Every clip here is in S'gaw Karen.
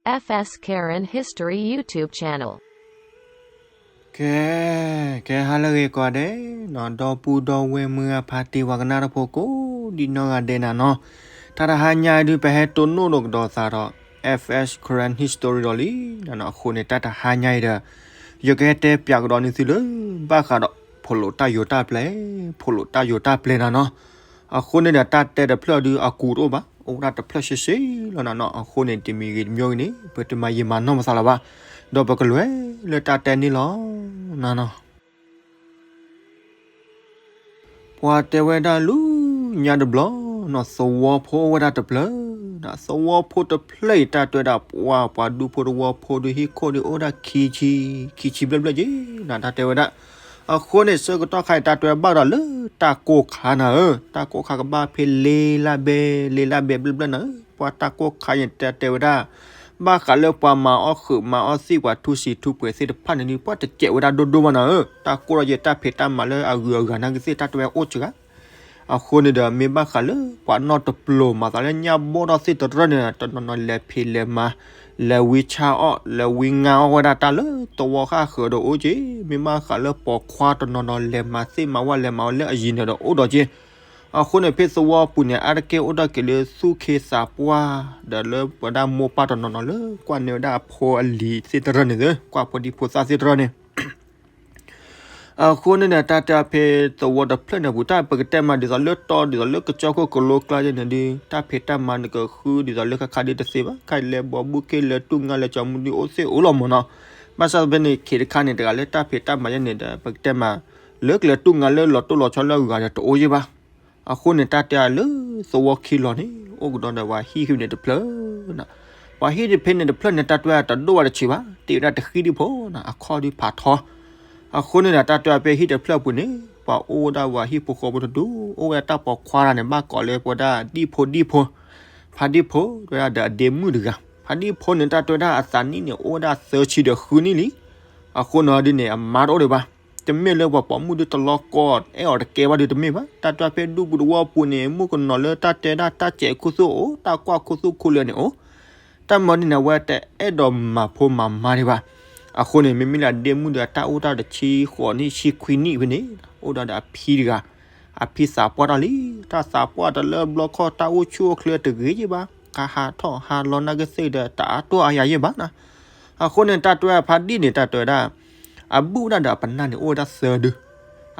F S Karen History YouTube channel. ကဲ, ကဲဟါလၢအဂ့ၤကိးဂၤဒဲးနီၤ, ဒီပုၢ်ဒီဝဲၢ်မုၢ်ဂၢ်ဖါတံၢ်ပှၤကနၣ်တၢ်ဖိကိးဒံနီၢ်ဂၤဒဲးနၤနီၤ, တၢ်တဟါညါအံၤဒုး ပဟဲတိၢ်နီၣ်လိာ်ကဒီးသးဒီး F S Karen History ဒီးလံနၤနီၤ, အဃိန့ၣ် တၢ်တဟါညါအံၤဒီး ယကဟဲတဲပၠးကဒီးန့ၢ်သုလၢ ဘၣ်ဃးဒီး ဖိးလိာ်တၢ်ယိာ်တၢ်ပျဲ, ဖိးလိာ်တၢ်ယိာ်တၢ်ပျဲနၤနီၤ, အဃိန့ၣ်ဒီး တၢ်တဲတဖျၢၣ်ဒုး အကူးတအိၣ်ဘၣ်, အိၣ်ဝဲဒၣ်တဖျၢၣ်ရှဲရှဲလီၤနၤနီၤ, အဃိန့ၣ် တမံၤဂ့ၤတမံၤဂ့ၤန့ၣ် ပတမၤယံာ်မၤနီၢ်ပသးလၢၤဘၣ်, ဒီးပကလဲၤလၢတၢ်တဲန့ၣ်လီၤနၤနီၤ. ပှၤတဲဝဲဒၣ်လၢညါတဘျီနီၤ, သဝီဖိအိၣ်ဝဲဒၣ်တဖျၢၣ်, သဝီဖိတဖျၢၣ်အံၤ တၢ်တဲဝဲဒၣ် ပှၤ ပှၤဒူဖိသဝီဖိဒုး ဟံၣ်ခိၣ်ဒုး အိၣ်ဒၣ်ခံဆံ, ခံဆံဘျဲၣ်ဘျဲၣ်က့နၤ, တၢ်တဲဝဲဒၣ်. အဃိန့ၣ် ဆၢကတီၢ်ခါအံၤ တၢ်တဲဝဲဘၣ်ဒီးလၢတၢ်ကိၢ်ခါနၤဧၢ, တၢ်ကိၢ်ခါကဘၣ်ဖဲလ့လၢဘဲ, လ့လၢဘဲဘျဲၣ်ဘျဲၣ်နၤဧၢ, ပှၤတၢ်ကိၢ်ခါအံၤ တၢ်တဲဝဲဒၣ် ဘၣ်ဃးလၢပှၤမၤအီၣ်ဃုာ်မၤအီၣ်သံၣ် ပှၤထူစံးထူပှဲၤသ့ၣ်တဖၣ်န့ၣ်ဒုး ပှၤတကဲးဝဲဒၣ်ဒိၣ်ဒိၣ်ဘၣ်နၤဧၢ, တၢ်ကိၢ်ထီၣ်က့ၤ တၢ်ဖံးတၢ်မၤလၢအဂုၤအဂၤနာ်က့သ့ၣ် တၢ်တဲဝဲအိၣ်စှၤ အဃိန့ၣ်ဒီး မ့ၢ်ဘၣ်ဃးလၢပှၤနီၢ်တပျိၤ မၤသးလၢညၣ်ဘီၣ်ထီၣ်သ့ၣ်တရၢၢ်န့ၣ် တနီၤနီၤလဲၤဖံးလဲၤမၤ, လဲၤဝံဆါအီၣ် လဲၤဝံငါအီၣ်ဝဲဒၣ်တၢ်လၢသဝီဃၣ်ဃၢၤဒီးအိၣ်က့, မ့ၢ်ဘၣ်ဃးလၢပိာ်ခွါတနီၤနီၤလဲၤမၤသ့ၣ်မၤဝၣ် လဲၤမၤဝဲလၢအယံၤန့ၣ်ဒီးအိၣ်ဒီးက့. အဃိန့ၣ် ဖဲသဝီပူၤန့ၣ် အါတက့ၢ်အိၣ်ထီၣ်က့ၤလၢသူၣ်က့သးပှၢ် ဒီးလၢပဝဲဒၣ်မိၢ်ပၢ်တနီၤနီၤလၢကွၢ်န့ၢ်ဝဲဒၣ်အဖိအလံၤသ့ၣ်တရၢၢ်န့ၣ်သ့, ကွၢ်ဖိဒံဖိသၣ်သ့ၣ်တရၢၢ်န့ၣ် အဃိန့ၣ်ဒီး တၢ်တဲဖဲသဝီတဖျၢၣ်န့ၣ်ပူၤ တၢ်ပကတဲမးဒ်သိးလၢတီ ဒ်သိးလၢကစၢၢ်ခိၣ်ကလိကျါယဲန့ၣ်ဒုး တၢ်ဖံးတၢ်မၤနကဃုဒ်သိးလၢခါခါဒုးတသ့ဘၣ်, ခဲအံၤလဲၤဘီးဘုၣ်ခ့လဲၤတူၢ်ငါလဲၤကၠီမူဒုးအိၣ်သ့ၣ်အိၣ်လီၤမၢ်နီၤ. ဘၣ်ဆၣ်ဖဲန့ၣ် ခ့တခါန့ၣ် တဂၤလၢတၢ်ဖံးတၢ်မၤယဲန့ၣ်ဒီး ပကတဲမး လၢကလဲၤတူၢ်ငါလၢလီၤတိၢ်လီၤဆီလၢအဂၤဒီးတအိၣ်ယဲဘၣ်. အဃိန့ၣ် တၢ်တဲအလၢသဝီခံလီၤန့ၣ် အိၣ်ကဒီးဒီးပှၤဟံၣ်ခံဖဲန့ၣ်တဖျၢၣ်နၤ, ပှၤဟံၣ်တဖဲန့ၣ်တဖျၢၣ်န့ၣ် တၢ်တဲတဒိၣ်ဘၣ်တဆံးဘၣ်, တ့ဝဲဒၣ်တဃံဒံဖိနၤ, အခီၣ်ဒုးဖးထီ. အဃိန့ၣ်ဒီး တၢ်တဲဖဲဟံၣ်တဖျၢၣ်ပူၤန့ၣ် ပှၤအိၣ်ဝဲဒၣ်ပှၤဟံၣ်ဖိဃီဖိတဒူၣ်, အိၣ်ဝဲဒၣ်တၢ်ပိာ်ခွါတဂၤန့ၣ် ဘၣ်ကိးလၢပဝဲဒၣ်ဒံၣ်ဖိဒံၣ်ဖိ, ဖါဒံၣ်ဖိ တဲဝဲဒၣ်ဒီးအဒ့မုၣ်တဂၤ, ဖါဒံၣ်ဖိန့ၣ် တၢ်တဲဝဲဒၣ်အသးနံၣ်န့ၣ် အိၣ်ဝဲဒၣ်သၢဆံဒီးဃုနံၣ်လံ. အဃိန့ၣ်ဒ်န့ၣ် အမါတအိၣ်ဒံးဘၣ်. တမ့ၢ်လၢပှၤပိာ်မုၣ်ဒုးတလီၤကီ အဲၣ်အီၤတကဲဘၣ်ဒုးတမ့ၢ်ဘၣ်. တၢ်တဲဖဲဒူပူၤသဝီပူၤန့ၣ် မုၣ်ကနီၤလၢတၢ်တဲဒၣ်တၢ်စဲးခူသူၣ်အိၣ်, တၢ်ကွၢ်ခူသူၣ်ခူလၢာ်န့ၣ်အိၣ်, တၢ်မၤဒ်န့ၣ် အဝဲတအဲၣ်ဒိးမၤဖိမၤမါဒံးဘၣ်. အဃိန့ၣ် မ့မ့ၢ်လၢအဒ့မုၣ်ဒီး တၢ်အိၣ်တၢ်တဆံဃိးနံၣ်ဆံခွံနံၣ်ဖဲန့ၣ် အိၣ်ဒီးဒီးအဖံတဂၤ, အဖံသးပှၢ်တၢ်လံ, တၢ်သးပှၢ်တၢ်လၢဘျီခီၣ် တၢ်အိၣ်ဆူၣ်အိၣ်ချ့တဂ့ၤယဲၢ်ဘၣ်, ကဟးထီၣ်ဟးလီၤနာ်က့သ့ၣ်ဒီး တအါတီၢ်အါယၤယဲၢ်ဘၣ်နၤ. အဃိန့ၣ် တၢ်တဲဖါဒံၣ်န့ၣ် တၢ်တဲဝဲဒၣ် အဘုၣ်ဝဲဒၣ်ဒီးအပနၢ်န့ၣ် အိၣ်ဝဲဒၣ်သၢဒု,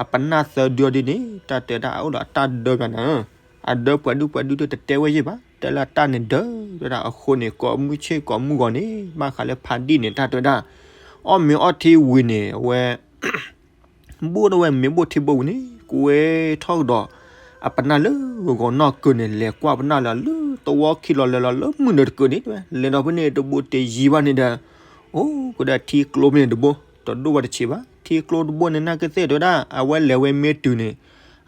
အပနၢ်သၢဒုအီၤဒ်န့ၣ် တၢ်တဲဒၣ်အအိၣ်ဒီးအတၢ်ဒၢပှၤနၤ, အဒၢပှဲၤဒုပှဲၤဒုဒုတတဲဝဲယဲၢ်ဘၣ်, တဲလၢအတၢ်န့ၣ်ဒၢဝဲဒၣ်. အဃိန့ၣ် ကိးမုၢ်ဆ့ၣ်ကိးမုၢ်ဂီၤန့ၣ် ဘၣ်ဃးလၢဖါဒံၣ်န့ၣ် တၢ်တဲဝဲဒၣ် အီၣ်မ့ၤအီထံဝံၤန့ၣ် အဝဲ ဘိၣ်ထီၣ်ဝဲမ့ၤဘိၣ်ထံဘိၣ်ဝံၤန့ၣ် ကွဲထီၣ်ကဒီး အပနၢ်လၢဂီၤနီၢ်ကၢန့ၣ် လဲၤကွၢ်ပနၢ်လၢ လၢသဝီခံလီၤလဲၤလီၤလၢမုၢ်နုာ်တကၢန့ၣ် တဲဝဲ လဲၤဒီးဖဲန့ၣ်တဘိတယံၤဘၣ်န့ၣ်ဒီး အိၣ်ကဒီးထံကျိဖဲန့ၣ်တဘိ, တဒိၣ်ဘၣ်တဆံးဘၣ်. ထံကျိတဘိန့ၣ် နာ်က့သ့ၣ်တဲဝဲဒၣ် အဝဲလဲၤဝဲမ့ၢ်တုၤန့ၣ်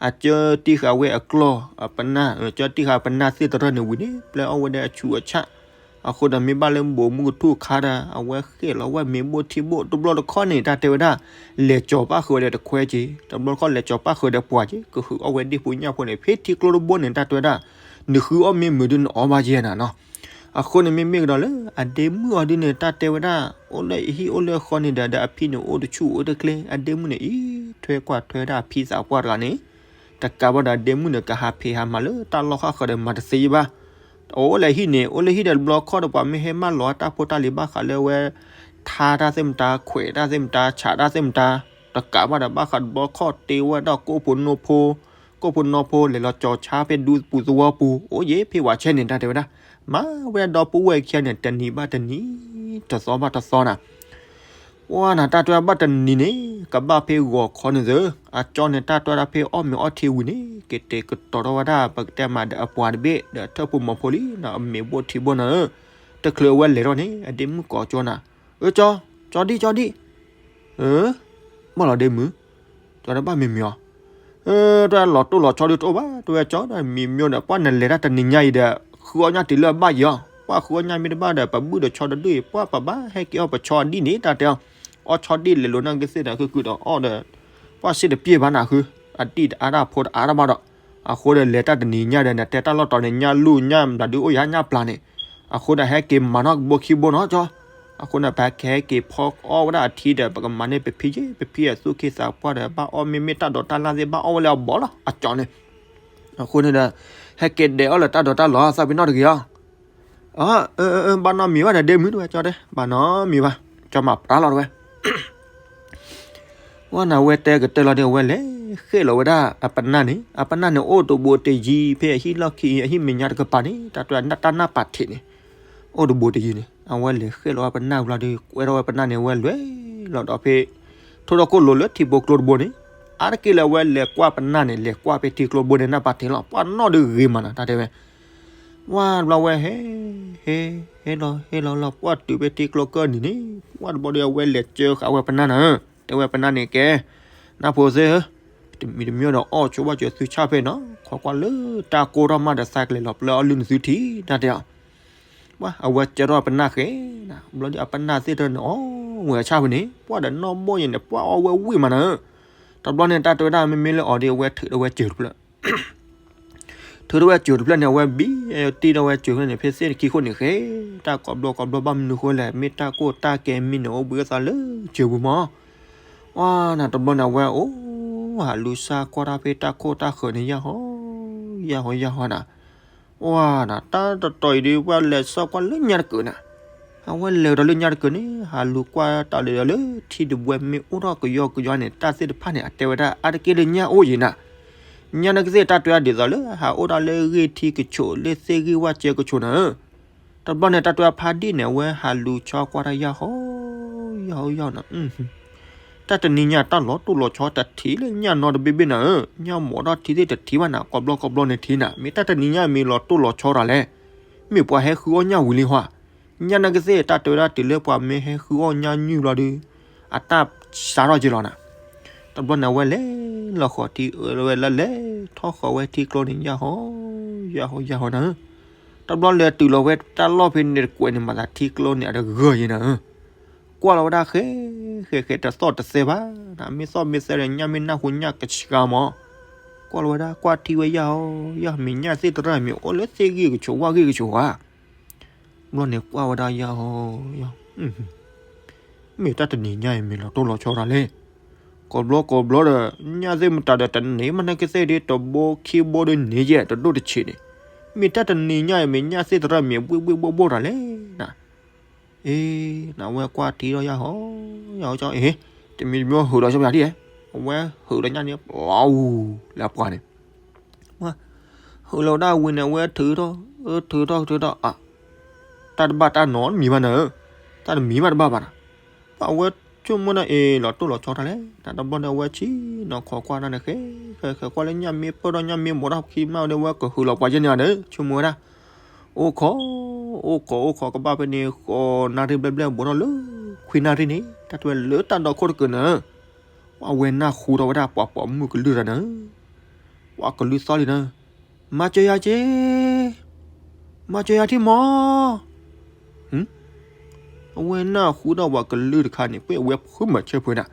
အကၢတံၢ်ဃာ်ဝဲအကျီၢ် အပနၢ် ကၢတံၢ်ဃာ်ပနၢ်သ့ၣ်တရၢၢ်န့ၣ်ဝံၤန့ၣ် ပျဲအီၣ်ဝဲဒၣ်အဆူးအဆၣ် အဃိဒီးမ့ၢ်ဘၣ်လၢဘိးမုၢ်ကထူၣ်ခါဒီး အဝဲဃဲၣ်လီၤဝဲမ့ၤဘိၣ်ထံဘိၣ်, တဘျီတခီၣ်န့ၣ် တၢ်တဲဝဲဒၣ် လဲၤကၠီၤပၣ်ဃုာ်ဝဲဒီးတခွဲက့ၤ, တဘျီတခီၣ်လဲၤကၠီၤပၣ်ဃုာ်ဒီးပှၤက့ၤ, ကဟုးအီၣ်ဝဲဒ့ၣ်ဖိညၣ်ဖိန့ၣ် ဖဲထံကျိတဘိန့ၣ် တၢ်တဲဝဲဒၣ် နဃုအီၣ်မ့ၢ်မုာ်ဒုးနအီၣ်ဘၣ်က့ၤနၤနီၤ. အဃိန့ၣ်မ့မ့ၢ်ကဒီးလၢ အဒ့မုၣ်အီၤဒုးန့ၣ် တၢ်တဲဝဲဒၣ် အိၣ်လၢအဟံၣ်အိၣ်လၢဃီန့ၣ်ဒီး ဒီးအဖံန့ၣ်အိၣ်တဆူၣ်အိၣ်တချ့, အဒ့မုၣ်န့ၣ်အံၤ ထွဲကွၢ်ထွဲဒၣ်အဖံသးပှၢ်တဂၤန့ၣ် တကးဘၣ်ဒီးအဒ့မုၣ်န့ၣ် ကဟးဖံးဟးမၤလၢတၢ်လီၢ်ဃၣ်ဃၢၤဒီးမၤတသ့ဘၣ်. အိၣ်လၢဟံၣ်န့ၣ် အိၣ်လၢဟံၣ်ဒီးတဘျီခီၣ်ဒီး ပှၤမ့ၢ်ဟဲမၢလီၤတၢ်ဖိတၢ်လံၤဘၣ်ဃးလၢဝဲ ထါတၢ်သ့ၣ်မတၤ ခွဲးတၢ်သ့ၣ်မတၤ ဆးတၢ်သ့ၣ်မတၤ, တကးဘၣ်ဒီးဘၣ်ဃးတဘျီခီၣ်တ့ဝဲဒၣ်ကိၣ်ဖိနီၢ်ဖိ, ကိၣ်ဖိနီၢ်ဖိ လဲၤလီၤကၠီၤဆါဖဲဒူပူၤသဝီပူၤ အိၣ်ယဲၢ်ဖဲဝဲဆဲန့ၣ် တၢ်တဲဝဲဒၣ် မၤဝဲဒၣ်ဒီပုၢ်ဝဲၢ်ခံဂၤန့ၣ် တနံၤဘၣ်တနံၤ တသီဘၣ်တသီနၤ ပှၤနၤ တၢ်တဲဝဲဘၣ်တနံၤန့ၣ် ကဘၣ်ဖဲဂီၤခီန့ၣ်သ့, အကၠီန့ၣ် တၢ်တဲဝဲဒၣ်ဖဲအီၣ်မ့ၤအီထံဝံၤန့ၣ် ကတဲာ်ကတီၤထီၣ်ဝဲဒၣ် ပကတဲမးဒီးအပှၤတဘ့ၣ် ဒီးထၢၣ်ဖိမီၤဖိလံနီၤ အမ့ၤဘိၣ်ထံဘိၣ်နၤဧၢ, တချုးအဝဲလဲၤထီၣ်န့ၣ် အဒ့မုၣ်ကိးကၠီနၤ, အၢ ကၠီ, ကၠီဒံၣ် ကၠီဒံၣ်, အၢ ဘၣ်လီၤဒ့မုၣ်, ကၠီတဘၣ်မံမံၤအီၤ, အၢ တၢ်လီၤတိၢ်လီၤဆီဒုးတအိၣ်ဘၣ် တဝဲကၠီဒီးမံမံၤဒီး ပှၤနလဲၤတၢ်တနံၤညါအံၤဒီး ဃုအီၣ်ညၣ်တုၤလၢအဘၣ်ယံၤအီၤ, ပှၤဃုအီၣ်ညၣ်မ့ၢ်တဘၣ်ဒီး ပဘုၣ်ဒီးဆီတဒူၣ်အံၤ ပှၤပဘၣ်ဟဲက့ၤအီၣ်ပဆီဒံၣ်န့ၣ် တၢ်တဲအီၤ, အီၣ်ဆီဒံၣ်လဲၤလိာ်နာ်က့သ့ၣ်ဒီး ဃုာ်ဃုာ်ဒီးအီၣ်ဒီး ပှၤစ့တပျဲၢ်ဘၣ်နၤဃု, အဒံၣ်တအါတၢ်ဖိတအါတၢ်ဘၣ်ဒီး, အဃိဒီးလဲၤတၢ်တနံၤညါဒီး နတဲတၢ်လီၢ်တီၤန့ၣ် ညၣ်လူၢ်ညၣ်မတၤဒုးအိၣ်ယၤညၣ်ပျၢ်န့ၣ်, အဃိန့ၣ် ဟဲက့ၤမၤနီၣ်ကဘိခံဘိနီၤကၠီ, အဃိန့ၣ် ပဟဲက့ၤဖီအီၣ်ဝဲဒၣ်အထံဒီး ပကမၤန့ၢ်ပဖံယ့ၢ် ပဖံအသူၣ်က့သးပှၢ်ဒီး ဘၣ်အီၣ်မ့မ့ၢ်တၢ်ဒိးတၢ်လၣ်သ့ၣ် ဘၣ်အီၣ်ဝဲလၢအဘီၣ်လီၤ အကၠီန့ၣ်. အဃိန့ၣ်ဒီး ဟဲက့ၤဒဲးအီၣ်လၢတၢ်ဒိးတၢ်လီၤ သးပ့ၤနီၣ်တဂ့ၤအီၤ. အၢ ဘၣ်နီတမံၤဘၣ်ဒီး ဒ့မုၣ်တဝဲကၠီတဲ ဘၣ်နီတမံၤဘၣ်, ကၠီမၤပြးလီၤတဝဲ ဝဲန့ၣ် အဝဲတဲကတၢၢ်လီၤဒီး အဝဲလဲၤဃ့ၢ်လီၤဝဲဒၣ်အပနၢ်န့ၣ်, အပနၢ်န့ၣ် အိၣ်တဘိတယံၤ ဖဲအဟံၣ်လီၢ်ခံ အဟံၣ်မဲာ်ညါတကပၤန့ၣ် တၢ်တဲတၢ်နၢ်ပာ်ထံးန့ၣ် အိၣ်တဘိတယံၤန့ၣ် အဝဲလဲၤဃ့ၢ်လီၤဝဲပနၢ်ဝံၤလီၤဒီး ကွဲထီၣ်ဝဲပနၢ်န့ၣ် အဝဲလဲၤလီၤဒီးဖဲ ထိၣ်ဒီခိၣ်လိၤလၢထံဖိကျိတဘိန့ၣ်, အါတက့ၢ်လၢအဝဲလဲၤကွၢ်ပနၢ်န့ၣ် လဲၤကွၢ်ဖဲထံကျိတဘိန့ၣ် နၢ်ပာ်ထံးလီၤ ပှၢ်နီၣ်ဒုးဂ့ၤမးနီၤ တၢ်တဲဝဲ ဝဲတဘျီဝဲဟဲ ဟဲ ဟဲလီၤ ဟဲလီၤလီၤ ပှၢ်တုၤဖဲထံကျိကၢၢ်နံၤန့ၣ် ဝဲတဘျီဒီးအဝဲလဲၤစၢဃာ်ဝဲပနၢ်နၤဧၢ, တဲဝဲပနၢ်န့ၣ်ကဲ နၢ်ဖိသ့ၣ်ဧၢ, တမံၤတမံၤဒီးအီၣ်ဆိဘၣ်စၢၤသုဆၣ်ဖဲနီၤ, ခိးကွၢ်လၢတၢ်ကိၢ်ထီၣ်မးဒီးသးကလဲၤလီၤပျၢ်အီၣ်လုၢ်နသုထံ တၢ်တဲအီၤ. ပှၢ်အဝဲစၢထီၣ်ပနၢ်ဃဲနၤ, ဘျီဒီးအပနၢ်သ့ၣ်တဖၣ်န့ၣ် အီၣ်ဝဲအဆၣ်ဖဲန့ၣ် ပှၢ်ဒီးနီၢ်ဘီၣ်ယဲၢ်န့ၣ် ပှၢ်အီၣ်ဝဲဝံၣ်မးနၤဧၢ. တဘျီန့ၣ် တၢ်တဲဝဲဒၣ်မ့မ့ၢ်လၢအီၤဒီး အဝဲထုးထီၣ်ဝဲစၢၤတဖျၢၣ် ထုးထီၣ်ဝဲစၢၤတဖျၢၣ်န့ၣ် အဝဲဘံ တံၢ်ထီၣ်ဝဲစၢၤဖျၢၣ်န့ၣ် ဖဲသ့ၣ်တခံခိၣ်န့ၣ်ဃဲ, တၢ်ကိးဘျီကိးဘျီဘၣ်မနုၤဃိလဲၣ် မ့ၢ်တၢ်ကိၢ်တၢ်ကဲမံန့ၣ် အိၣ်ဘှံးအသးလၢစၢၤပူၤမး. ဝဲနၤတဘျီန့ၣ် အဝဲအိၣ်ဟးလူၤစၢကွၢ်တၢ်ဖဲတၢ်ခိၣ်တၢ်ဃၢၤန့ၣ် ယၢ်ဟီ ယၢ်ဟီ ယၢ်ဟီနၤ. ဝဲနၤ တၢ်တတီၤအံၤဒီး ပှၢ်လဲၤစၢကွၢ်လၢညါတကၢၢ်နၤ. အဝဲလဲၤကဒီးလၢညါတကၢၢ်န့ၣ် ဟးလူၤကွၢ်တၢ်လၢလၢထံတဘှဲမ့ၢ်အိၣ်ထီၣ်ကယီကယီန့ၣ် တၢ်သ့ၣ်တဖၣ်န့ၣ် အတဲဝဲဒၣ် အါတက့ၢ်လၢညၣ်အိၣ်ယံၤနၤ. ညၣ်န့ၣ်ကသ့ၣ်တၢ်တဲဝဲဒ်သိးလၢ ဟးအိၣ်ဒၣ်လၢဂ့ၢ်ထံကဆိး လၢသ့ၣ်ဂံၢ်ဝၣ်စဲကဆိးနၤဧၢ. တဘျီန့ၣ် တၢ်တဲဝဲဖးဒိၣ်န့ၣ် အဝဲဟးလူၤဆီကွၢ်တၢ်ယၢ်ဟီ ယၢ်ဟီ ယၢ်ဟီနၤ. တၢ်တနံၤညါတၢ်လီၤတိၢ်လီၤဆီတထံးလၢညၣ်နီတဘ့ၣ်ဘ့ၣ်နၤဧၢ, ညၣ်မိးထီၣ်ထံသ့ၣ်တထံးဘၣ်နၤ, ကိးဘျီကိးဘျီန့ၣ်ထံးနၤ, မ့ၢ်တၢ်တနံၤညါမ့ၢ်လီၤတိၢ်လီၤဆီတၢ်လဲၣ်, မ့ၢ်ပှၤဟဲဃုအီၣ်ညၣ်ဝံၤလံဟီ, ညၣ်န့ၣ်ကသ့ၣ်တၢ်တဲဝဲဒၣ်တုၤလၢပှၤမ့ၢ်ဟဲဃုအီၣ်ညၣ်ညွံၢ်ဘျီဒီး အတၢ်စးထီၣ်က့ၤလီၤနၤ. တဘျီန့ၣ် အဝဲလဲၤလီၤဃီၤထံ အဝဲလၢလဲၤထီၣ်ဃီၤဝဲထံကျိန့ၣ် ယၢ်ဟီ ယၢ်ဟီ ယၢ်ဟီနၤဧၢ. တဘျီလဲၤတုၤလီၤဝဲတၢ်လီၢ်ဖဲန့ၣ်တကွဲးန့ၣ် မၤသးထံကျိန့ၣ် အတဂၢၢ်ယဲနၤဧၢ. ကွၢ်လီၤဝဲဒၣ်ဃဲ ဃဲ ဃဲ တသီၣ်တသဲဘၣ်, မ့ၢ်သီၣ်မ့ၢ်သဲဒီး ညၣ်မ့ၢ်နၢ်ဟူညၣ်ကဆှါမး. ကွၢ်လီၤဝဲဒၣ် ကွၢ်ထံဝဲယၢ်ဟီ ယၢ်ဟီ မ့ၢ်ညၣ်သ့ၣ်တရၢၣ်မ့ၢ်အိၣ်လၢသ့ၣ်ဂံၢ်ကဆိး ဝၣ်ဂံၢ်ကဆိးဧါ. ဘျီန့ၣ်ကွၢ်ဝဲဒၣ်ယၢ်ဟီ ယၢ်ဟီ မ့ၢ်တၢ်တနံၤညါအံၤမ့ၢ်လီၤတိၢ်လီၤဆီတၢ်လဲၣ်. ကိးဘျီကိးဘျီဒီး ညၣ်သ့ၣ်မတၤဒီး တန့ၢ်မးန့ၣ်ကသ့ၣ်ဒီး တဘိခံဘိဒီးန့ၢ်ယဲၢ် တဒိၣ်တဆံးန့ၣ်, မ့ၢ်တၢ်တနံၤညါအံၤ မ့ၢ်ညၣ်သ့ၣ်တရၢၣ်မ့ၢ်ဘှ့ၣ်ဘှ့ၣ်ဘှီၣ်ဘှီၣ်တၢ်လဲၣ်နၤ. အ့ နဝဲကွၢ်ထံဒီးယၢ်ဟီ ယၢ်ဟီကၠီ အ့ တမံၤတမံၤဟုးဒီးဆီဖျါထံၣ်ဧဲ, အဝဲဟုးဒီးညၣ်န့ၣ် ပျီလၢအပှၤန့ၣ် ဝဲ ဟုးလီၤဝဲဒၣ်ဝံၤန့ၣ် အဝဲထုးထီၣ် ထုးထီၣ် ထုးထီၣ် အ တၢ်တဘၣ်တၢ်နီတမံၤဘၣ်နၤဧၢ, တၢ်တမံၤဘၣ်တဘၣ်ဘၣ်နၤ. ပှၤဝဲဆိကမိၣ်ဒၣ်အ့ၣ် လီၤတိၢ်လီၤဆီတၢ်လဲၣ်, တဘျီန့ၣ် အဝဲဆံးနီၤခိးကွၢ်တၢ်န့ၣ် ဃဲ ဃဲကွၢ်လၢညၣ်မ့ၢ်ပၢၢ်ထီၣ်ညၣ်မ့ၢ်မိးထီၣ်ခံမးဒီး အဝဲကဟုးလီၤပှၤယဲၢ်န့ၣ်ဒီး ဆိကမိၣ်ဝဲဒၣ် အိၣ်ခိး အိၣ်ခိး အိၣ်ခိး ကဘၣ်ဖဲန့ၣ် ဃိးနၣ်ရံၣ်ဘျဲၣ်ဘျဲၣ် ဘူးထီၣ်လၢ ခွံနၣ်ရံၣ်န့ၣ် တၢ်တဲဝဲလၢတၢ်ဒီခိၣ်တကုာ်န့ၣ် ပှၤဝဲနၢ်ဟူထီၣ်ဝဲဒၣ်ပှၤပိာ်မုၣ်ကလုၢ်တဂၤန့ၣ်, ပှၤကလုၢ်သီၣ်လံန့ၣ်, မၤစၢၤယၤက့ၤ, မၤစၢၤယၤထံၣ်မး, အဝဲနၢ်ဟူထီၣ်ပှၤကလုၢ်တခါန့ၣ် ပှၤဝဲဖုးမၤဆၢဖှဲနၤ,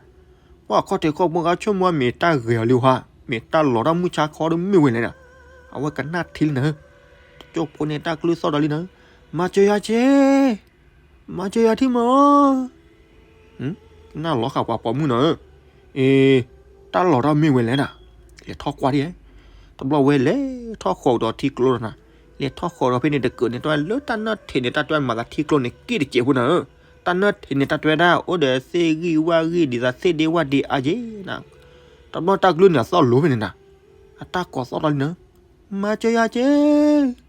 ပှၤခီၣ်ထံးခီၣ်ဘိဂၤဆိကမိၣ်မ့ၢ်တၢ်ဂဲၤအီၤလံဟါ, မ့ၢ်တၢ်လီၤတၢ်မုၢ်ဆါခီဒီးမ့ၢ်ဝဲလဲၣ်နၤ, အဝဲကနၣ်ထံလံနၤ, တကၠိဖိန့ၣ်တၢ်ကလုၢ်သီၣ်ဒီးလံနၤ, မၤစၢၤယၤက့ၤ မၤစၢၤယၤထံၣ်မး, နၢ်လီၤဃာ်ပှၤပိာ်မုၣ်နီၤဧၢ, အ့ တၢ်လီၤတၢ်မ့ၢ်ဝဲလဲၣ်နၤ, လဲၤထီၣ်ကွၢ်ဒံး, တဘျီဝဲလဲၤထီၣ်ဃီၤဒီးထံကျိလီၤနၤ, လဲၤထီၣ်ဃီၤဒီးဖဲန့ၣ်တကုာ်န့ၣ် တၢ်လၢတၢ်နၢၣ်ထံးန့ၣ် တၢ်တဲမၤသးထံကျိန့ၣ် က့ၣ်တစဲးဖိနၤဧၢ, တၢ်နၢၣ်ထံးန့ၣ် တၢ်တဲဝဲဒၣ် အိၣ်ဒီးသ့ၣ်ဂံၢ်ဝၣ်ဂံၢ်ဒ်သိးသ့ၣ်ဒ့ဝၣ်ဒ့အါက့နၤ, တဘျီတၢ်ကလုၢ်န့ၣ်အသီၣ်လိၤဖဲန့ၣ်နၤ, အတၢ်ကိးသီၣ်ထီၣ်လံနၤ, မၤစၢၤယၤက့ၤ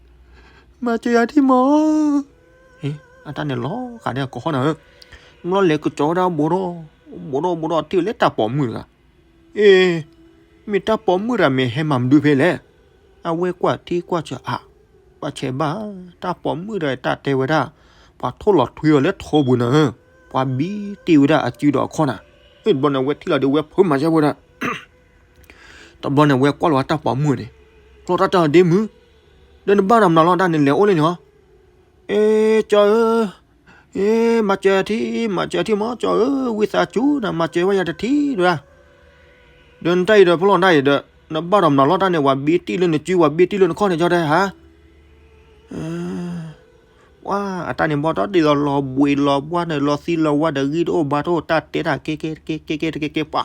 မၤစၢၤယၤထံၣ်မး, အတၢ်န့ၣ်လီၤဃာ်န့ၢ်အကိာ်ဟီၣ်နၤဧၢ, ဘျီလဲၤကစီၤဝဲဒၣ်ဘူးထီၣ်, ဘူးထီၣ်ဘူးထီၣ်ထံၣ်ဝဲလၢတၢ်ပိာ်မုၣ်တဂၤ, အ့ မ့ၢ်တၢ်ပိာ်မုၣ်တဂၤမ့ၢ်ဟဲမၤမနုၤဖဲလဲၣ်, အဝဲကွၢ်ထံကွၢ်ဆၢအါ, ကွၢ်ဆဲးဘၣ်, တၢ်ပိာ်မုၣ်တဂၤတၢ်တဲဝဲဒၣ်, ပှၤထိၣ်လီၤထွံအီၤလၢထိပူၤနၤဧၢ, ပှၤဘံတ့ၢ်ဝဲဒၣ်အစုဒီးအခီၣ်နၤ, တဘျီန့ၣ်ဝဲထံၣ်လီၤဒီးဝဲဖုးမၤဆၢဖှဲဒၣ် တဘျီန့ၣ် ဝဲကွၢ်လီၤဝဲတၢ်ပိာ်မုၣ်န့ၣ်, ဖျီၣ်တၢ်တၢ်ဒ့မုၣ်, ဒီးနဘၣ်ဒီးမနုၤလီၤတၢ်န့ၣ်လဲၤအိၣ်လၢန့ၣ်ဟီ, အ့ ကၠီဧၢ, အ့ မၤစၢၤထံၣ် မၤစၢၤထံၣ်မး ကၠီဧၢ, ဝံသးစူၤနၤ မၤစၢၤဝဲယၤတထံၣ်ဒၣ်, ဒီးနတၢ်အံၤဒီးဖျီၣ်တၢ်အံၤဒီး နဘၣ်ဒီးမနုၤလီၤတၢ်န့ၣ် ပှၤဘံတ့ၢ်လၢနစု ပှၤဘံတ့ၢ်လၢနခီၣ်န့ၣ် ကၠီတဲဟါ ပှၤအတၢ်န့ၣ်ဘီၣ်ဒီးဒ်သိးလီၤဘှံးလီၤဘှါဒီး လီၤသံလီၤဝါဒီး ဂံၢ်တအိၣ်ဘါတအိၣ် တၢ်တဲတၢ်ကဲကဲကဲကဲကဲတကဲကဲပှၤ,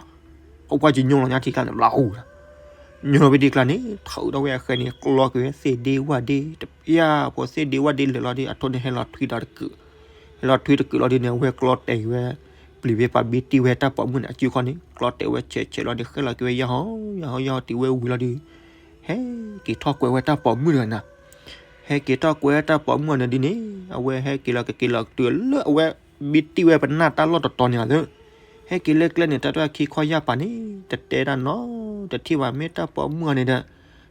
ပှၤကညီလီၤညါထံကျါန့ၣ် ဘျးအူ, ညီလီၤဖဲဒံကျါန့ၣ် ထုးဒီးဝဲအဃဲန့ၣ် ကျီက့ၤဝဲသ့ၣ်ဒ့ဝၣ်ဒ့တပျၢ်, ဖိသ့ၣ်ဒ့ဝၣ်ဒ့လဲၤလီၤဒီး အထိန့ၣ်ဟဲလီၤထွံဒီးတကုာ်, ဟဲလီၤထွံတကုာ်လီၤဒီးန့ၣ် အဝဲကျီတဲာ်က့ၤဝဲ ပျံၤဖဲပှၤဘံတံၢ်ဝဲတၢ်ပိာ်မုၣ်န့ၣ် အစုခီန့ၣ် ကျီတဲာ်ဝဲဆဲးဆဲးလီၤဒီး ဃဲလီၤက့ၤဝဲယၢ်ဟီယၢ်ဟီယၢ်ဟီတုၤဝဲဝံၤလီၤဒီး ဟဲက့ၤထီၣ်ကွဲးဝဲတၢ်ပိာ်မုၣ်တဂၤန့ၣ် ဟဲက့ၤထီၣ်ကွဲးတၢ်ပိာ်မုၣ်အီၤန့ၣ်ဒ်န့ၣ် အဝဲဟဲက့ၤလီၤကက့ၤလီၤတုၤလၢအဝဲ ဘံတံၢ်ဝဲပနၢ်တၢ်လီၢ်တတီၤန့ၣ်လီၤ. ဟဲက့ၤလၢကျဲန့ၣ် တၢ်တၢ်ခံခီယၢ်ပာ်န့ၣ် တတဲဒၣ်နီတထံၣ်ဘၣ် မ့ၢ်တၢ်ပိာ်မုၣ်အီၤန့ၣ်ဒီး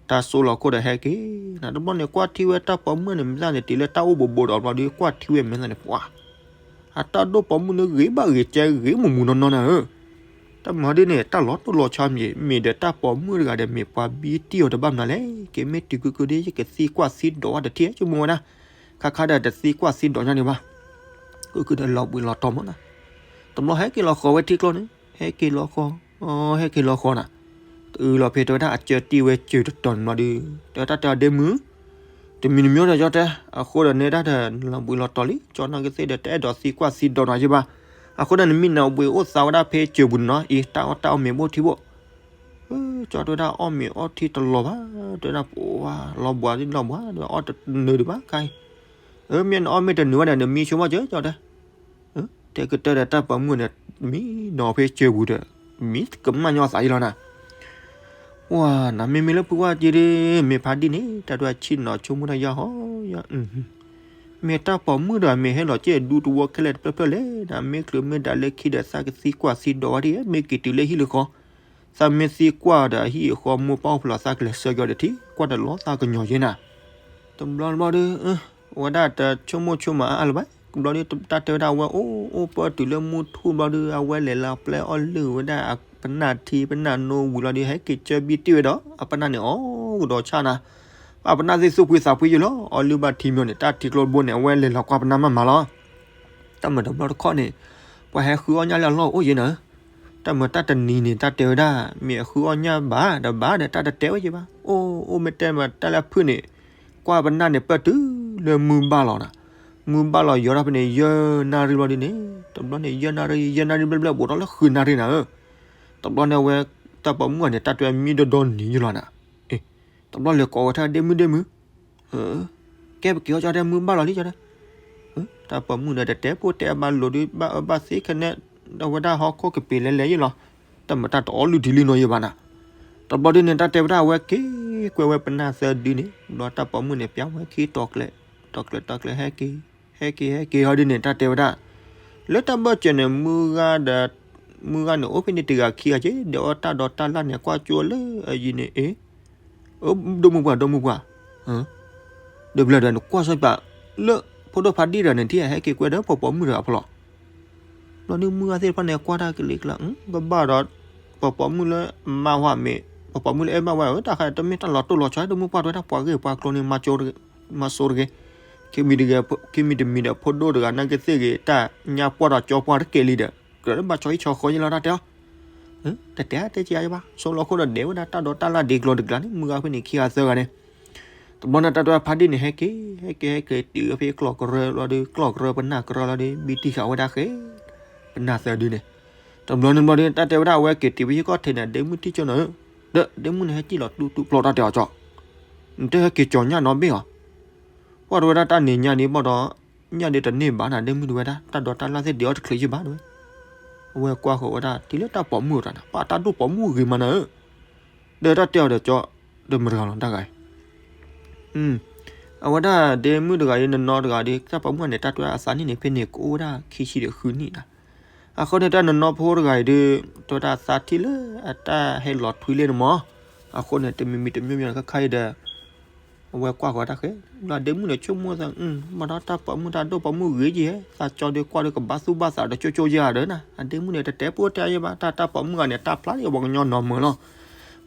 တၢ်စိလီၤခိၣ်ဒီးဟဲက့ၤ နတဘျီန့ၣ် ကွၢ်ထံၣ်ဝဲတၢ်ပိာ်မုၣ်န့ၣ် မ့ၢ်သးန့ၣ် တုၤလၢတၢ်အိၣ်ဘူးဘူးဒီးဘျီဒီး ကွၢ်ထံၣ်ဝဲမ့ၢ်သးန့ၣ် ပှၤ အတၢ်ဒိၣ်ပိာ်မုၣ်န့ၣ် ဂ့ၤဘၣ်ဂ့ၤကဲဂ့ၤမူးမူးနီၢ်နီၢ်နၤဧၢ တၢ်မၤဒ်န့ၣ် တၢ်လီၤတိၢ်လီၤဆီမ့ၢ် မ့ၢ်ဒီးတၢ်ပိာ်မုၣ်တဂၤဒီး မ့ၢ်ပှၤဘံတံၢ်အီၤတဘၣ်မနုၤလဲၣ်. က့ၤမ့ၢ်တုၤကုကုဒ် ယကသံကွၢ်သံဒိးဝဲတထံၣ် ဆိကမိၣ်ဝဲဒၣ် ခါခါဒီးတသံကွၢ်သံဒိးညါန့ၣ်ဘၣ်. ကုကုဒီးလီၤဘှံးလီၤတီၤမးနီၤ. တဘျီဟဲက့ၤလီၤဃီၤဝဲထံကျိန့ၣ် ဟဲက့ၤလီၤဃီၤ, ဟဲက့ၤလီၤဃီၤနၤ. တုၤလီၤဖဲတဲဝဲဒၣ်အကၢတံၢ်ဝဲစၢၤတတီၤန့ၣ်ဘျီဒီး တဲတၢ်တဲအီၤဒ့မုၣ် တမံၤတမံၤဒီး ကၠီတဲ အဃိဒီးနဲဒၣ်ဒီး လီၤဘှံးလီၤတီၤလံ ကၠီနီၢ်ကသ့ၣ်ဒီး တအဲၣ်ဒိးသံကွၢ်သံဒိးနၤယ့ၢ်ဘၣ်. အဃိဒီး နမံနၤအိၣ်ဘှံးအိၣ်သါဝဲဒၣ်ဖဲစၢၤပူၤန့ၣ်နီၤ အံၤ တၢ်အီၣ်တၢ်အီၣ်မ့ၤဘိၣ်ထံဘိၣ်. ကၠီတဲဝဲဒၣ် အီၣ်မ့ၤအီထံတလီၤဘၣ်, တဲဝဲဒၣ် ပှၤလီၤဘှံးလီၤဘှံးဒီး အီၣ်တနၢၤဒံးဘၣ်ခါအံၤ. မ့ၢ်နအီၣ်မ့ၢ်တနၢၤဘၣ်ဒီး နမံဆိကမိၣ်စၢၤ ကၠီတဲ တဲကတၢၢ်ဒီးတၢ်ပိာ်မုၣ်န့ၣ် မံနီၤဖဲစၢၤပူၤဒီး မံကမၣ်ညီသးယ့ၢ်လီၤနၤ. ပှၤနၤ မ့မ့ၢ်လၢဖုဝါက့ဒီး မ့ၢ်ဖါဒံၣ်န့ၣ် တၢ်ဒွဲၣ်ဆံၣ်နီၤဆိကမိၣ်တၢ်ယါဟီယါ, မ့ၢ်တၢ်ပိာ်မုၣ်ဒီး မ့ၢ်ဟဲလီၤကဲဒူတဝီခဲလၢာ်တဖျၢၣ်ဖျၢၣ်လဲၣ်, နမ့ၢ်ချုးမ့ၢ်ဒၣ်လၢခံဒီး သးကသံကွၢ်သံဒိးဝဲဒၣ်, မ့ၢ်က့ၤတုၤလၢဟံၣ်လၢဃီ သးမ့ၢ်သံကွၢ်ဒီး ဟံၣ်အဃီမိၢ်ပၢ်အိၣ်ဖျိး သးကလဲၤဆှၢက့ၤအီၤဒီးထံ ကွၢ်တလီၤသးကညီၤယ့ၢ်နၤ. တဘျီတဘျီဒီး အဝဲဒၣ်တဆိကမိၣ်ဆိကမးအါလၢၤဘၣ်. တဘျီဒီး တၢ်တဲဝဲဒၣ် အဝဲအိၣ်အိၣ်ပၢတုၤလၢမုၢ်ထူၣ်ဘျီဒီး အဝဲလဲၤလီၤပျဲအီၣ်လုၢ်ဝဲဒၣ် ပနၢ်ထံပနၢ်နိဝံၤလီၤဒီး ဟဲက့ၤကၢဘံတံၢ်ဝဲဒီး အပနၢ်န့ၣ်အီၣ်ကဒီးဆၣ်နၤ. အပနၢ်သ့ၣ်သူၣ်ဖှံသးဖှံယ့ၢ်လီၤ. အီၣ်လုၢ်ဘၣ်ထံမီန့ၣ် တၢ်ထံကျိတဘိန့ၣ် အဝဲလဲၤလီၤကွၢ်ပနၢ်မးမးလီၤ. တၢ်မၤတဘျီတခီၣ်န့ၣ် ပှၤဟဲဃုအီၣ်ညၣ်လၢအလီၢ်အိၣ်ယ့ၢ်နၤ. တၢ်မၤတၢ်တနံၤန့ၣ် တၢ်တဲဝဲဒၣ် မ့ၢ်အဃုအီၣ်ညၣ်ဘၣ်ဒီးဘၣ်ဒီး တၢ်တတဲဝဲယ့ၢ်ဘၣ်. အိၣ်အိၣ်မ့ၢ်တဲမးတၢ်လၢအဖုၣ်န့ၣ် ကွၢ်ပနၢ်န့ၣ်ပၢၢ်တုၤလၢမုၢ်ဘၣ်လီၤနၤ. မုၢ်ဘၣ်လီၤယီၤထီၣ်ဖဲန့ၣ် ယဲၢ်နၣ်ရံၣ်ဘျီဒ်န့ၣ်, တဘျီန့ၣ် ယဲၢ်နၣ်ရံၣ် ယဲၢ်နၣ်ရံၣ်ဘျဲၣ်ဘျဲၣ် ဘူးထီၣ်လၢဃုနၣ်ရံၣ်နၤဧၢ. တဘျီန့ၣ်အဝဲ တၢ်ပိာ်မုၣ်အီၤန့ၣ် တၢ်တဲမံဒီဒီနံၤယ့ၢ်လီၤနၤ. တဘျီလဲၤကိးဝဲတၢ်ဒ့မုၣ်ဒ့မုၣ် ကဲပက့ၤအီၣ်ကၠီတဲ မုၢ်ဘၣ်လီၤလံကၠီတဲ. တၢ်ပိာ်မုၣ်န့ၣ် တတဲပိၢ်တဲအဘၣ်လိၤဒီး ဘၣ်အၢဘၣ်သီခဲန့ၣ် ဒီးဝဲဒၣ်ဟီၣ်ခိၣ်ကပ့ၤလဲၤလဲၤယ့ၢ်လီၤ. တၢ်မၤတၢ်တအီၣ်လုၢ်ထံလုၢ်နိယ့ၢ်ဘၣ်နၤ. တဘျီဒ်န့ၣ် တၢ်တဲဝဲဒၣ်အဝဲက့ၤကွဲဝဲပနၢ်သၢဒုန့ၣ် ဘျီတၢ်ပိာ်မုၣ်န့ၣ် ပျၢ်ဝဲခံတီၤကျဲ တီၤကျဲတီၤကျဲဟဲက့ၤ ဟဲက့ၤဟဲက့ၤဟီဒ်န့ၣ် တၢ်တဲဝဲဒၣ် လၢတၢ်ဘၢၣ်စၢၤန့ၣ် မုၢ်ဂၤဒီး မုၢ်ဂၤန့ၣ် အိၣ်ဖဲန့ၣ်တဂၤခံဂၤက့ၤ ဒီးအီၣ်တၢ်ဒီးတၢ်လၢ်န့ၣ် ကွၢ်ကၠိလၢအယံၤန့ၣ် အ့ ဒိၣ်မုၢ်ပှၢ် ဒိၣ်မုၢ်ပှၢ်, ဒီးဘျၢဒီးနကွၢ်စီပာ် လၢဖိဒိၣ်ဖးဒံၣ်တဂၤန့ၣ် ထံၣ်ဟဲက့ၤကွဲဒီးပိာ်ပိာ်မုၣ်တဂၤအဖီလာ်. ဘျီဒ်မုၢ်ဂၤသ့ၣ်တဖၣ်န့ၣ် ကွၢ်တၢ်ကလံၤကျါ ကဘၣ်ဒီး ပိာ်ပိာ်မုၣ်လၢမါဝဲမ့ၢ် ပိာ်ပိာ်မုၣ်လၢအဲၣ်ဘၣ်ဝဲဧၢ တၢ်ခါတမ့ၢ်တၢ်လီၤတိၢ်လီၤဆီ ဒိၣ်မုၢ်ပှၢ်တဲဝဲဒၣ် ပှၤဂ့ၢ်ပှၤကျိၤန့ၣ် မၤစိတဂ့ၤ ခံမံၤတမံၤဒီး ဖိဒိၣ်တဂၤနာ်က့သ့ၣ်ဂ့ၤ တၢ်ညါပှၢ်ဒီးကၠီပှၢ်တကဲလံဒီး ကြၢးလၢဘၣ်ဆီဟံၣ်ဆီဃီယ့ၢ်လီၤတၢ်တဲအီၤ တတဲတတဲကယဘၣ် ဆိလီၤခိၣ်ဒီးဒဲးဝဲဒၣ်တၢ်ဒီးတၢ်လၢ်ဒ့ကျိၤတကျါန့ၣ် မုၢ်ဂၤဖဲန့ၣ်ခံဂၤသၢဂၤန့ၣ် တဘျီန့ၣ် တၢ်တဲဖးဒံၣ်န့ၣ် ဟဲက့ၤ ဟဲက့ၤ ဟဲက့ၤတုၤဖဲကျီၢ်ကရၢလီၤဒီး ကျီၢ်ကရၢပနၢ်ကရၢလီၤဒီး ဘံတံၢ်ဃာ်ဝဲဒၣ်ဃဲ ပနၢ်သၢဒုန့ၣ် တဘျီန့ၣ်ဘျီဒီး တၢ်တဲဝဲဒၣ်အဝဲက့ၤတုၤဖဲယကီၢ်ထဲန့ၣ် ဒ့မုၣ်ထံၣ်ကၠီနီၤဧၢ ဒီးဒ့မုၣ်န့ၣ် ဟဲက့ၤလီၤတူတူဖျီတၢ်တဲအီၤကၠီ နတဟဲက့ၤကၠီညၣ်နီတဘ့ၣ်အီၤ ပှၤတဲဝဲဒၣ်တၢ်န့ၣ်ညၣ်ဒ့ဘၣ်ဒီး ညၣ်ဒ့တန့ၢ်ဘၣ်နၤ ဒ့မုၣ်တဲဝဲဒၣ် တၢ်ဒီးတၢ်လၢ်သ့ၣ်ဒ့အီၣ်တချုးယ့ၢ်ဘၣ်တဲဝဲ အဝဲကွၢ်ဃီၤဝဲဒၣ် တုၤလၢတၢ်ပိာ်မုၣ်အတၢ်နၤ ပှၤတၢ်ဒိၣ်ပိာ်မုၣ်ဂ့ၤမးနၤဧၢ ဒီးတၢ်တဲအီၤဒီးကၠီ ဒီးမတၤတဂၤလီၤတၢ်ဂၤအံၤ အဝဲဒၣ်ဒ့မုၣ်တဂၤအံၤ နနီတဂၤဒီး တၢ်ပိာ်မုၣ်န့ၣ် တၢ်တဲအသးနံၣ်န့ၣ် ဖဲန့ၣ်ကအိၣ်ဝဲဒၣ်ခံဆံဒီးဃုနံၣ်နၤ အဃိန့ၣ် တၢ်နနီဖိတဂၤအံၤဒီး တဲဝဲဒၣ်သးထံၣ်လၢအတၢ်ဟဲလီၤထွံလ့ၣ်န့ၣ်မး အဃိန့ၣ် တမံၤမံၤတမံၤမံၤခါခါအံၤဒီး အဝဲကွၢ်ဃီၤတၢ်ဃဲ ဘျီဒ့မုၣ်န့ၣ် ဆိကမိၣ်သး မ့ၢ်ဒီးတၢ်ပိာ်မုၣ်တၢ်ဒိၣ်ပိာ်မုၣ်ဂ့ၤက့ၤ သးကၠီဒီးကွၢ်ဒီးကဘၣ်သူၣ်ဘၣ်သးဒီးကၠိကၠိယဲၢ်ဒီးနၤ အဒ့မုၣ်န့ၣ် တတဲပိၢ်တဲယဲၢ်ဘၣ် တၢ်တၢ်ပိာ်မုၣ်ဂၤန့ၣ် တၢ်ဖျါလၢပှၤကညီနီၢ်မၢလီၤ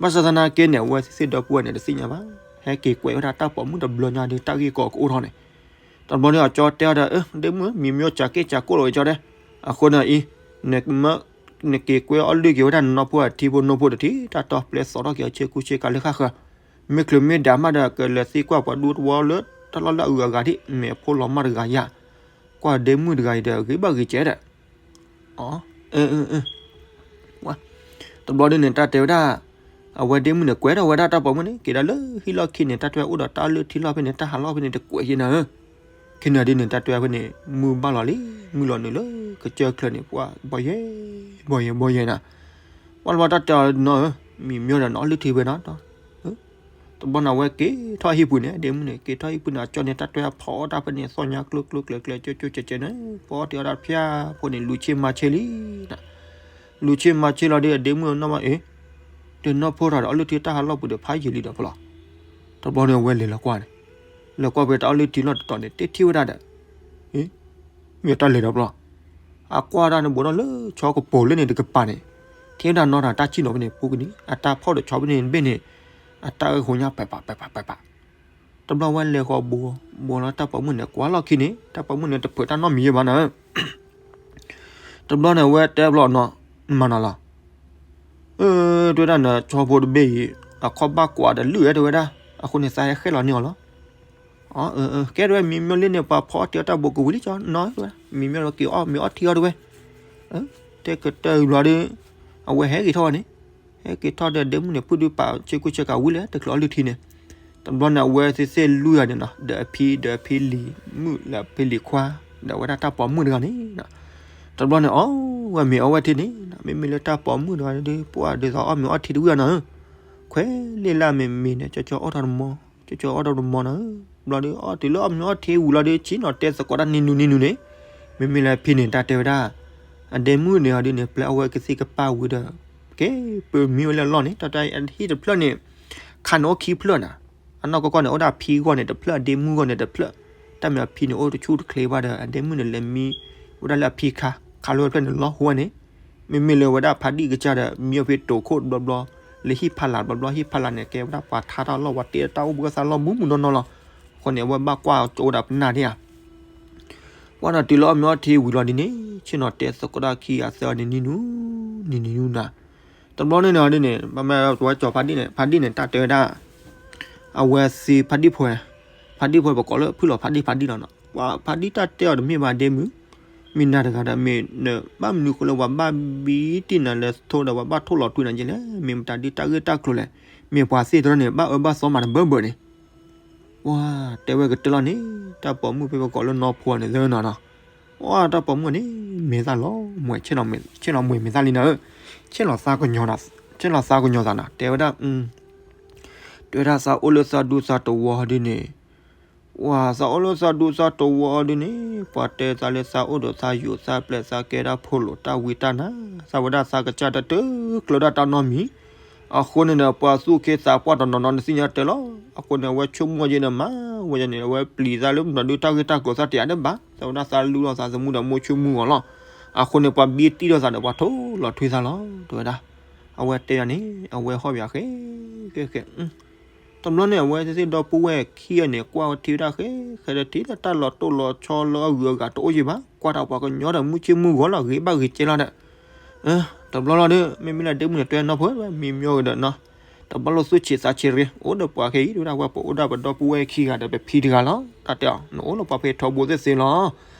ဘၣ်ဆၣ်သနာ်က့န့ၣ် အဝဲသ့ၣ်သ့ၣ်ဒီပုၢ်ဝဲၢ်န့ၣ် တသ့ၣ်ညါဘၣ် ဟဲက့ၤကွဲးဝဲဒၣ်တၢ်ပိာ်မုၣ်တဘျီညါဒီး တၢ်ဂ့ၢ်ကီကအိၣ်ထီၣ်န့ၣ် တဘျီန့ၣ် အကၠီတဲအီၤဒီး ဒ့မုၣ် မံမ့ၢ်စၢ်က့ၣ်စၢ်ကိၣ်လီၤဝဲကၠီတဲ အဃိန့ၣ်အံၤ နက့ၤကွဲးအီၣ်လုၢ်က့ၤဝဲဒၣ်နနီၢ်ဖိအထံဖိနိဖိတထံၣ် တၢ်တီပျဲသီထီၣ်က့ၤအဆ့ကူဆ့ကၤလၢဃၣ်ဃၢၤ မ့ၢ်ချုးမ့ၢ်ဒၣ်မးဒီး ကလဲၤသံကွၢ်ပှၤဒူတဝီလၢ လီၤလၢအဂုၤအဂၤဒံး မ့ၢ်အဖိလီၤမၢ်တဂၤယၤ, ကွၢ်ဒ့မုၣ်တဂၤအံၤဒီး ဂ့ၤဘၣ်ဂ့ၤကဲဒီး, အ တဘျီဒ်န့ၣ် တၢ်တဲဝဲဒၣ်, အဝဲဒ့မုၣ်န့ၣ် ကွဲးထီၣ်ဝဲဒၣ်တၢ်ပိာ်မုၣ်န့ၣ် က့ၤဒီးလၢဟံၣ်လီၢ်ခံန့ၣ် တၢ်တဲဝဲအိၣ်ဒီးတၢ်အီလုၢ်ထံလီၢ်ဖဲန့ၣ် တၢ်ဟးလီၢ်ဖဲန့ၣ် တကွဲးယဲနၤဧၢ, ခဲန့ၣ်ဒ်န့ၣ် တၢ်တဲဝဲဖဲန့ၣ် မုၢ်ဘၣ်လီၤလံ, မုၢ်လီၤနုာ်လၢကစၢၢ်ချၢန့ၣ် ပှၤဘီယဲ, ဘီယဲ ဘီယဲနၤ, ပှၤတဘျီတၢ်တဲအီၤနီၤဧၢ, မံမီၢ်ဒီးနအီလုၢ်ထံဝဲနီၤ တဘျီန့ၣ် အဝဲက့ၤထီၣ်ဟံၣ်ပူၤန့ၣ် ဒ့မုၣ်န့ၣ် က့ၤထီၣ်ဟံၣ်ပူၤန့ၣ် အကၠီန့ၣ် တၢ်တဲအဖီအီၣ်တၢ်ဖဲန့ၣ် သီၣ်ညါကျိကျိကျဲကျဲ ကၠိကၠိကဲကဲန့ၣ် ဖီအီၣ်တ့ၢ်အီၣ်တၢ်ဖၠၣ်ဖိန့ၣ် လူၤဆ့မၤဆ့လံနၤ, လူၤဆ့မၤဆ့လီၤဒီး အဒ့မုၣ်နီၢ်မးအ့ၣ်, တနီၢ်ဖိထီၣ်ဒီး အီလုၢ်ထံတၢ်ဟးလီၢ်ပူၤဒီး ဖးယံာ်လံဒီးဖျီ, တဘျီန့ၣ် အဝဲလဲၤလီၤကွၢ်န့ၣ်, လဲၤကွၢ်ဖဲတၢ်အီလုၢ်ထံလီၢ်တတီၤန့ၣ် တထံၣ်ဝဲဒၣ်ဒီး မ့ၢ်တၢ်လဲၤဒီးဖျီ, အကွၢ်ဒၣ်န့ၣ် ဘူးထီၣ်လၢဆီကပိၤလၢန့ၣ်တကပၤန့ၣ်, ထံၣ်ဝဲဒၣ်နီၢ်တၢ်တၢ်ဆံၣ်နီၤဖဲန့ၣ် ပူကနံၤ အတၢ်ဖီၣ်ဒီးဆီဖဲန့ၣ်တဘ့ၣ်န့ၣ်, အတၢ်အၢဃိညါ ပၢ်ပၢ်ပၢ်ပၢ်ပၢ်ပၢ်, တဘျီဝဲလဲၤဃီၤဘူး, ဘူးလီၤတၢ်ပိာ်မုၣ်န့ၣ် ကွၢ်လီၢ်ခံန့ၣ် တၢ်ပိာ်မုၣ်န့ၣ် တဖုးတၢ်နီတမံၤယဲဘၣ်နၤ တဘျီန့ၣ် အဝဲတဲဘျီနီၤ, မၤနၤလီၤ, တဲဝဲဒၣ်နၤ ဆီဖိတဘ့ၣ်အံၤ အခီၣ်ဘၣ်ကွၢ်ဒီးလုၢ်ဝဲတဲဝဲဒၣ်, အဃိန့ၣ် သးဟဲဃဲလီၤန့ၢ်အီၤလီၤ, ကဲတဲဝဲ မံမီၢ်လၢန့ၣ် ပှၤဖီအီၣ်တ့ၢ်အီၣ်တၢ်ဘူးကဝံၤလံကီးနီၤတဲဝဲ, မံမီၢ်လၢက့ၤအီၣ်မ့ၢ်အီၣ်ထံအီၣ်တဲဝဲ, တဲကတၢၢ်ဘျီဒီး အဝဲဟဲက့ၤထီၣ်ဝဲန့ၣ်, ဟဲက့ၤထီၣ်ဒီးဒ့မုၣ်န့ၣ် ဖုၣ်ဒုပာ်ဆ့ကူဆ့ကၤဝံၤလၢတချုးအီလုၢ်ထံန့ၣ်, တဘျီန့ၣ် အဝဲသ့ၣ်သ့ၣ်လူယၤန့ၣ်နီၤ ဒီးအဖံဒီးအဖံလံၤမုၣ်လၢအဖံလံၤခွါ, ဒီးအဝဲဒၣ်တၢ်ပိာ်မုၣ်တဂၤန့ၣ်, တဘျီန့ၣ် အီၣ်ဝဲမ့ၤအီၣ်ဝဲထံန့ၣ်, မ့မ့ၢ်လၢတၢ်ပိာ်မုၣ်တဂၤဒီး ပှၤဒ်သိးအီၣ်မ့ၤအီၣ်ထံတဝံၣ်အီၤနၤဧၢ, ခွဲးလ့ၢ်လၢအမ့ၤမ့ၤန့ၣ် ကၠီကၠီအီၣ်ထီၣ်တမီၤ, ကၠီကၠီအီၣ်ထီၣ်တမီၤနၤဧၢ, ဘျီဒီးအီၣ်တုၤလၢအီၣ်မ့ၤအီၣ်ထံဝံၤလီၤဒီး ဆ့ၣ်နီၤတဲသကိးတၢ်နံၤနူနံၤနူန့ၣ်, မ့မ့ၢ်လၢဖံန့ၣ် တၢ်တဲဝဲဒၣ် အဒ့မုၣ်န့ၣ်အီၤဒ်န့ၣ် ပျဲအဝဲကသ့ၣ်ကပၢ်ဝံၤဒီး ကဲပမံဝဲလၢအလီၢ်န့ၣ် တၢ်တၢ်အဟံၣ်တဖျၢၣ်န့ၣ် ခါန့ၣ်အိၣ်ခံဖျၢၣ်နၤ, အနီၢ်ကီၢ်ကီၢ်န့ၣ် အိၣ်ဒၣ်ဖံဂီၢ်န့ၣ်တဖျၢၣ် အဒ့မုၣ်ဂီၢ်န့ၣ်တဖျၢၣ်, တၢ်မ့ၢ်အဖံန့ၣ်အိၣ်တဆူၣ်တချ့ဘၣ်ဒီး အဒ့မုၣ်န့ၣ်လဲၤမံဝဲဒၣ်လၢအဖံခါ, ခါလၢဝဲဖျၢၣ်န့ၣ်လီၤဟိဝဲန့ၣ်, မ့မ့ၢ်လၢဝဲဒၣ်ဖးဒံၣ်ကစၢ်ဒီး မံအီၤဖဲတိာ်ခိၣ်တဘျီဘျီ, လၢဟံၣ်ဖးလၢ်တဘျီဘျီ ဟံၣ်ဖးလၢ်န့ၣ် ကဲဝဲဒၣ်ပှၤထါတၢ်လီၢ် ပှၤတ့တၢ်အိၣ်ဘှီသးလီၢ်မုၢ်မုၢ်နီၢ်နီၢ်လီၤ, အဃိန့ၣ် အဝဲဘၣ်ကွၢ်ကၠိဝဲဒၣ်ပနၢ်ဒၣ်ဧါ ပှၢ်ဒီးတုၤလၢအီၣ်မ့ၤအီၣ်ထံဝံၤလီၤဒ်န့ၣ် ဆ့ၣ်နီၤတဲသကိးတၢ်ခံဂၤသၢဂၤန့ၣ်နံၤနူ, နံၤနံၤနူနၤ, တဘျီန့ၣ်န့ၣ်ဒ်န့ၣ် ပမ့ၢ်ဝဲကၠီဖးဒံၣ်န့ၣ် ဖးဒံၣ်န့ၣ် တၢ်တဲဝဲဒၣ် အဝဲသ့ၣ်ဖးဒံၣ်ဖိ, ဖးဒံၣ်ဖိပကိးလၢဖုၣ်လီၤဖးဒံၣ်ဖးဒံၣ်လီၤနီၤ, ပှၤဖးဒံၣ်တၢ်တဲအီၤတမ့ၢ်ဘၣ်ဒ့မုၣ်, မ့ၢ်နၤတဂၤဒီးမ့ၢ်နဘၣ်မနုၤဃိလၢပှၤဘၣ်ဘံတံၢ်နၤလဲၤထိဒီးပှၤဘၣ်ထိၣ်လီၤထွံနၤက့လဲၣ်, မ့ၢ်မတၤဒ်တၢ်ဂ့ၢ်တၢ်ကျိၤလဲၣ်, မ့ၢ်ပှၤသ့ၣ်တဖၣ်န့ၣ် ဘၣ်အၢဘၣ်သီမးတဘၢဘၢန့ၣ် ပှၤတဲဝဲကတၢၢ်လီၤန့ၣ် တၢ်ပိာ်မုၣ်ဖဲပကိးလၢနီၢ်ဖိန့ၣ်သၢနီၤနီၤ, ပှၤတၢ်ပိာ်မုၣ်န့ၣ် မဲာ်သၣ်လီၤမွဲၤ ဆ့ၣ်လီၤမွဲၤမဲာ်သၣ်လံနၤဧၢ, ဆ့ၣ်လီၤသးကညီၤသး, ဆ့ၣ်လီၤသးကညီၤသးနၤ တဲဝဲဒၣ်, တဲဝဲဒၣ်သးအိၣ်လၢသးဒူသးတဝီဒ်န့ၣ်, ပှၤသးအိၣ်လၢသးဒူသးတဝီဒ်န့ၣ် ပှၤတဲသးလၢသးအိၣ်ဒီးသးယိာ်သးပျဲၢ်သးကဲဒၣ်ဖိလိာ်တၢ်ဝံတၢ်နါ, သးဝဲဒၣ်သးကစၢ်တတုၤကျၢၤဒၣ်တၢ်နီတမံၤ, အဃိန့ၣ်ဒီး ပှၤသူၣ်က့သးပှၢ်တနီၤနီၤန့ၣ်သ့ၣ်ညါတဲလီၤ, အဃိန့ၣ် အဝဲဆိကမိၣ်က့ၤန့ၣ်မး, ဝဲန့ၣ် အဝဲပျံၤသးလၢမတၤဒုတၢ်ဂ့ၢ်တၢ်ကျိၤသးတယၤဒၣ်ဘၣ်, သးဝဲဒၣ်သးလူလီၤသးသမူဒီးမိၢ်ဆိကမိၣ်အီၤလီၤ, အဃိန့ၣ် ပှၤဘံတံၢ်ဒီးသးဒီးပှၤထိၣ်လီၤထွံသးလီၤ တဲဝဲဒၣ်, အဝဲတဲယၤန့ၣ် အဝဲဟီၣ်ဘၣ်ဃဲ, ဃဲဃဲ တဘျီန့ၣ် အဝဲသ့ၣ်ဒီပုၢ်ဝဲၢ်ခံဂၤန့ၣ် ကွၢ်ဝဲထံဝဲဒၣ်ဃဲ, ဃဲဒီးထံၣ်လၢတၢ်လီၤတိၢ်လီၤဆီလၢအဂုၤအဂၤတအိၣ်ယံၤဘၣ်, ကွၢ်တၢ်ပှၤကညီဒီးမုၢ်ဆ့မုၢ်ဂီၤလီၤ ဂ့ၤဘၣ်ဂ့ၤကဲလီၤဒီး, တဘျီလီၤဒီး မ့မ့ၢ်လၢဒ့မုၣ်န့ၣ် တဲနီၢ်ဖိ မံမီၢ်ဂ့ၤဒီးနီၤ, တဘျီလီၤသူၣ်ဆံးသးဆံးရ့ အိၣ်ဒီးပှၤခဲအံၤ တဲဝဲဒၣ် ဝဲပအိၣ်ဒၣ်ပဒီပုၢ်ဝဲၢ်ခံဂၤဒီးပဖံတဂၤလီၤ, တၢ်တဲအီၤ နအိၣ်လၢပှၤဖဲထီဘိသ့ၣ်သ့လီၤ,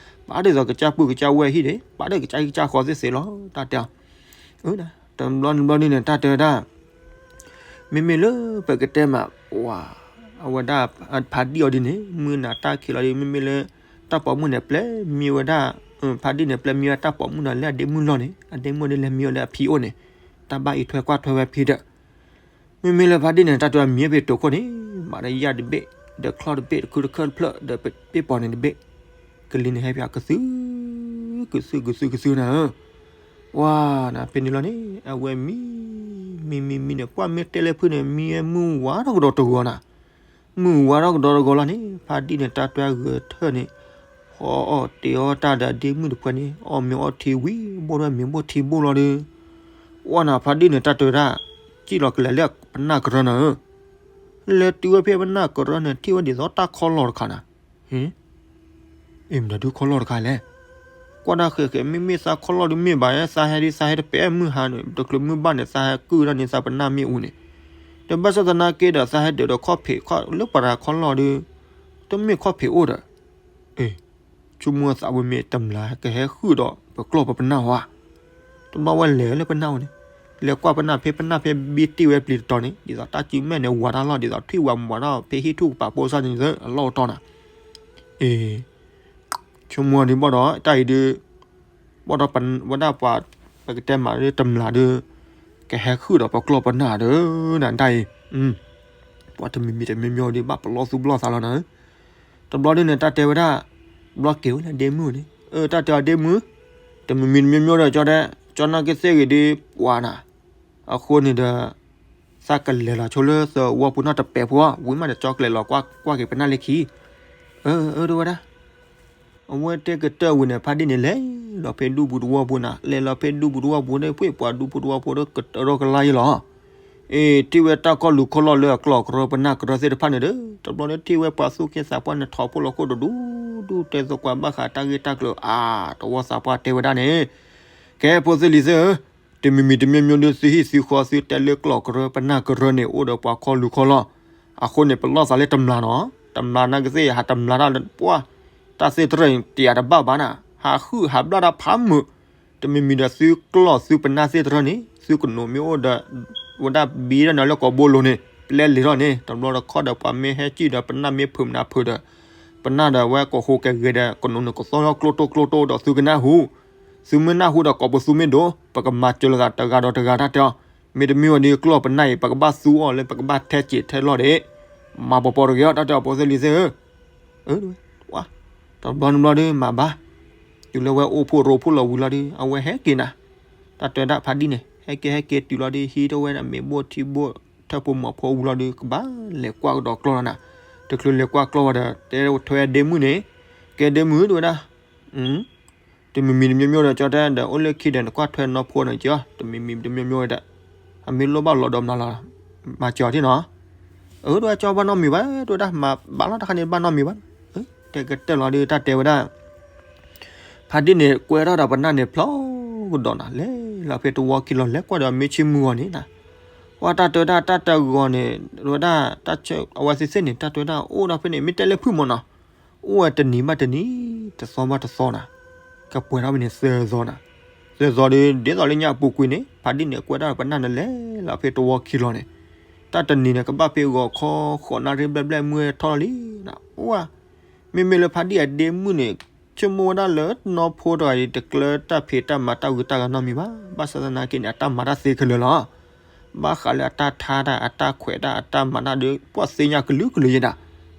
ပာ်ဒ်သိးကစၢ်ပုၢ်ကစၢ်ဝဲၢ်ဟံၣ်န့ၣ် ပာ်ဒ်ကစၢ်ဟံၣ်ကစၢ်ဃီသ့ၣ်သ့လီၤ, တၢ်တဲအီၤ တဘျီတဘျီဒ်န့ၣ် တၢ်တဲဝဲဒၣ်, မ့မ့ၢ်လၢပကတဲမး ပှၤ အဝဲဒၣ်ဖးဒံၣ်အီၤဒ်န့ၣ် မုၢ်နၤတၢ်ခံးလီၤဒီး မ့မ့ၢ်လၢ တၢ်ပိာ်မုၣ်န့ၣ် ပျဲမံဝဲဒၣ်, ဖးဒံၣ်န့ၣ် ပျဲမံဝဲတၢ်ပိာ်မုၣ်ဒီးလၢအဒ့မုၣ်လီၢ်န့ၣ် အဒ့မုၣ်ဒ်လဲၤမံဝဲလၢအဖံအိၣ်န့ၣ်, တၢ်ဘၣ်အံးထွဲကွၢ်ထွဲဝဲဖံဒီး မ့မ့ၢ်လၢဖးဒံၣ်န့ၣ် တၢ်တဲဝဲမံဝဲဖဲတိာ်ခိၣ်န့ၣ် ဘၣ်ဒီးယၣ်တဘ့ၣ်, ဒီးချီၣ်တဘ့ၣ်, တခုတခၢၣ်တဖျၢၣ်, ဒီးပ့ၣ်ပိာ်န့ၣ်တဘ့ၣ်, ကလံၤန့ၣ်ဟဲပၠးကသု, ကသု ကသု ကသုနၤဧၢ, ပှၤနၤဖဲန့ၣ်လီၤန့ၣ် အဝဲမံ, မံ မံ မံန့ၣ် ပှၤမ့ၢ်တဲလၢဖုန့ၣ် မံဝဲမုၢ်ဝါထီၣ်ကဒီးတဂီၤနၤ, မုၢ်ဝါထီၣ်ကဒီးတဂီၤလီၤန့ၣ် ဖးဒံၣ်န့ၣ် တၢ်တဲဂဲၤထၢၣ်န့ၣ်, ဟီအီၣ်တ့ၤအီၣ်တၢ်ဒီးဒ့မုၣ်တဖုန့ၣ် အီၣ်မ့ၤအီထံဝံၤ ဘိၣ်ထီၣ်မ့ၤဘိၣ်ထံဘိၣ်လီၤဒီး ပှၤနၤဖးဒံၣ်န့ၣ် တၢ်တဲဝဲဒၣ်, စံၣ်လီၤကလဲၤလၢပနၢ်ကရၢနၤဧၢ, လဲၤတုၤဝဲဖဲပနၢ်ကရၢန့ၣ် ထံၣ်ဝဲဒ်သိးတၢ်ခီလီၢ်တခါနၤ, အ့ မတၤဒုခီလီၢ်တခါလဲၣ်, ကွၢ်ဒၣ်ဃဲးဃဲး မ့မ့ၢ်သးခီလီၢ်ဒုးမ့ၢ်ဘၣ် သးဟဲဒ်သးဟဲတပဲာ်မုၢ်ဟါန့ၣ် တချုးမုၢ်ဘၣ်န့ၣ် သးဟဲကုၢ်ဒၣ်န့ၣ် သးပနၢ်မ့ၣ်အူန့ၣ်, ဒီးဘၣ်ဆၣ်သနာ်က့ဒီး သးဟဲဒၢးဒီးခီၣ်ဖံးခီၣ်လၢပှၤတခီလီၢ်ဒုး, တမ့ၢ်ခီၣ်ဖံးအိၣ်ဒီး ဆိကမိၣ်သးဝဲမ့ၢ်တမျးကဟဲဃုာ်ဒီးပကျီၢ်ပပနၢ်ဧါ. တဘျီဝဲလဲၤလၢပနၢ်ဝဲန့ၣ်, လဲၤကွၢ်ပနၢ်ဖဲပနၢ်ဖဲဘံတ့ၢ်ဝဲပျံၤတတီၤန့ၣ် ဒ်သိးတၢ်စုမဲာ်န့ၣ်ဝးတၢ်လီၢ် ဒ်သိးထွံၣ်ဝးမၤတၢ်ဖဲဟံၣ်ထူၣ်ကပာ်ပိစၢ်န့ၣ်သၢအလီၢ်အတီၢ်နၤ. အ့ ဆိကမိၣ်ဒ်ဘၣ်ဒီး တၢ်အံၤဒုး ဘၣ်ဒီးဝဲဒၣ်ပှၤ ပကတဲမးဒ်တမျးဒုး ကဟဲဃုာ်ဒီးပကျီၢ်ပနၢ်ဒီးနၤတၢ်အံၤ, ပှၤတမံၤမံၤတမံၤမံၤဒုး ဘၣ်ပလီၢ်သူၣ်ပလီၢ်သးလီၤနၤ. တဘျီဒုးန့ၣ် တၢ်တဲဝဲဒၣ် ဘျီက့ၤဝဲလၢဒ့မုၣ်န့ၣ် တၢ်တဲအီၤဒ့မုၣ်, တမံၤမံၤတမံၤမံၤဒီး ကၠီတဲ ကၠီနာ်က့သ့ၣ်ဂ့ၤဒုးပှၤနၤ, အဃိန့ၣ်ဒီး သးကလဲၤလီၤဆိလၢသဝီပူၤနီၢ်တပဲာ်ဖိ, ဝံၤမးဒီးကၠီကလဲၤလီၤကွၢ်က့ၤပနၢ်လၢခံ, အၢ အၢ တဲဝဲဒၣ်. အဝဲတဲကတၢၢ်ဝံၤန့ၣ် ဖါဒံၣ်န့ၣ်လဲၤလီၤဖဲဒူပူၤသဝီပူၤနၤ, လဲၤလီၤဖဲဒူပူၤသဝီပူၤန့ၣ် ပှ့ၤပှၤဒူပူၤသဝီပူၤဒီးကတၢၢ်ထီၣ်ကလါယဲလီၤ. အ့ ထံၣ်ဝဲတၢ်ကီၢ်လူၤခီၣ်လီၢ်လၢအကျီၢ်ကရၢပနၢ်ကရၢသ့ၣ်တဖၣ်န့ၣ်ဒီး တဘျီဒီးထံၣ်ဝဲပှၤသူၣ်က့သးပှၢ်န့ၣ် ထီၣ်ဖိလီၤခိၣ်တဒူဒူ တဲသကိးဘၣ်ဃးတၢ်ဂ့ၢ်တၢ်ကျိၤအါ, တဝီသးပှၢ်တဲဝဲဒၣ်န့ၣ်, ကဲဖိသ့ၣ်လံၤသ့ၣ်ဧၢ, တမံၤမံၤတမံၤမံၤဒုး သုဟံၣ်သုဃီသုတဲလၢကျီၢ်ကရၢပနၢ်ကရၢန့ၣ် အိၣ်ဒီးပှၤခီလူၤခီၣ်လီၢ်, အဃိန့ၣ် ပလီၢ်သးလၢတမျးနီၤ, တမျးနာ်က့သ့ၣ် ဟးတမျးတၢ်လၢပှၢ်, တၢ်သ့ၣ်တရၢၣ်တယာ်တဘၣ်ဘၣ်နၤ, ဟးဃုာ်ဟးဘျၣ်တၢ်ဖးမုာ်, တမံၤမံၤဒီးသုကျီၢ်သုပနၢ်သ့ၣ်တရၢၣ်န့ၣ် သုကနိးမ့ၢ်အိၣ်ဒီး ဝဲဒၣ်ဘံဒီးနၤလၢကိာ်ဘိလိၤန့ၣ် ပျဲလံာ်ထီၣ်န့ၣ် တဘျီဒီးခီဒီးပှၤမ့ၢ်ဟဲစံၣ်ဒီးပနၢ်မ့ၢ်ဖုးမနၤဖုးဒီး ပနၢ်ဒီးဝဲကဟူးကဂဲၤဒီး ကနိးနုာ်ကသီၣ်ထီၣ်ကျိတိၢ်ကျိတိၢ်ဒီးသုကနၢ်ဟူ, သုမ့ၢ်နၢ်ဟူဒီးကိာ်ပသူမ့ၢ်ဒိၣ် ပကမၤစၢၤလိာ်သးတဂၤဒီးတဂၤတၢ်တဲအီၤ, မ့တမ့ၢ်ဝဲဒ်ကျီၢ်ပနၢ်အံၤ ပကဘၣ်သူအီၤလၢပကဘၣ်ထဲစံးထဲလီၢ်ဒီး မၤပီၤပီၤတဂ့ၤအီၤ တၢ်တဲအီၤဖိသ့ၣ်လံၤသ့ၣ်ဧၢ, တဘျီနဘျီဒီးမၤဘၣ်, တုၤလၢဝဲအိၣ်ဖှိၣ်ရိဖှိၣ်လီၤဝံၤလီၤဒီး အဝဲဟဲက့ၤနၤ, တၢ်တဲဒၣ်ဖါဒံၣ်န့ၣ် ဟဲက့ၤဟဲက့ၤတုၤလီၤဒီး ဟံးထီၣ်ဝဲဒၣ်မ့ၤဘိၣ်ထံဘိၣ်ထၢၣ်ဖိမီၤဖိဝံၤလီၤဒီး ကဘၣ်လဲၤကွၢ်ကဒီးကျီၢ်လီၤနၤ, တချုးလဲၤကွၢ်ကျီၢ်ဝဲဒီး တဲထွဲဒ့မုၣ်န့ၣ်, ကဲဒ့မုၣ်တဲဝဲဒၣ် တမံၤမံၤတမံၤမံၤဒီး ကၠီတဲဒီး အိၣ်လၢခံဒီး နကွၢ်ထွဲနီၢ်ဖိန့ၣ်က့ၤအီၤ တမံၤမံၤတမံၤမံၤဒီး အမ့ၢ်လိၣ်ဘၣ်လီၤဒီးမနုၤလီၤ, မၤစၢၤအီၤထံၣ်နီၤ, အၢ တဲဝဲ ကၠီဘၣ်နီတမံၤဘၣ် တဲဝဲဒၣ် မၤဘၣ်လီၤတခါန့ၣ် ဘၣ်နီတမံၤဘၣ်, တဲကတၢၢ်လီၤဒီး တၢ်တဲဝဲဒၣ် ဖါဒံၣ်န့ၣ် ကွဲထီၣ်ဒီးပနၢ်န့ၣ်ဖျိကဒီးနၤ လဲၤလီၤဖဲတဝီခံလီၤ လဲၤကွၢ်ဒီးမ့ၢ်ဆ့မုၢ်ဂီၤန့ၣ်နၤ, ပှၤတၢ်တဲဝဲဒၣ် တၢ်တဂီၤန့ၣ် တဲဝဲဒၣ် အဝဲသ့ၣ်သ့ၣ်န့ၣ် တၢ်တဲဝဲဒၣ် အိၣ်ဒီးဖဲန့ၣ် မ့ၢ်တဲလၢဖုၣ်မးနီၤ အိၣ်ဝဲတနံၤဘၣ်တနံၤ တသီဘၣ်တသီနၤ, ကပှဲၤထီၣ်ဖဲန့ၣ်သၢသီနၤ, သၢသီဒီး ဒ်သိးလၢညါအပူၤကွံာ်န့ၣ် ဖါဒံၣ်န့ၣ် ကွဲထီၣ်ပနၢ်န့ၣ်လဲၤလီၤဖဲတဝီခံလီၤန့ၣ်, တၢ်တနံၤန့ၣ် ကဘၣ်ဖဲဂီၤခီ ဃိးနၣ်ရံၣ်ဘျဲၣ်ဘျဲၣ်မုၢ်ထီၣ်လံနၤ, အိၣ်ဧါ, မ့မ့ၢ်လၢဖါဒံၣ်အဒ့မုၣ်န့ၣ် ဆိကမိၣ်ဝဲဒၣ်လၢနီၢ်ဖိတဂၤအံၤ တကျၢတၢ်ဖံးတၢ်မၤတၢ်ဂုၤတၢ်ဂၤနီတမံၤဘၣ်, ဘၣ်ဆၣ်သနာ်က့န့ၣ် အတၢ်မၤတၢ်သ့ခဲလၢာ်လီၤ ဘၣ်ဃးလၢအတၢ်ထါတၢ် အတၢ်ခွဲးတၢ် အတၢ်မၤတၢ်ဒီး ပှၤသ့ၣ်ညါကလုာ်ကလုာ်ယဲဒၣ်,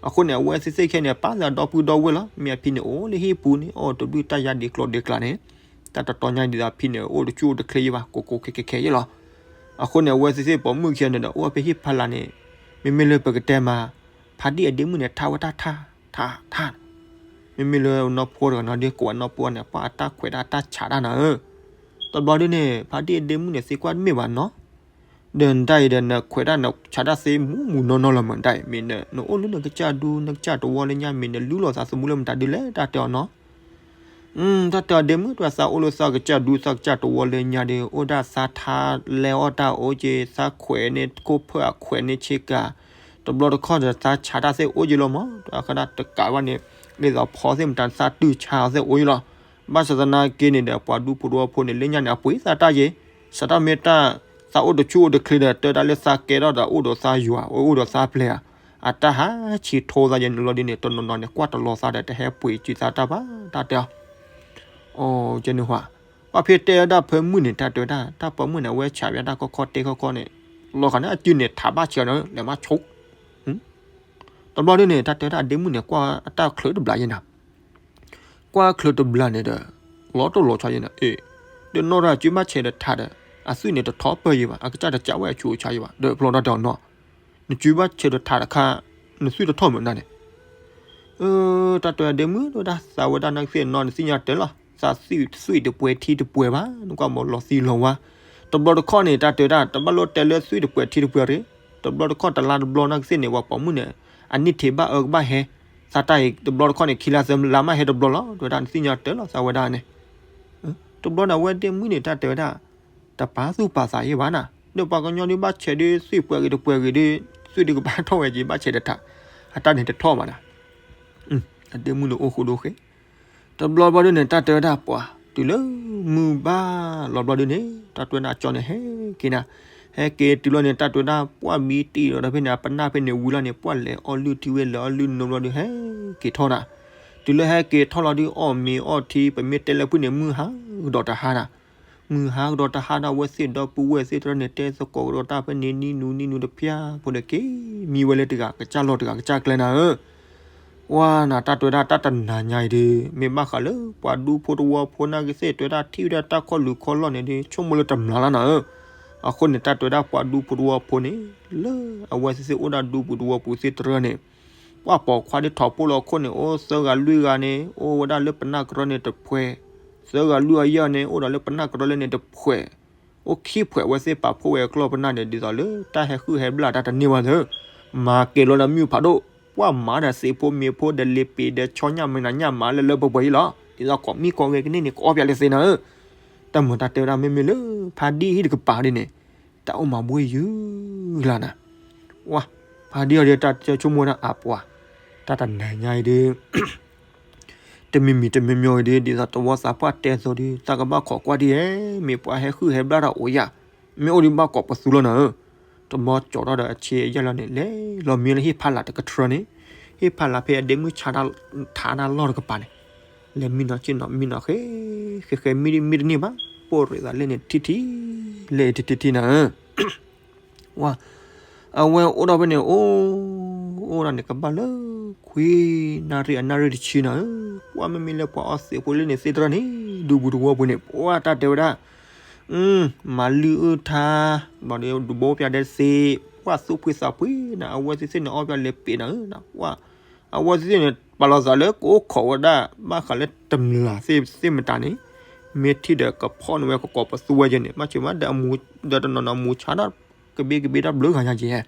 အဃိန့ၣ် အဝဲသ့ၣ်သ့ၣ်ခဲန့ၣ် ပၢ်သးဒီပုၢ်ဒီဝဲၢ်လီၤ, မ့ၢ်အဖံန့ၣ် အိၣ်လၢဟံၣ်ပူၤန့ၣ် အီၣ်တဘျုးတၢ်ယါဒံးကျိၤဒံးကျါန့ၣ်, တၢ်တတီညါဒ်သိးအဖံန့ၣ် အိၣ်တဆူၣ်အိၣ်တချ့ယဲဘၣ် ကိးကိးခဲခဲခဲယဲလီၤ, အဃိန့ၣ် အဝဲသ့ၣ်သ့ၣ်ပိာ်မုၣ်ခံဂၤန့ၣ်ဒီး အိၣ်ဝဲဖဲဟံၣ်ဖီလာ်န့ၣ်, မ့မ့ၢ်လၢပကတဲမး ဖါဒံၣ်အဒ့မုၣ်န့ၣ် ထါဝဲတၢ်ထါ ထါ ထါ မ့မ့ၢ်လၢနီၢ်ဖိတဂၤနီၤဒီး ကိးဝဲနီၢ်ဖိန့ၣ် ပှၤအတၢ်ခွဲးတၢ်အတၢ်ဆးတၢ်နၤဧၢ, တဘျီဒုန့ၣ် ဖါဒံၣ်အဒ့မုၣ်န့ၣ် သံကွၢ်တမ့ၢ်ဘၣ်နီၤ, ဒီးနတၢ်အံၤဒီး နခွဲးတၢ်နဆးတၢ်သ့မူးမူးနီၢ်နီၢ်လီၤမး နတၢ်အံၤ မ့ၢ်နအိၣ်လၢနကစၢ်ဒူ နကစၢ်တဝီလၢညါ မ့ၢ်နလူလီၤသးသမူလၢမတၤဒုလဲၣ် တၢ်တဲအီၤနီၤ တၢ်တဲအီၤဒ့မုၣ် တၢ်သးအိၣ်လၢသးကစၢ်ဒူသးကစၢ်တဝီလၢညါဒီး အိၣ်ဒၣ်သးထါလဲအီၣ်တၢ်အိၣ်က့ၤ သးခွဲးန့ၢ်ခိၣ်ဖၢၣ်အခွဲးန့ၢ်ဆ့ကၤ, တဘျီတခီၣ်ဒီးသးဆးတၢ်သ့ၣ်အိၣ်က့ၤလီၤမး တၢ်ခါဒၣ်တကးဘၣ်န့ၣ် ဒ်သိးဖီသ့ၣ်မတၤသးတုၤဆါအီၤသ့ၣ်အိၣ်က့ၤလီၤ, ဘၣ်ဆၣ်သနာ်က့န့ၣ်ဒီး ပှၤဒူဖိတဝီဖိန့ၣ် လၢညါန့ၣ် အပှ့ၤသးတၢ်ယ့ၤ, စးထီၣ်မ့ၢ်တၢ် သးအိၣ်တဆူၣ်အိၣ်တချ့ဒီး တၢ်ဒၣ်လၢသးကဲထီၣ်ဒီး အိၣ်ဒီးသးယွၤ အိၣ်ဒီးသးပျဲၤဧါ အတၢ်ဟးဆံးထိသးယဲန့ၣ်လီၤဒ်န့ၣ် တနီၤနီၤန့ၣ် ကွၢ်တလီၤသးဒီး တဟဲပှ့ၤစုၤသးတၢ်ဘၣ် တၢ်တဲအီၤ, အိကဲန့ၣ်ဟါ, ဘၣ်ဖဲတဲဝဲဒၣ်ဖၢမုၢ်န့ၣ် တၢ်တဲဝဲဒၣ် တၢ်ပိာ်မုၣ်န့ၣ် အဝဲဆးပၠးတၢ်ခီခီတဲခီခီန့ၣ်, လီၤဂာ်န့ၣ် အစုန့ၣ် ထးဘၣ်ဆဲးန့ၣ် လဲၤမါဆိး တဘျီဒ်န့ၣ် တၢ်တဲဝဲဒၣ် အဒ့မုၣ်န့ၣ် ကွၢ်အတၢ်ချၢးတဘျီယဲနၤ ကွၢ်ချၢးတဘျီန့ၣ်ဒီး လီၤတိၢ်လီၤဆီယဲန့ၣ် အ့, ဒီးနီၢ်တၢ်စုဘၣ်ဆဲးဒီးထးဒီး အသွံၣ်န့ၣ်တထီၣ်ပၢၢ်ယံၤဘၣ် အကစၢ်တကးဝဲအဆူးအဆါယံၤဘၣ် ဒီးဖျီတၢ်တဲအီၤနီၤ, နစုဘၣ်ဆဲးဒီးထးတခါ နသွံၣ်တထီၣ်မးနၤန့ၣ်, တၢ်တဲအဒ့မုၣ်တဲဝဲဒၣ် သးဝဲဒၣ်နာ်က့သ့ၣ်နီၤ နသ့ၣ်ညါတၢ်လီၤ သးသွံၣ်တပှဲၤထံတပှဲၤဘၣ် နကွၢ်မ့ၢ်လီၤသံလီၤဝါ, တဘျီတခီၣ်န့ၣ် တၢ်တဲဝဲဒၣ် တဘၣ်လိၣ်တဲလၢသွံၣ်တပှဲၤထံတပှဲၤရ့ၣ်, တဘျီတခီၣ်တလါတဘျီနာ်က့သ့ၣ်န့ၣ် ပှၤပိာ်မုၣ်န့ၣ် အနံၣ်ထံးဘၣ်အၢကဘၣ်ဟဲ, သးတၢ်အံၤ တဘျီတခီၣ်န့ၣ် ခံလါသၢလါမးဟဲတဘျီလီၤ တဲဝဲဒၣ် နသ့ၣ်ညါတၢ်လီၤ သးဝဲဒၣ်န့ၣ်, တဘျီန့ၣ် အဝဲဒ့မုၣ်န့ၣ် တၢ်တဲဝဲဒၣ် တပာ်သူၣ်ပာ်သးယံၤဘၣ်နၤ, ဒီးပှၤကညီဒုးဘၣ်ဆဲးဒုးသွံၣ်ပှဲၤဂ့ၤတပှဲၤဂ့ၤဒုး သွံၣ်ဒုးကဘၣ်ထီၣ်ဝဲက့ၤ ဘၣ်ဆဲးဒီးထး, အတၢ်န့ၣ်တထီၣ်ဘၣ်နၤ, အဒ့မုၣ်န့ၣ်အိၣ်ဃိဒိဃဲ တဘျီဘျီဒုန့ၣ် တၢ်တဲဝဲဒၣ်ပှၤ တုၤလၢမုၢ်ဘၣ်လီၤဘျီဒုန့ၣ် တၢ်တဲဝဲဒၣ်အကၠီန့ၣ်ဟဲက့ၤနၤ, ဟဲက့ၤတုၤလီၤန့ၣ် တၢ်တဲဝဲဒၣ်ပှၢ်ဘံတံၢ်ဒီးဖဲန့ၣ် အပနၢ်ဖဲန့ၣ်ဝံၤလီၤန့ၣ် ပှၢ်လဲၤအီၣ်လုၢ်ထံဝဲ လဲၤအီၣ်လုၢ်နိဘျီဒု ဟဲက့ၤထီၣ်နၤ, တုၤလၢဟဲက့ၤထီၣ်လီၤဒု အီၣ်မ့ၤအီၣ်ထံ ပမ့ၢ်တဲလၢဖုၣ်န့ၣ် မုၢ်ဟါကဒီးတဟါနၤ မုၢ်ဟါကဒီးတဟါဒီး အဝဲသ့ၣ်ဒီပုၢ်ဝဲၢ်သ့ၣ်တဖၣ်န့ၣ် တဲသကိးကဒီးတၢ်ဖဲန့ၣ် နံၤနူနံၤနူတဖျၢၣ်ဖိဒီး က့ၤမံဝဲလၢတဂၤကစၢ်လီၢ်တဂၤကစၢ်ကျဲနၤဧၢ, ကွၢ်နၤ တၢ်တဲဝဲဒၣ်တၢ်တနၤညါအံၤဒု မ့ၢ်ဘၣ်ဃးလၢပှၤဒူဖိတဝီဖိန့ၣ်ကသ့ၣ် တဲဝဲဒၣ်ထံၣ်ဝဲဒၣ်တၢ်ခီၣ်လူၤခီၣ်လီၢ်န့ၣ်ဒု ဆိကမိၣ်လၢတမျၢ်လီၤနၤဧၢ, အဃိန့ၣ် တၢ်တဲဝဲဒၣ်ပှၤဒူဖိတဝီဖိန့ၣ် လၢအဝဲသ့ၣ်သ့ၣ်အိၣ်ဒၣ်ဒူပူၤတဝီပူၤသ့ၣ်တဖၣ်န့ၣ် ပှၢ်ပိာ်ခွါဒုးထီၣ်ဖိလီၤခိၣ်န့ၣ် အိၣ်သၢဂၤလွံၢ်ဂၤန့ၣ် အိၣ်ဝဲဒၣ်လၢပနၢ်ကရၢန့ၣ်တဖှဲး, သၢဂၤလွံၢ်ဂၤယဲၢ်န့ၣ် အိၣ်ဒီးလၢပနၢ်ကရၢလၢန့ၣ်တဖှဲး, အိၣ်ခံဖှဲး အဝဲသ့ၣ်ပာ်ဖှိၣ်ဝဲအကျီၢ်ပနၢ်န့ၣ် ဒ်သိးလၢတၢ်ဟဲဟုၣ်ဟဲဘျၣ်တၢ်တန့ၢ်ဘၣ်သ့ၣ်, မၤကဲၤလီၤဒီးမုၢ်ဖးဒိၣ်, ပှၢ်မၤဒီးစံးဖိမ့ၤဖိဒီးလ့ပ့ၤဒီးဆီညၣ်မနၤညၣ်မၤလၢလၢပှဲၤပှဲၤအံၤလီၤ, ဒ်သိးကိးမံၤကိးဂဲၤကန့ၣ်န့ၣ် ကအီၣ်ပၠးလၢသ့နၤဧၢ တၢ်မုာ်တၢ်တဲဝဲဒၣ်မ့မ့ၢ်လၢ ဖါဒံၣ်ဟံၣ်တကပၤဒ်န့ၣ် တၢ်အိၣ်မၤဘှံးယုၢ်လၢနၤ, ဝါ, ဖါဒံၣ်အီၤဒီးတၢ်ဆိကမိၣ်ဝဲဒၣ်အပှၤ, တၢ်တနၤညါအံၤဒု တမံၤမံၤတမံၤမံၤအံၤဒု ဒ်သိးတဝီသးပှၢ်တဲအသိးဒု သးကဘၣ်ခိးကွၢ်ဒ်ဧဲ, မ့ၢ်ပှၤဟဲဟုၣ်ဟဲဘျၣ်တၢ်အိၣ်ယၤ, မ့ၢ်အိၣ်ဒုဘၣ်ကိးပသူလီၤနၤဧၢ, တဘျီကၠီထီၣ်ဒီးအဆ့အယဲၢ်လီၤန့ၣ် လဲၤလီၤမံလၢဟံၣ်ဖးလးတကထြၢန့ၣ်, ဟံၣ်ဖးလးဖဲအဒ့မုၣ်ဆါတၢ်ထးတၢ်လီၢ်တကပၤန့ၣ်, လဲၤမံနီၤဆ့ၣ်နီၤမံနီၤဃဲ, ဃဲဃဲမံဒ်မံတန့ၢ်ဘၣ်, ပိၢ်ရ့းသးလဲၣ်န့ၣ်ထံထံ, လဲၣ်အံၤထံထံထံနၤဧၢ ဝါ, အဝဲအိၣ်ဒီးဖဲန့ၣ် အိၣ်, အိၣ်ဒီးန့ၣ်ကဘၣ်လၢ ခွံနၣ်ရံၣ်အနၣ်ရံၣ်တဆံနၤဧၢ, ပှၢ်မ့မ့ၢ်လၢပှၤအီသံးဖိလၢန့ၣ်သ့ၣ်တဖၣ်န့ၣ် ဒူပူၤတဝီပူၤန့ၣ် ပှၢ်တၢ်တဲဝဲဒၣ်, မၤလုၢ်အုၣ်ထါ, ဘၣ်ဒီးဒူဘိပၠးဒဲးသ့, ပှၢ်သူၣ်ဖှံသးဖှံနၤ, အဝဲသ့ၣ်သ့ၣ်န့ၣ်အီၣ်ပၠးလဲၤပ့ၤနၤဧၢ, ပှၢ်, အဝဲသ့ၣ်သ့ၣ်န့ၣ် ပာ်လီၤသးလၢကအိၣ်ခိးဝဲဒၣ် ဘၣ်ဃးလၢတမျၢ်သ့ၣ်သ့ၣ်မတၤန့ၣ်, မ့ၢ်ထံၣ်ဒီးကဖီၣ်န့ၢ်ဝဲကကိးပသူဝဲက့န့ၣ်, ဘၣ်ဆၣ်မးဒီးအမူ, ဒီးတနီၤနီၤမူဆါဒီး ကဘ့ကဘ့တၢ်ဘျုးဂၤညါက့,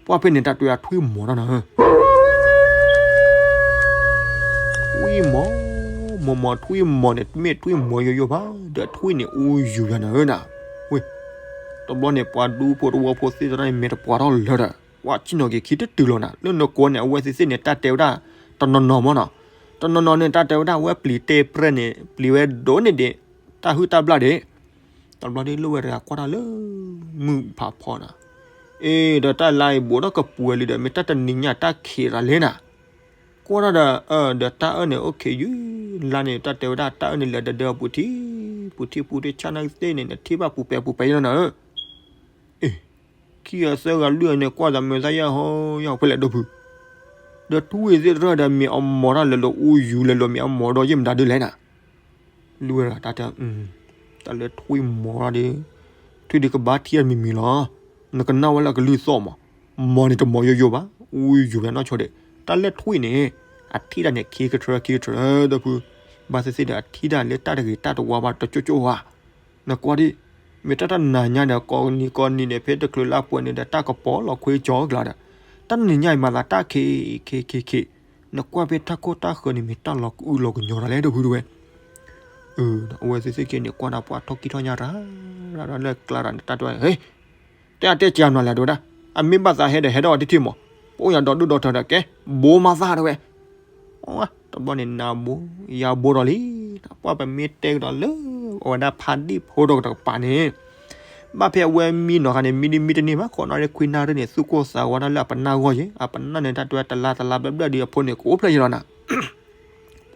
ပှၢ်ဖဲန့ၣ်တၢ်တဲဝဲဒၣ်ထွံၣ်မီၤတၢ်နၤဧၢ, ထွံၣ်မီၤ, မီၤမီၤထွံၣ်မီၤန့ၣ် မ့ၢ်ထွံၣ်မီၤယိယိဘၣ်, ဒီးထွံၣ်န့ၣ်အူယူၤယၤနၤဧၢနၤ, ဝ့ၢ်, တဘျီန့ၣ် ပှၤဒူဖိတဝီဖိသ့ၣ်တဖၣ်န့ၣ် မ့ၢ်တပှၤထီၣ်လၢာ်ဒီး ပှၢ်ဆ့ၣ်နီၤက့ၤခံတတုၤလီၤနၤ, လၢနကိးန့ၣ် အဝဲသ့ၣ်သ့ၣ်န့ၣ် တၢ်တဲဝဲဒၣ် တနီၤနီၤမီၢ်နီၤ, တနီၤနီၤန့ၣ် တၢ်တဲဝဲဒၣ်ဝဲပျံၤတဲပြဲၢ်န့ၣ် ပျံၤဝဲဒိၣ်န့ၢ်ဒံး တၢ်ဟုၣ်တၢ်ဘျၣ်ဒံး, တဘျီဒ်လိၣ်ဝဲတဂၤကွၢ်တၢ်လၢ မုၢ်ဖးဖီနၤ, အ့ ဒီးတၢ်လါအံၤဘူးထီၣ်ကပူၤဝဲလံဒီး မ့ၢ်တၢ်တနံၤညါတၢ်ခံးရၤလဲၣ်နၤ, ကွၢ်တၢ်ဒီး အၢ ဒီးတၢ်အၢၣ်န့ၣ် အိၣ်ခံးယုၢ်လါန့ၣ် တၢ်တဲဝဲဒၣ်တၢ်အၢၣ်န့ၣ် လဲၤဒၢဒၢပူၤထံ, ပူၤထံပူၤထံဆၣ်နၢ်ကသ့ၣ်န့ၣ် နထံၣ်ဘၣ်ပူၤပဲာ်ပူၤပဲာ်ယဲလီၤနၤဧၢ, အ့ ခံဂၤသၢဂၤလွံၢ်ဂၤန့ၣ် ကွၢ်သးမုာ်သးယဲၢ်ဟီယဲၢ်ဖဲလဲၣ်ဒိၣ်ဖု, ဒီးထွံၣ်သ့ၣ်တဖၣ်ဒီး မ့ၢ်အမီၤတၢ်လဲၤလိာ်အူယူၤလဲၤလိာ် မ့ၢ်အမီၤဒီးယဲၢ်မတၤဒုလဲၣ်နၤ, လွံၢ်ဝဲတဂၤတၢ်တဲ တၢ်လၢထွံၣ်မီၤတၢ်ဒီး ထွံၣ်ဒုးကဘၣ်ထံၣ်အမံၤမံၤလီၤ, နကနၣ်ဝဲလၢကလုၢ်သီၣ်မး, မီၤန့ၣ်တမီၤယိယိဘၣ်, အူယူၤဝဲနီၢ်ဆိဒံး, တၢ်လၢထွံၣ်န့ၣ် အထံၣ်တၢ်န့ၣ် ခံကထြၢ ခံကထြၢ ဒိၣ်ဖု, ဘၣ်သ့ၣ်သ့ၣ်ဒီး အထံၣ်တၢ်လၢတၢ်တဂ့ၤတၢ်တဝါဘၣ်တကၠိကၠိဧါ နကွၢ်ဒံး, မ့ၢ်တၢ်တနၤညါဒီး ကိးနံၤကိးနံၤန့ၣ် ဖဲတချုးလါပှဲၤန့ၣ်ဒီး တၢ်ကပီၤလီၤခွ့ကၠီကျါဒီး, တၢ်နံၤညါအံၤမၤသးတၢ်ခံးခံးခံးခံး, နကွၢ်ဖဲတၢ်ခိၣ်တၢ်ဃၢၤန့ၣ် မ့ၢ်တၢ်လီၤကအုလီၤကညီတၢ်လဲၣ် ဒိၣ်ဖုတဝဲ, အဝဲသ့ၣ်သ့ၣ်က့န့ၣ် ကွၢ်ဒီးပှၤထီၣ်ကံၢ်ထီၣ်ညၣ်ရၤရၤလၢကျါဒီး တၢ်တဲဝဲ, ဟ့ၣ် တဲအတဲကၢမနုၤလဲၣ် တဲဝဲဒၣ်, အမ့ၢ်ဘၣ်သးဟဲဒီး ဟဲထီၣ်အီၤတထံၣ်မး, ပအိၣ်ညါဒီဒူၣ်ဒီထၢဒီး ကဲ ဘိးမၤသး တဲဝဲ, တဘျီန့ၣ် နၤဘိး ယၤဘိးဒီးလံ, ပှၢ်ပမ့ၢ်တဲကဒီးလၢ အဝဲဒၣ်ဖါဒံၣ်ဖိဒီးတကပၤန့ၣ်, ဘၣ်ဖဲအဝဲမံနီၤခါန့ၣ် မံဒ်မံတန့ၢ်ဘၣ် ခိးနီၣ်ရ့ၣ်ခွံနၣ်ရ့ၣ်န့ၣ် သူၣ်ကိၢ်သးဂီၤတၢ်လၢအပနၢ်ဂီၢ်ယဲၢ်, အပနၢ်န့ၣ် တၢ်တဲဝဲတလါတလါဘျၢၣ်ဘျၢၣ်ဒီး အဖိန့ၣ်ကအိၣ်ဖျဲၣ်ယဲၢ်လီၤနၤ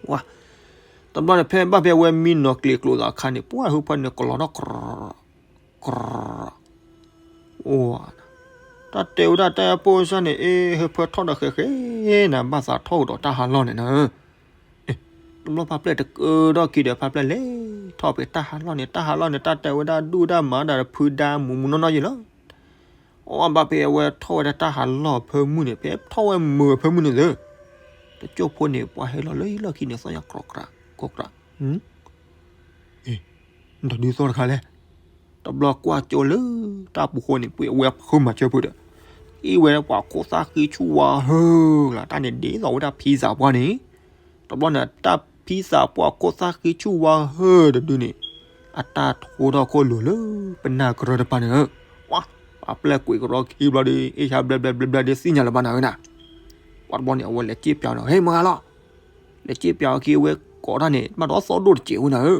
ဝါ, တဘျီန့ၣ် ဖဲဘၣ်ဖဲအဝဲမံနီၤကျ့ၤကျိၤသးအခါန့ၣ် ပှၢ်ဟၢဖၢန့ၣ် ကလီၤထီၣ် ကြၢး, အိၣ်, တၢ်တဲဝဲဒၣ်တၢ်ပိၢ်စၢ်န့ၣ် အ့ ဟၢဖၢထီၣ်ဒီးဃဲးဃဲးနၤ ဘၣ်သးထီၣ်ကဒီးတၢ်ဟးလီၢ်န့ၣ်နၤ, တဘျီဖါပျဲၢ်တကဒီၣ်ခံဒီး ဖါပျဲၢ်လဲၤထီၣ်ဖဲတၢ်ဟးလီၢ်န့ၣ် တၢ်ဟးလီၢ်န့ၣ် တၢ်တဲဝဲဒၣ်ဒူၣ်တၢ်မၤဒၣ်ဖုဒါမူးမူးနီၢ်နီၢ်ယဲၢ်လီၤ အဘၣ်ဖဲအဝဲထီၣ်ဝဲဒၣ်တၢ်ဟးလီၢ်အဖၢမုၢ်န့ၣ် ဖဲထီၣ်ဝဲမုၢ်အဖၢမုၢ်န့ၣ်သ့, တကၠိၢ်ဖိန့ၣ် ပှၤဟဲလီၤလၢဟံၣ်လီၢ်ခံန့ၣ် သီၣ်ညါကြၢးကြၢး, ကြၢးကြၢး, အ့, ဒီးဒုးသီၣ်တခါလဲၣ်, တဘျီကွၢ်ကၠိလၢတၢ်ပူၤဃိန့ၣ် ပှ့ၤအဝဲဖုမၤစၢၤဖုဒီး, အံၤဝဲပှၤခိၣ်သၣ်ဃံဆူၣ်ဝါဟၢလီၤ တၢ်န့ၣ်ဒ်သိးဝဲဒၣ်ဖံသးပှၢ်န့ၣ် တဘျီန့ၣ် တၢ်ဖံသးပှၢ်ခိၣ်သၣ်ဃံဆူၣ်ဝါဟၢတဒုန့ၣ် အတၢ်ထိထီၣ်ခိၣ်လိၤလၢပနၢ်ကရၢတပၤန့ၣ်ဧၢ, ပှၤပျဲၢ်ကွံာ်ကရီခံဘျီဒီး အ့ၣ်ဆါဘျဲဘျဲဘျဲဘျဲဒီးသ့ၣ်ညါလၢၤဘၣ်နၤဝဲနၤ, ပှၤတဘျီန့ၣ် အဝဲလဲၤစ့ၢ်ပၠးဒီး ဟ့ၣ်မၤဂၤလီၤ, လဲၤစ့ပၠးအီၤခံဝဲကိးတၢ်န့ၣ် ဘၣ်ဒီးသီၣ်ဒိၣ်တစဲးဝဲနၤဧၢ.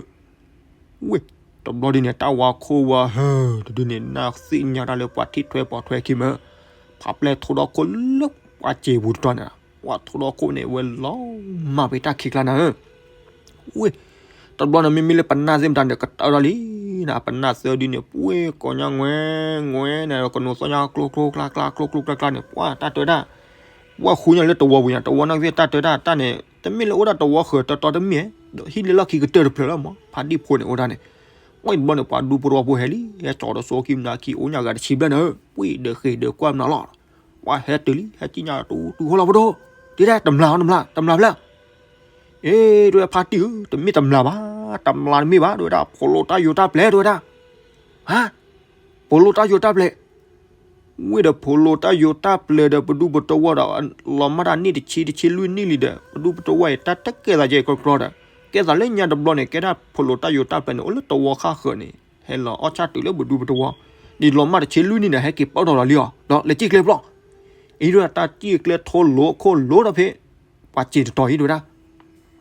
ဝ့ၢ်, တဘျီဒုန့ၣ် တၢ်ဝါခိၣ်ဝါဟၢ တဒုန့ၣ် နၢ်သ့ၣ်ညါတၢ်လၢပှၤထံၣ်ထွဲပိာ်ထွဲခံမၢ်, ဖးပျဲၢ်ထိဒီခိၣ်လၢပှၤစံာ်ပူၤတတီၤန့ၣ်, ပှၤထိဒီခိၣ်န့ၣ် ဝဲလီၤမၢ်ဖဲတၢ်ခံးကျါနၤဧၢ. ဝ့ၢ်, တဘျီန့ၣ် မ့မ့ၢ်လၢပနၢ်သ့ၣ်မတၤန့ၣ် ကတၢၢ်ထီၣ်လံနၤ, ပနၢ်သၢဒုန့ၣ် ပှ့ၤကိးညါငွဲ ငွဲန့ၣ် ကနိးသီၣ်ညါကျိကျိကျါကျါ ကျိကျိကျါကျါန့ၣ် ပှၤတၢ်တၢတၢ်, ပှၤဃုညါလၢတဝီပူၤညါ တဝီနီၣ်သ့ၣ်တၢ်တၢတၢ်တၢ်န့ၣ် တမ့ၢ်လၢအိၣ်ဒၣ်တဝီဃၢၤတီတီတမ့ၢ်, ဒီးဟံၣ်လၢလီၢ်ခံကတၢၢ်တဖျၢၣ်လီၤမး ဖါတံၢ်ဖိန့ၣ်အိၣ်ဒၣ်န့ၣ်, ပှၤတဘျီန့ၣ် ပှၤဒူဖိတဝီဖိဟဲလံ ဟဲကၠီၤဒီးစိခံမနၤခံ အိၣ်ညါဂၤတဆံဘျဲၣ်နၤဧၢ, ပှ့ၤဒီးဃ့ၢ်ဒီးကွၢ်မနၤလီၤ, ပှၤဟဲတုၤလံ ဟဲကံၣ်ညါတူတူဟီၣ်လီၤပဒိၣ်, ဒ်တၢ်တမျၢ်တမျၢ် တမျၢ်ဖျၢၣ် အ့ တဲဝဲဖါတံၢ်ဧၢ တမ့ၢ်တမျၢ်ဘၣ်, တမျၢ်တမ့ၢ်ဘၣ် တဲဝဲဒၣ် ဖိလိတၢ်ယိးတၢ်ပျဲၢ် တဲဝဲဒၣ်, ဟါ, ဖိလိတၢ်ယိးတၢ်ပျဲၢ်, ဝ့ၢ်ဒီးဖိလိတၢ်ယိးတၢ်ပျဲၢ်ဒီး ပဒူပတဝီဒီး လီၤမၢ်တၢ်နံၣ်တဆံတဆံလွံၢ်နံၣ်လံဒီး ပဒူပတဝီအံၤ တၢ်တကဲသးကဲကျီကျီဒီး ကဲသးလၢညါတဘျီန့ၣ် ကဲဒၣ်ဖိလိတၢ်ယိးတၢ်ပျဲၢ်န့ၣ် အိၣ်လၢတဝီဃၣ်ဃၢၤန့ၣ် ဟဲလီၤအီၣ်ဆၣ်တုၤလၢပဒူပတဝီ, ဒ်လီၤမၢ်တဆံလွံၢ်နံၣ်န့ၣ် ဟဲက့ၤပၢၢ်ထီၣ်လီၤလံအီၤ ဒီးလဲၤစံၣ်ကျဲဖျီ အံၤဒၣ်တၢ်စံၣ်ကျဲထိလိၤခိၣ်လိၤဒီးဖဲ ပှၤစံာ်တတီၤအံၤ တဲဝဲဒၣ်,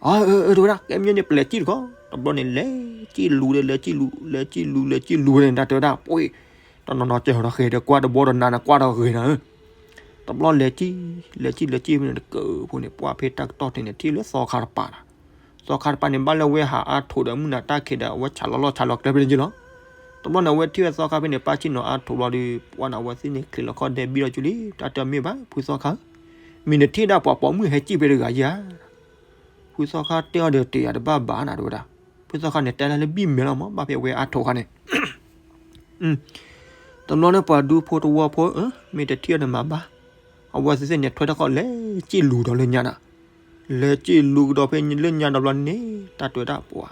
အၢ တဲဝဲဒၣ် ကဲမ့ၢ်န့ၣ် ပလဲၤစံၣ်တခီ, တဘျီန့ၣ် လဲၤစံၣ်လူၤဒီး လဲၤစံၣ်လူၤ လဲၤစံၣ်လူၤ လဲၤစံၣ်လူၤဝဲန့ၣ် တၢ်တဲဝဲဒၣ် ပှ့ၤ, တနီၤနီၤစဲၤဟီၤဒီးဃဲၤဒီးကွၢ်တဘီဒီးနၤန့ၣ် ကွၢ်ဒီးဂ့ၤနၤဧၢ, တဘျီလဲၤစံၣ် လဲၤစံၣ် လဲၤစံၣ်ဖဲန့ၣ် တကၢၢ်ဖိန့ၣ် ပှၤဖဲတၢ်ကတီၢ်ထံးန့ၣ် ထံၣ်လၢသီခါတပၤနၤ, သီခါတပၤန့ၣ် ဘၣ်လၢအဝဲဟးအါထိးဒီးမုၢ်နၤတၢ်ခံးဒီး အဝဲဆးလီၤလီၢ်ဆးလီၤကျဲဖဲန့ၣ်က့လီၤ, တဘျီန့ၣ် အဝဲထံၣ်ဝဲသီခါဖဲန့ၣ် ပၢ်ဆ့ၣ်နီၤအါထိးဘျီဒီး ပှၤန့ၣ် အဝဲသ့ၣ်န့ၣ် ချံးလီၤခီၣ်ဒဲဘံၣ်ဒီးကၠူလံ တၢ်တဲမ့ၢ်ဘၣ် ဖုသီခါဧၢ, မ့ၢ်နထံၣ်ဒၣ်ပှၤပိာ်မုၣ်ဟဲစံၣ်ဖဲတဂၤဧါ ဖုသီခါတဲအီၤဒီးတ့ၢ်ယၤတဘၣ်ဘၣ်နၤ တဲဝဲဒၣ်, ဖုသီခါန့ၣ် တဲဒၣ်လၢဘံၣ်မဲာ်လီၤမး ဘၣ်ဖဲအဝဲအါထိးခါန့ၣ် တဘျီန့ၣ် ပှၤဒူဖိတဝီဖိဧၢ မ့ၢ်တထံၣ်အီၤန့ၣ်မၤဘၣ်, အဝဲသ့ၣ်သ့ၣ်န့ၣ် ထွဲထီၣ်ခီၣ်လဲၤစံၣ်လူၤဒီးလၢညါနၤ, လဲၤစံၣ်လူၤကဒီးဖဲလၢညါဒီးဘျီန့ၣ် တၢ်တဲဝဲဒၣ်ပှၤ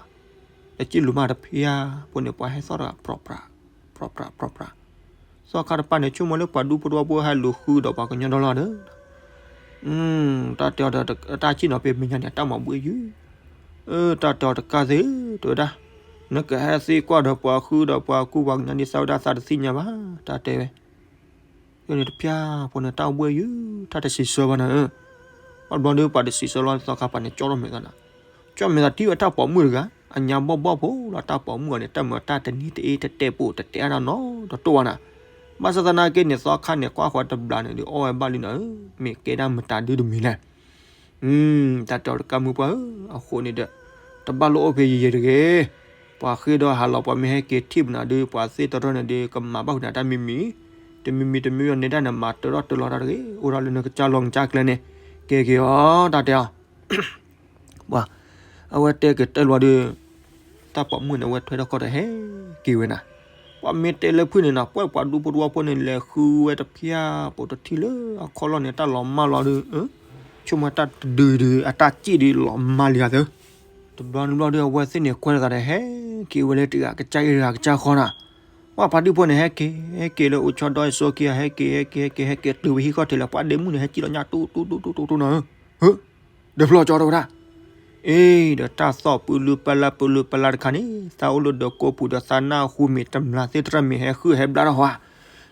လဲၤစံၣ်လူၤမးတဖျါဖိန့ၣ် ပှၤဟဲသီၣ်တဂၤ ပြီပြး ပြီပြး ပြီပြး, သီခါတပၤန့ၣ် ဆိကမိၣ်လၢပှၤဒူဖိတဝီဖိဟဲလူၤဃုဒီးပှၤကညီဒီလီၤဒီး တၢ်တဲအီၤဒီး တၢ်စံၣ်နီၤဖဲမဲာ်ညါန့ၣ် တၢ်မၤဘှံးယုၢ်, တၢ်တဲအီၤတကးသ့ တဲဝဲဒၣ်, နကဟဲသံကွၢ်ဒီးပှၤဃုဒီးပှၤကူပှၤကညီန့ၣ် သးဝဲဒၣ်သးတသ့ၣ်ညါဘၣ် တၢ်တဲဝဲ ယန့ၣ်တဖျါဖိန့ၣ် တၢ်ဘှံးယုၢ် တၢ်တစံးဆၢဘၣ်နၤဧၢ, ဘၣ်ဘျီဒီးပှၤတစံးဆၢလီၤ သီခါပၤန့ၣ် ကၠီထီၣ်မဲာ်သးနၤ, ကၠီမဲာ်သးထံၣ်ဝဲတၢ်ပိာ်မုၣ်တဂၤ အညါဘီၣ်ဘီၣ်ဖိလီၤ တၢ်ပိာ်မုၣ်အီၤန့ၣ် တၢ်မၤတၢ်တနံၤတအ့ တတဲာ်ပိာ်တတဲာ်အါနီတတိၢ်ဘၣ်နၤ, ဘၣ်ဆၣ်သနာ်က့န့ၣ် သီခါန့ၣ် ကွၢ်ဃီတဘျီန့ၣ်ဒီး အီၣ်ဝဲဘၣ်လံနၤဧၢ, မ့ၢ်ကဲဒၣ်မတၤဒုတမံၤလဲၣ် တၢ်တဲအီၤတကးမုၢ်ပှၢ်ဧၢ, အဃိန့ၣ်ဒီး တဘၣ်လိၣ်အိၣ်ဖဲယံာ်ယံာ်တဂ့ၤ, ပှၤဃ့ဒီးဟးလီၤ ပှၤမ့ၢ်ဟဲက့ၤထံၣ်ပနၤဒီး ပှၤသ့ၣ်တရၢန့ၣ်ဒီး ကမၤဘၣ်ဃုာ်နၤတၢ်မံၤမံၤ, တမံၤမံၤတမံၤအီၤန့ၣ်ဒၣ်န့ၣ် မၤတၢထီၣ်တၢလီၤတၢ်တဂ့ၤ, အိၣ်ဒီးလၢနကစၢ်လီၢ်ကစၢ်ကျဲန့ၣ် ကဲက့ၤအီၤ တၢ်တဲအီၤ ပှၤ အဝဲတဲက့ၤတဲလီၤဒီး တၢ်ပိာ်မုၣ်န့ၣ် အဝဲထွဲထီၣ်ခီၣ်ဒီးဟဲက့ၤဝဲနၤ, ပှၤမ့ၢ်တဲလၢဖုၣ်န့ၣ်နၤ ပှဲပှၤဒူဖိတဝီဖိန့ၣ် လဲၤဃုဝဲတဖျါပိာ်တထံၣ်လၢအခီၣ်လီၢ်န့ၣ် တၢ်လီၤမၢ်လီၤဒီး ဆိကမိၣ်တၢ်တဒုဒု အတၢ်စံၣ်ဒုလီၤမၢ်လံဂၤသၢ, တဘျီနဘျီဒီး အဝဲသ့ၣ်န့ၣ် ကွဲလီၤသးဒီး ဟဲက့ၤဝဲလၢတဂၤကစၢ်အ့ၣ်တဂၤကစၢ်ဃီနၤ, ပှၤဖါတံၢ်ဖိန့ၣ် ဟဲက့ၤ ဟဲက့ၤလၢအိၣ်ဆီဒီအစိက့ၤ ဟဲက့ၤ ဟဲက့ၤ ဟဲက့ၤ ဟဲက့ၤတုၤဝဲဟံၣ်ခီၣ်ထံးလၢ ပှၤဒ့မုၣ်န့ၣ် ဟဲက့ၤလီၤညါ တူတူတူတူတူတူနၤဧၢ ဒီးဖျီကၠီတဲဝဲဒၣ်, အ့ ဒီးတၢ်သီၣ်ပလုပလၢပလုပလၢတခါန့ၣ် သးအိၣ်လၢဒီးကိးပူၤဒီးသးနၢ်ဟူမ့ၢ်တမျၢ်သ့ၣ်တရၢမ့ၢ်ဟဲဃုဟဲဘျါထီၣ်ဟီဧါ,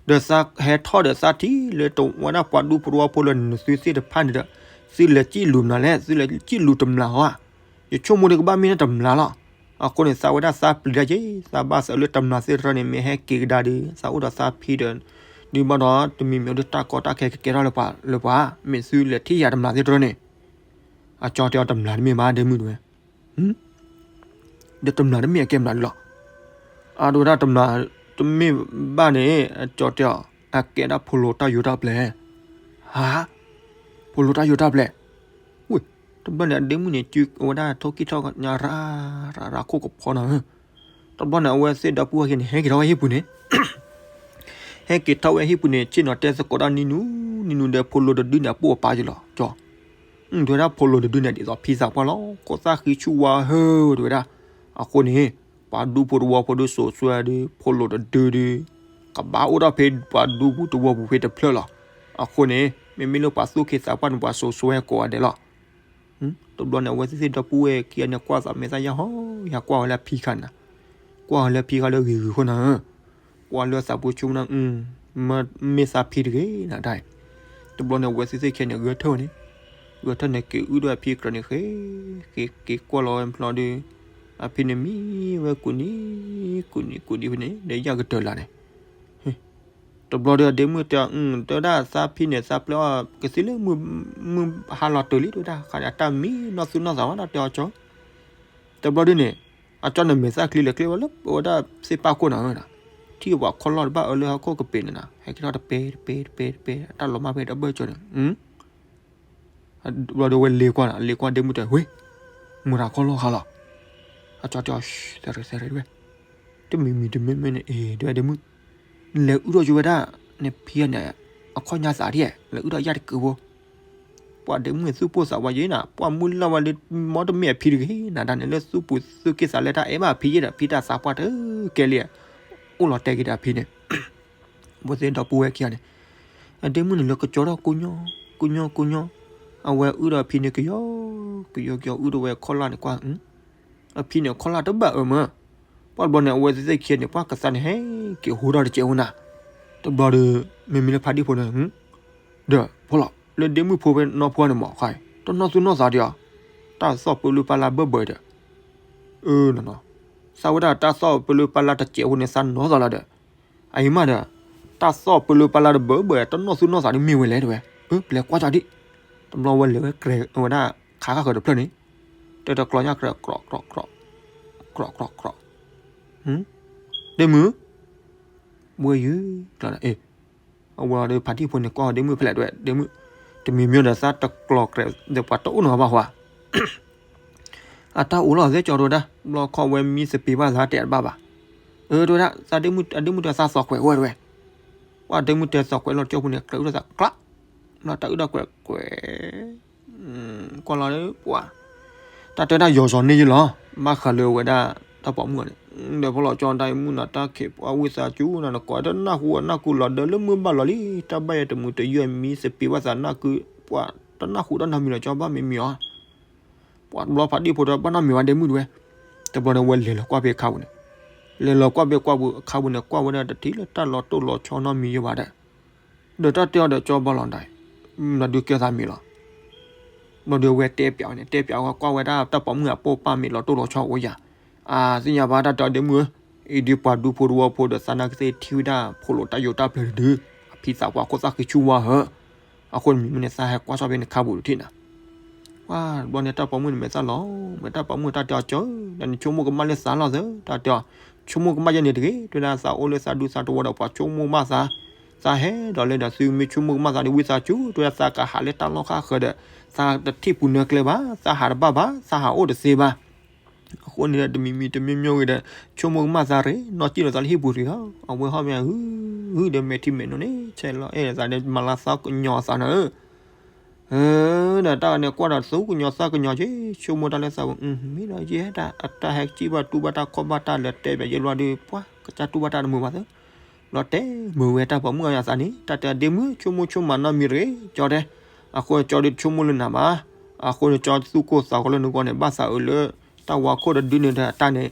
ဒီးသးဟဲထီၣ်ဒီးသးထံၣ်လၢတဝဲဒၣ်ပှၤဒူဖိတဝီဖိလၢနသုသ့ၣ်တဖၣ်န့ၣ်ဒီး သုလဲၤစံၣ်လူၤမနုၤလဲၣ် သုလဲၤစံၣ်လူၤတမျၢ်ဟီဧါ, ယဆိကမိၣ်ဒီးကဘၣ်မ့ၢ်န့ၣ်တမျၢ်လီၤ, အဃိန့ၣ် သးဝဲဒၣ်သးပျံၤတၢ်က့ၤ သးဘၣ်သးလၢတမျၢ်သ့ၣ်တရၢန့ၣ် မ့ၢ်ဟဲက့ၤကဒါဒီး သးအိၣ်ဒီးသးဖံဒီး ဒုးဘၣ်ဒီးတမံၤမံၤဒီးတၢ်ကီတၢ်ခဲကကဲထီၣ်လၢပှၤလၢပှၤ, မ့ၢ်သုလဲၤထံၣ်ယၤတမျၢ်သ့ၣ်တရၢန့ၣ် အကၠီတဲအီၤတမျၢ်တမ့ၢ်ဘၣ်ဒ့မုၣ်တဝဲ, ဒီးတမျၢ်တမ့ၢ်အကဲမနုၤလီၤ, အဒိဝဲဒၣ်တမျၢ်တမ့ၢ်ဘၣ်န့ၣ် အကၠီတဲအီၤ အကဲဒၣ်ဖိလိတၢ်ယိးတၢ်ပျဲၢ်, ဟါ, ဖိလိတၢ်ယိးတၢ်ပျဲၢ်, ဝ့ၢ်, တဘျီန့ၣ် အဒ့မုၣ်န့ၣ် စုဝဲဒၣ်ထိၣ်ကံၢ်ထီၣ်ညါရၤရၤရၤခိၣ်ကဖီနၤဧၢ တဘျီန့ၣ် အဝဲသ့ၣ်ဒီပုၢ်ဝဲၢ်ခံန့ၣ် ဟဲက့ၤထီၣ်ဝဲဟံၣ်ပူၤန့ၣ်, ဟဲက့ၤထီၣ်ဝဲဟံၣ်ပူၤန့ၣ် ဆ့ၣ်နီၤတဲသကိးတၢ်နံၤနူၤနံၤနူၤဒီး ဖိလိတဒုန့ၣ် အပိၢ်အပၢ်ယလီၤ, ကၠီ, တဲဝဲဒၣ်ဖိလိတဒုန့ၣ် ဒ်သိးဖံသးပှၢ်လီၤ, ခိၣ်သၣ်ဃံဆူၣ်ဝါဟၢဝဲတဲဝဲဒၣ်, အဃိန့ၣ် ပှၤဒူဖိတဝီဖိဒုစိာ်စွဲဒု ဖိလိတဒုဒု ကဘၣ်အိၣ်ထီၣ်ဖဲပှၤဒူပူၤတဝီပူၤဖဲတဖျၢၣ်လီၤ, အဃိန့ၣ် မ့မ့ၢ်လၢပှၤသူၣ်က့သးပှၢ်န့ၣ် ပှၤစိာ်စွဲကိးဂၤဒဲးလီၤ တဘျီန့ၣ် အဝဲသ့ၣ်သ့ၣ်ဒီပုၢ်ဝဲၢ်ခံဂၤန့ၣ် ကွၢ်သးမဲာ်သၣ်ယၢ်ဟီ ယၤကွၢ်ဝဲလၢအဖံခါန့ၣ်, ကွၢ်ဝဲလၢအဖံခါလၢဂ့ၤဂ့ၤအဃိန့ၣ်, ကွၢ်လၢသးပူၤဆိကမိၣ်န့ၣ်, မ့ၢ်သးဖံတဂ့ၤနၤတၢ်အံၤ, တဘျီန့ၣ် အဝဲသ့ၣ်သ့ၣ်ခံဂၤန့ၣ် ဂဲၤထၢၣ်ဝဲန့ၣ်, ဝဲထၢၣ်န့ၣ်က့ၤအုၣ်ဒီးအဖံကြၢးန့ၣ်ဃ့, က့ၤက့ၤကွၢ်လီၤဝဲဖျီဒီး, အဖံန့ၣ်မံဝဲကူၤနံၤ, ကူၤနံၤကူၤနံၤဖဲန့ၣ် ဒီးယၢ်ကတၢၢ်လၢ်န့ၣ်, တဘျီဒီးအဒ့မုၣ်တဲအီၤ, တဲဝဲဒၣ်သးဖံန့ၣ် သးပျဲအီၣ်ကသံလၢမုၢ်ဟါလီၤတၢၢ်လံ တဲဝဲဒၣ်, ဃးန့ၣ်အတၢ်မံနီၢ်သူၣ်နီၢ်သးဝဲဒၣ်တဲအီၤကၠီ, တဘျီဒုန့ၣ်, အကၠီန့ၣ်မဲာ်သၣ်ချံလဲၤကျဲဝဲလၢအဝဲဒၣ်သ့ၣ်ပၢ်ခိၣ်နၤဧၢနၤ, ထံၣ်ပှၤခီၣ်လီၢ်တဘၣ်အၢလၢဟီၣ်ခိၣ်ကပ့ၤန့ၣ်နၤ, ဟဲက့ၤထီၣ်တပဲတပဲတပဲတပဲ အတၢ်လီၤမၢ်ဖဲဒီဘၢၣ်ကၠီန့ၣ်, ဘျီဒီးဝဲလဲၤကွၢ်နၤ, လဲၤကွၢ်ဒ့မုၣ်တဲဝဲ, မုၢ်တၢ်ခီၣ်လီၢ်ဃါလီၤ, အကၠီတဲအီၤ, သဲးရ့သဲးရ့ဝဲ, တမံၤမံၤတမ့ၢ်မ့ၢ်န့ၣ် အ့ တဲဝဲဒ့မုၣ်, လဲၤအုၣ်ထီၣ်ကၠိဝဲဒၣ်, နဖံန့ၣ်, အခီၣ်ညါသးဒ်, လဲၤအုၣ်ထီၣ်ယၢ်တကုာ်ဖိ ပှၤဒ့မုၣ်သူၣ်ပိၢ်သးဝးယဲနၤ, ပှၤမုၢ်လၢ်ဝဲလၢ မ်တမ့ၢ်အဖံတဂ့ၤနၤ, တၢ်န့ၣ်လၢသူၣ်ပိၢ်သူၣ်က့သးလဲတၢ်အဲၣ်ဘၣ်အဖံယဲဒီး ဖံတၢ်သးပှၢ်တကဲလံ, အိၣ်လီၤတဲာ်က့ၤဒီးအဖံန့ၣ်, အဝဲသ့ၣ်ဒီပုၢ်ဝဲၢ်ခံဂၤန့ၣ်, အဒ့မုၣ်န့ၣ်လၢကကၠီထီၣ်ကိညီ, ကိညီကိညီ, အဝဲအုၣ်ဒီးအဖံန့ၣ်ကယီ, ကယီကယီအုၣ်ဒီးဝဲခီၣ်လၢ်န့ၣ်ကွၢ် အဖံန့ၣ်ခီၣ်လၢ်တဘၣ်အၢမၢ, ပှၤတဘျီန့ၣ် အဝဲသ့ၣ်ခံဂၤန့ၣ် ပှၤကသးန့ၣ်ဟဲက့ၤဟူထီၣ်တကဲးဝဲနၤ, တဘျီဒီး, မ့မ့ၢ်လၢဖါဒံၣ်ဖိန့ၣ်, ဒီးဖိလီၤ လၢဒ့မုၣ်ဖိဖဲနီၢ်ဖီန့ၣ်မး ဃါ, တနီၢ်သူၣ်နီၢ်သးဒံးဧါ, တၢ်သီၣ်ပၢလၢပၢ်လၢဘၢၣ်ဘၢၣ်ဒီး, အၢနီၢ်နီၢ်, သးဝဲဒၣ်တၢ်သီၣ်ပၢလၢပၢ်လၢတကဲးဖိန့ၣ် သးနီၢ်သးလီၤဒီး, အအံၤမးဒီး, တၢ်သီၣ်ပၢလၢပၢ်လၢတဘၢၣ်ဘၢၣ် တနီၢ်သူၣ်နီၢ်သးဒ်မ့ၢ်ဝဲလဲၣ်တဲဝဲ, ပလဲၤကွၢ်ကၠီဒံး, တဘျီဝဲလဲၤဝဲကြဲးဝဲဒၣ်ခးဃၣ်ဃၢၤတဖျၢၣ်န့ၣ်, တတကျီညါကြဲး ကြီးကြီးကြီး, ကြီးကြီးကြီး, ဒ့မုၣ်, ဘှဲယုၤကျီဒီး အဝဲဒီးဖါတံၢ်ဖိန့ၣ်ကွၢ်ဝဲဒ့မုၣ်ဖဲလဲၣ်တဲဝဲ, ဒ့မုၣ်, တမံၤမံၤဒီးသးတကျီကြဲးဒီးပှၤတအိၣ်နီတဂၤဘၣ်ဃါ, အတၢ်အိၣ်လီၤသ့ကၠီတဲဝဲဒၣ်, ဘျီခီဝဲမံသပ့ၤဘၣ်သးတဲတဘၣ်ဘၣ်, အၢတဲဝဲဒၣ်, သးဒ့မုၣ်, အဒ့မုၣ်တဲသးသီၣ်ကွဲးဝဲတဲဝဲ, ပှၤဒ့မုၣ်တဲသီၣ်ကွဲးလီၤကၠိဖိန့ၣ် ကြဲးအုၣ်ဒီးသးကျး, ဘျီတၢ်အုၣ်ဒီးကွဲးကွဲး ကွၢ်လီၤပှၤ, တၢ်တဲဒၣ်ယီၤစီၤန့ၢ်ယလီၤ, ဘၣ်ဃးလၢဝဲဒၣ်တၢ်ပိာ်မုၣ်အီၤန့ၣ်, ဒီးဖိလီၤကၠီတၢ်အံၤမုၣ်နၤတၢ်ခံးပှၤဝံသးစူၤနၤ နကိးတနၢ်ဟူအနၢ်ကုလီၤဒၢလၢမုၢ်ဘၣ်လီၤလံ, တၢ်ဘၣ်ယဲတမုာ်တယုၢ်မံသပ့ၤဘၣ်သးနၢ်ကု, ပှၤတနၢ်ဟူတၢ်နီတမံၤလီၤကၠီဘၣ်မံမံၤအီၤ, ပှၤတဘျီဖါတံၢ်ဖိဒီးဘၣ်နီတမံၤဝဲဒ့မုၣ်တဲဝဲ, တဘျီန့ၣ်ဝဲလဲၤလီၤကွၢ်ဖဲအခါပူၤန့ၣ်, လဲၤလီၤကွၢ်ဖဲကွၢ်ပူၤအခါပူၤန့ၣ် ကွၢ်ဝဲဒၣ်တထံၣ်လၢတၢ်လီၤတိၢ်လီၤဆီနီတမံၤယဲဘၣ်ဒီး ဒီးတၢ်တဲအီၤဒီးကၠီဘၣ်လီၤဒၣ်, မၤဒုးကဲသးမံၤလီၤ, ဘျီဒီးဝဲတဲပၠးဝဲန့ၣ် တဲပၠးဝဲကွၢ်ဝဲဒၣ်တၢ်ပိာ်မုၣ်အပိာ်ပၢ်မ့ၢ်လီၤတိၢ်လီၤဆီအိၣ်ယၤ, အသ့ၣ်ညါဘၣ်တၢ်တဲအီၤဒ့မုၣ်ဧၢ, အံၤဒ်ပှၤဒူဖိတဝီဖိဒီးသးနာ်က့သ့ၣ်ထံၣ်ဝဲဒၣ် ဖိလိာ်တၢ်ယိးတၢ်ပျၢၤတဒု, အဖံသးပှၢ်ခိၣ်သၣ်ဃံဆူၣ်ဝါဧၢ, အဃိန့ၣ်မ့မ့ၢ်န့ၣ်သးဟဲကွၢ်ဆီၣ်ဖဲန့ၣ်ခါပူၤတထံၣ်နၤ ပှၤတဘျီန့ၣ် တၢ်ပိာ်မုၣ်န့ၣ်မဲာ်သၣ်လီၤ, မ့ၢ်တၢ်ပိာ်မုၣ်တၢ်တဲအီၤကၠီဧၢ, ဒီးနဆိကမိၣ်ကမၣ်လၢသးလီၤသၢ, တၢ်တဲအီၤ, ဆိကမိၣ်ကမၣ်ယဲန့ၣ်တဂ့ၤ, တဲဝဲဒၣ်သးအိၣ်လၢသးဒူသးတဝီဒီးပှၤဆိကမိၣ်ကမၣ်သး, သးဟဲဒီးလဲၤဒီးသုမ့ၢ်ဆိကမိၣ်ကမၣ်သးဒီးဝံသးစူၤ, တဲဝဲဒၣ်သးကဟးလၢတၢ်လီၢ်ဃၣ်ဃၢၤဒီး, သးတထံၣ်ပူၤနၢကျဲဘၣ်, သးဟးတဘၣ်ဘၣ်, သးဟးအိၣ်တသ့ဘၣ် အဃိန့ၣ်ဒီးတမံၤမံၤတမံၤမံၤဂ့ၤဒီး, ဆိကမိၣ်ကမၣ်သးရ့, နီၢ်စံၣ်လီၤသးလၢဟံၣ်ပူၤတဂ့ၤလီၤ, အဝဲဟီၣ်မ့ၢ်ဂုၢ်ဒီးမဲာ်ထံမဲာ်နိန့ၣ် ဆဲးလီၤအဲၣ်သးဒီးမၤလၤသီကညီၤသးနၤဧၢ, ဒီးတၢ်န့ၣ်ကွၢ်ဒီးသူကညီၤသးကညီၤက့ၤ, ဆိကမိၣ်တၢ်လၢသးပူၤ, မ့ၢ်ဒီးယဲဒၣ် အတၢ်ဟဲကစံၣ်ဘၣ်တူၢ်ဘၣ်တၢ်ခီၣ်ဘၣ်တၢ်လၢတဲပၠးယဲလီၤဒီး ပှၤကစၢ်တူၢ်ဘၣ်တၢ်တမုာ်ဘၣ်သၢ, ဘျီတဲမုာ်ဝဲတၢ်ပိာ်မုၣ်အယၤသးန့ၣ် တၢ်တဲဒ့မုၣ်ဆိကမိၣ်ဆိကမးနီတမံၤတဂ့ၤ, ကၠီတဲ, အဃိကၠီဒီးဆိကမိၣ်လၢနၤဘၣ်, အဃိန့ၣ်ကၠီသူၣ်ကိၢ်သးဂီၤလၢနဂီၢ်န့ၣ် ဘၣ်သးအၢလၢ တၢ်ဝါခိၣ်တဒုန့ၣ်ဒီးတၢ်န့ၣ်,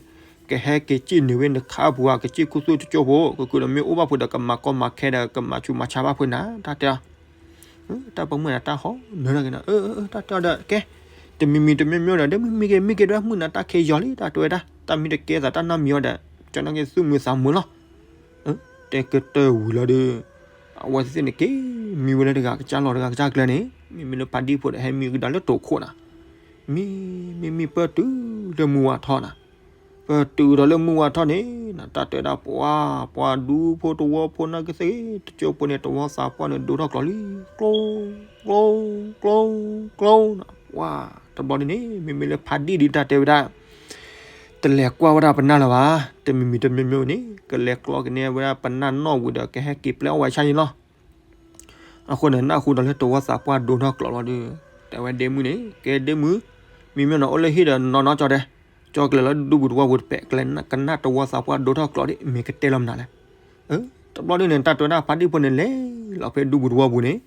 ကဟဲက့ၤစံၣ်န့ၢ်ဝဲနခါပူၤဧါ ကစံၣ်ခူသူၣ်တကၠိဖိ, ကကုာ်ဒီးမ့ၢ်အိၣ်ဘၣ်ဖိဒီးကမၤကီမၤခဲဒီးကမၤဆူးမၤဆါဘၣ်ဖုးနၤ, တၢ်တဲအီၤ တၢ်ပိာ်မုၣ်န့ၣ်တၢ်ဟီၣ်နၢၤတဂ့ၤနၤ, တၢ်တဲအီၤဒီးကဲ, တမံၤမံၤတမံၤမံၤဒီး ဒ့မုၣ်မံက့ၤမံက့ၤဒီးမုၢ်နၤတၢ်ခဲယီၤလံ တၢ်တဲဝဲဒၣ်, တၢ်မံတကဲသးတၢ်နီတမံၤအီၤဒီး, ကၠီနာ်က့သူၣ်မုာ်သးမုာ်လီၤ တဲကတၢၢ်ဝံၤလီၤဒီး, အဝဲသ့ၣ်န့ၣ်က့ၤမံဝဲလၢတဂၤကစၢ်လီၢ်တဂၤကစၢ်ကျဲန့ၣ်, မ့မ့ၢ်လၢဖါဒံၣ်ဖိဒီးဟဲမံကဒီးလၢတိာ်ခိၣ်နၤ, မံ, မံမံပၢၢ်တုၤလၢမုၢ်ဝါထီၣ်နၤ, ပၢၢ်တုၤဒီးလၢမုၢ်ဝါထီၣ်န့ၣ်, တၢ်တဲဝဲဒၣ်ပှၤ, ပှၤဒူဖိတဝီဖိနာ်က့သ့ၣ်ဂ့ၤ တကၠိဖိန့ၣ် တဝီသးပှၢ်န့ၣ်ဒိးထီၣ်ကျိးလံ, ကျိ, ကျိ, ကျိ, ကျိ, ပှၤ, တဘျီဒ်န့ၣ် မ့မ့ၢ်လၢဖါဒံၣ်ဒ်တၢ်တဲဝဲဒၣ် တလဲၤကွၢ်ဝဲဒၣ်ပနၢ်လၢၤဘၣ်, တမံၤမံၤတမံၤမံၤန့ၣ် ကလဲၤကျီကန့ၢ်ဝဲဒၣ်ပနၢ်နီၣ်ဝံၤဒီး ကဟဲက့ၤပျဲအီၣ်ဝဲဆၣ်န့ၣ်လီၤ. အဃိန့ၣ် နၢ်ဟူဒီးလၢတဝီသးပှၢ်ဒိးထီၣ်ကျိးလီၤဒီး, တဲဝဲဒ့မုၣ်န့ၣ် ကဲဒ့မုၣ်, မံမ့ၢ်နအိၣ်လၢဟံၣ်ဒီးနီၢ်နီၢ်ကၠီတဲ, ကၠီကလဲၤလၢဒူပူၤတဝီပူၤတပဲာ် ကလဲၤကနၣ်တဝီသးပှၢ်ဒိးထီၣ်ကျိးဒ် မ့ၢ်ကတဲလီၤမနုၤလဲၣ်. တဘျီဒ်န့ၣ် တၢ်တဲဝဲဒၣ်ဖါဒံၣ်ဖိန့ၣ်လဲၤလီၤဖဲဒူပူၤတဝီပူၤန့ၣ်,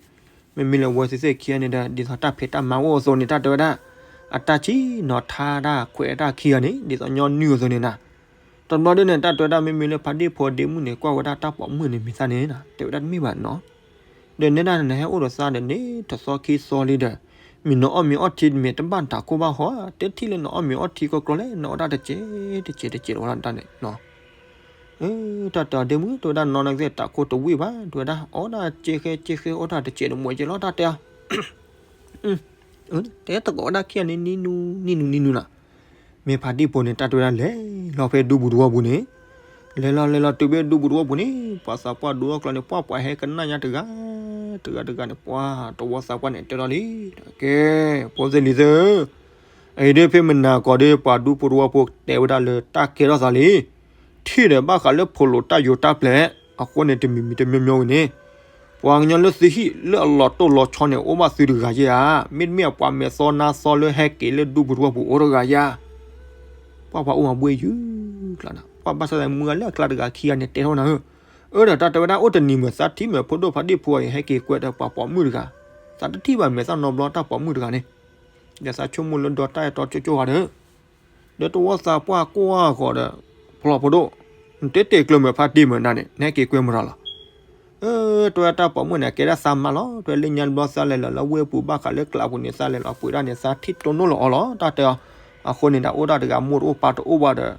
မ့မ့ၢ်လၢအဝဲသ့ၣ်သ့ၣ်ခံဂၤန့ၣ်ဒီး ဒ်သိးတၢ်ဖံးတၢ်မၤအိၣ်အသိးန့ၣ် တၢ်တဲဝဲဒၣ်, အတၢ်ဆံၣ်နီၤထါတၢ်ခွဲးတၢ်ခံဂၤန့ၣ် ဒ်သိးညီနုၢ်အသိးန့ၣ်နၤ. တဘျီဒ်န့ၣ် တၢ်တဲဝဲဒၣ်မ့မ့ၢ်လၢဖါဒံၣ်ဖိဒ့မုၣ်န့ၣ် ကွၢ်ဝဲဒၣ်တၢ်ပိာ်မုၣ်န့ၣ်မ့ၢ်သးန့ၣ်နၤ တဲဝဲဒၣ်တမ့ၢ်ဘၣ်နီၤ. ဒီးနဲဒၣ်န့ၣ် နဟဲအိၣ်ဒီးသးဒီးန့ၣ် တသီခံသီလံဒီး, မ့ၢ်နအီၣ်မ့ၤအီထံမ့ၢ်တဘၣ်တၢ်ခိၣ်ဘၣ်ဟီ, တဲထံၣ်လၢနအီၣ်မ့ၤအီထံကီကီလဲၣ်, နအီၣ်တၢ်တစဲးတစဲးတစဲးလီၤဝဲဒၣ်န့ၣ်. တၢ်တဲအီၤဒ့မုၣ် တဝဲဒၣ်နီၢ်နကသ့ၣ်တၢ်ခိၣ်တဝံၣ်ဘၣ်, တဝဲဒၣ်အီၣ်ဒၣ်စဲးဃဲစဲးဃဲအီၣ်တၢ်တစဲးတမှဲးကဲလီၤ တၢ်တဲအီၤ. တဲသကိးဝဲဒၣ်ခံဂၤန့ၣ် နံၤနူနံၤနူနံၤနူနၤ, မ့ၢ်ဖါတံၢ်ဖိန့ၣ် တၢ်တဲဝဲဒၣ်လဲၤလီၤဖဲဒူပူၤတဝီပူၤန့ၣ်, လဲၤလီၤလဲၤလီၤတုၤဖဲဒူပူၤတဝီပူၤန့ၣ် ပှၤသးပှၢ်ဒိအကျီန့ၣ် ပှၤပှၤဟဲကနၣ်ညါတဂၤ, တဂၤတဂၤန့ၣ် ပှၤတဝီသးပှၢ်န့ၣ်တဲထီၣ်လံ, ကဲ, ဖိသ့ၣ်လံၤသ့ၣ်ဧၢ, အံၤဒ်ဖဲမနၤကီးဒ်ပှၤဒူဖိတဝီဖိတဲဝဲဒၣ်လၢတၢ်ကဲထီၣ်သးလံ ထံၣ်ဒီးဘၣ်ဃးလၢဖိလိာ်တၢ်ယိာ်တၢ်ပျဲၤ, အဃိန့ၣ်တမံၤမံၤတမံၤမံၤဝဲန့ၣ်, ပှၤကညီလၢသုဟံၣ်လၢအလီၤတိၢ်လီၤဆီန့ၣ် အိၣ်ဘၣ်သုတဂၤယဲဧါ, မ့တမ့ၢ်ပှၤမဲာ်သီနါသီလၢဟဲက့ၤလၢဒူပူၤတဝီပူၤအိၣ်တဂၤယဲဧါ, ပှၤပှၤအိၣ်မးဘှ့ၣ်ယုၢ်ကျါနၤ, ပှၤဘၣ်ဆၣ်သးမုၢ်ဂၤလၢအကျါတဂၤခံဂၤန့ၣ်တဲထီၣ်နၤဧၢ, အၢဒီးတၢ်တဲဝဲဒၣ်အိၣ်တနံၤမုၢ်သးထံၣ်မုၢ်ဖိဒိၣ်ဖါတံၢ်ဖိအံၤ ဟဲက့ၤကွဲးဒီးပှၤပိာ်မုၣ်တဂၤ, သးတထံၣ်ဘၣ်မဲာ်သၣ်နီတဘျီတၢ်ပိာ်မုၣ်တဂၤန့ၣ်, ဒီးသးဆိကမိၣ်လၢဒီတၢ်အဲၣ်တီကၠိကၠိဂၤဒီး ဒီးတဝီသးပှၢ်ကိးဂၤဃီဒီး, ဖျီၣ်ဖိဒိၣ်, နတဲတဲကျၢၤမုၢ်ဖါတံၢ်မုၢ်နၤန့ၣ် နဟဲက့ၤကွဲမုၢ်ဒီးလီၤ. အၢ တဝဲတၢ်ပိာ်မုၣ်န့ၣ် ကဲဒၣ်သးမါလီၤ, တဝဲလၢညါတဘျီသးလဲၤလီၤလၢဝ့ၢ်ပူၤဘၣ်ဃးလၢကျးပူၤန့ၣ် သးလဲၤလီၤပှ့ၤဒၣ်န့ၣ် သးထံၣ်တိၢ်နီၣ်လီၤအီၤလီၤ တၢ်တဲအီၤ, အဃိန့ၣ် တၢ်အိၣ်ဒၣ်တဂၤမိၢ်တအိၣ်ပၢ်တအိၣ်ဘၣ်ဒီး,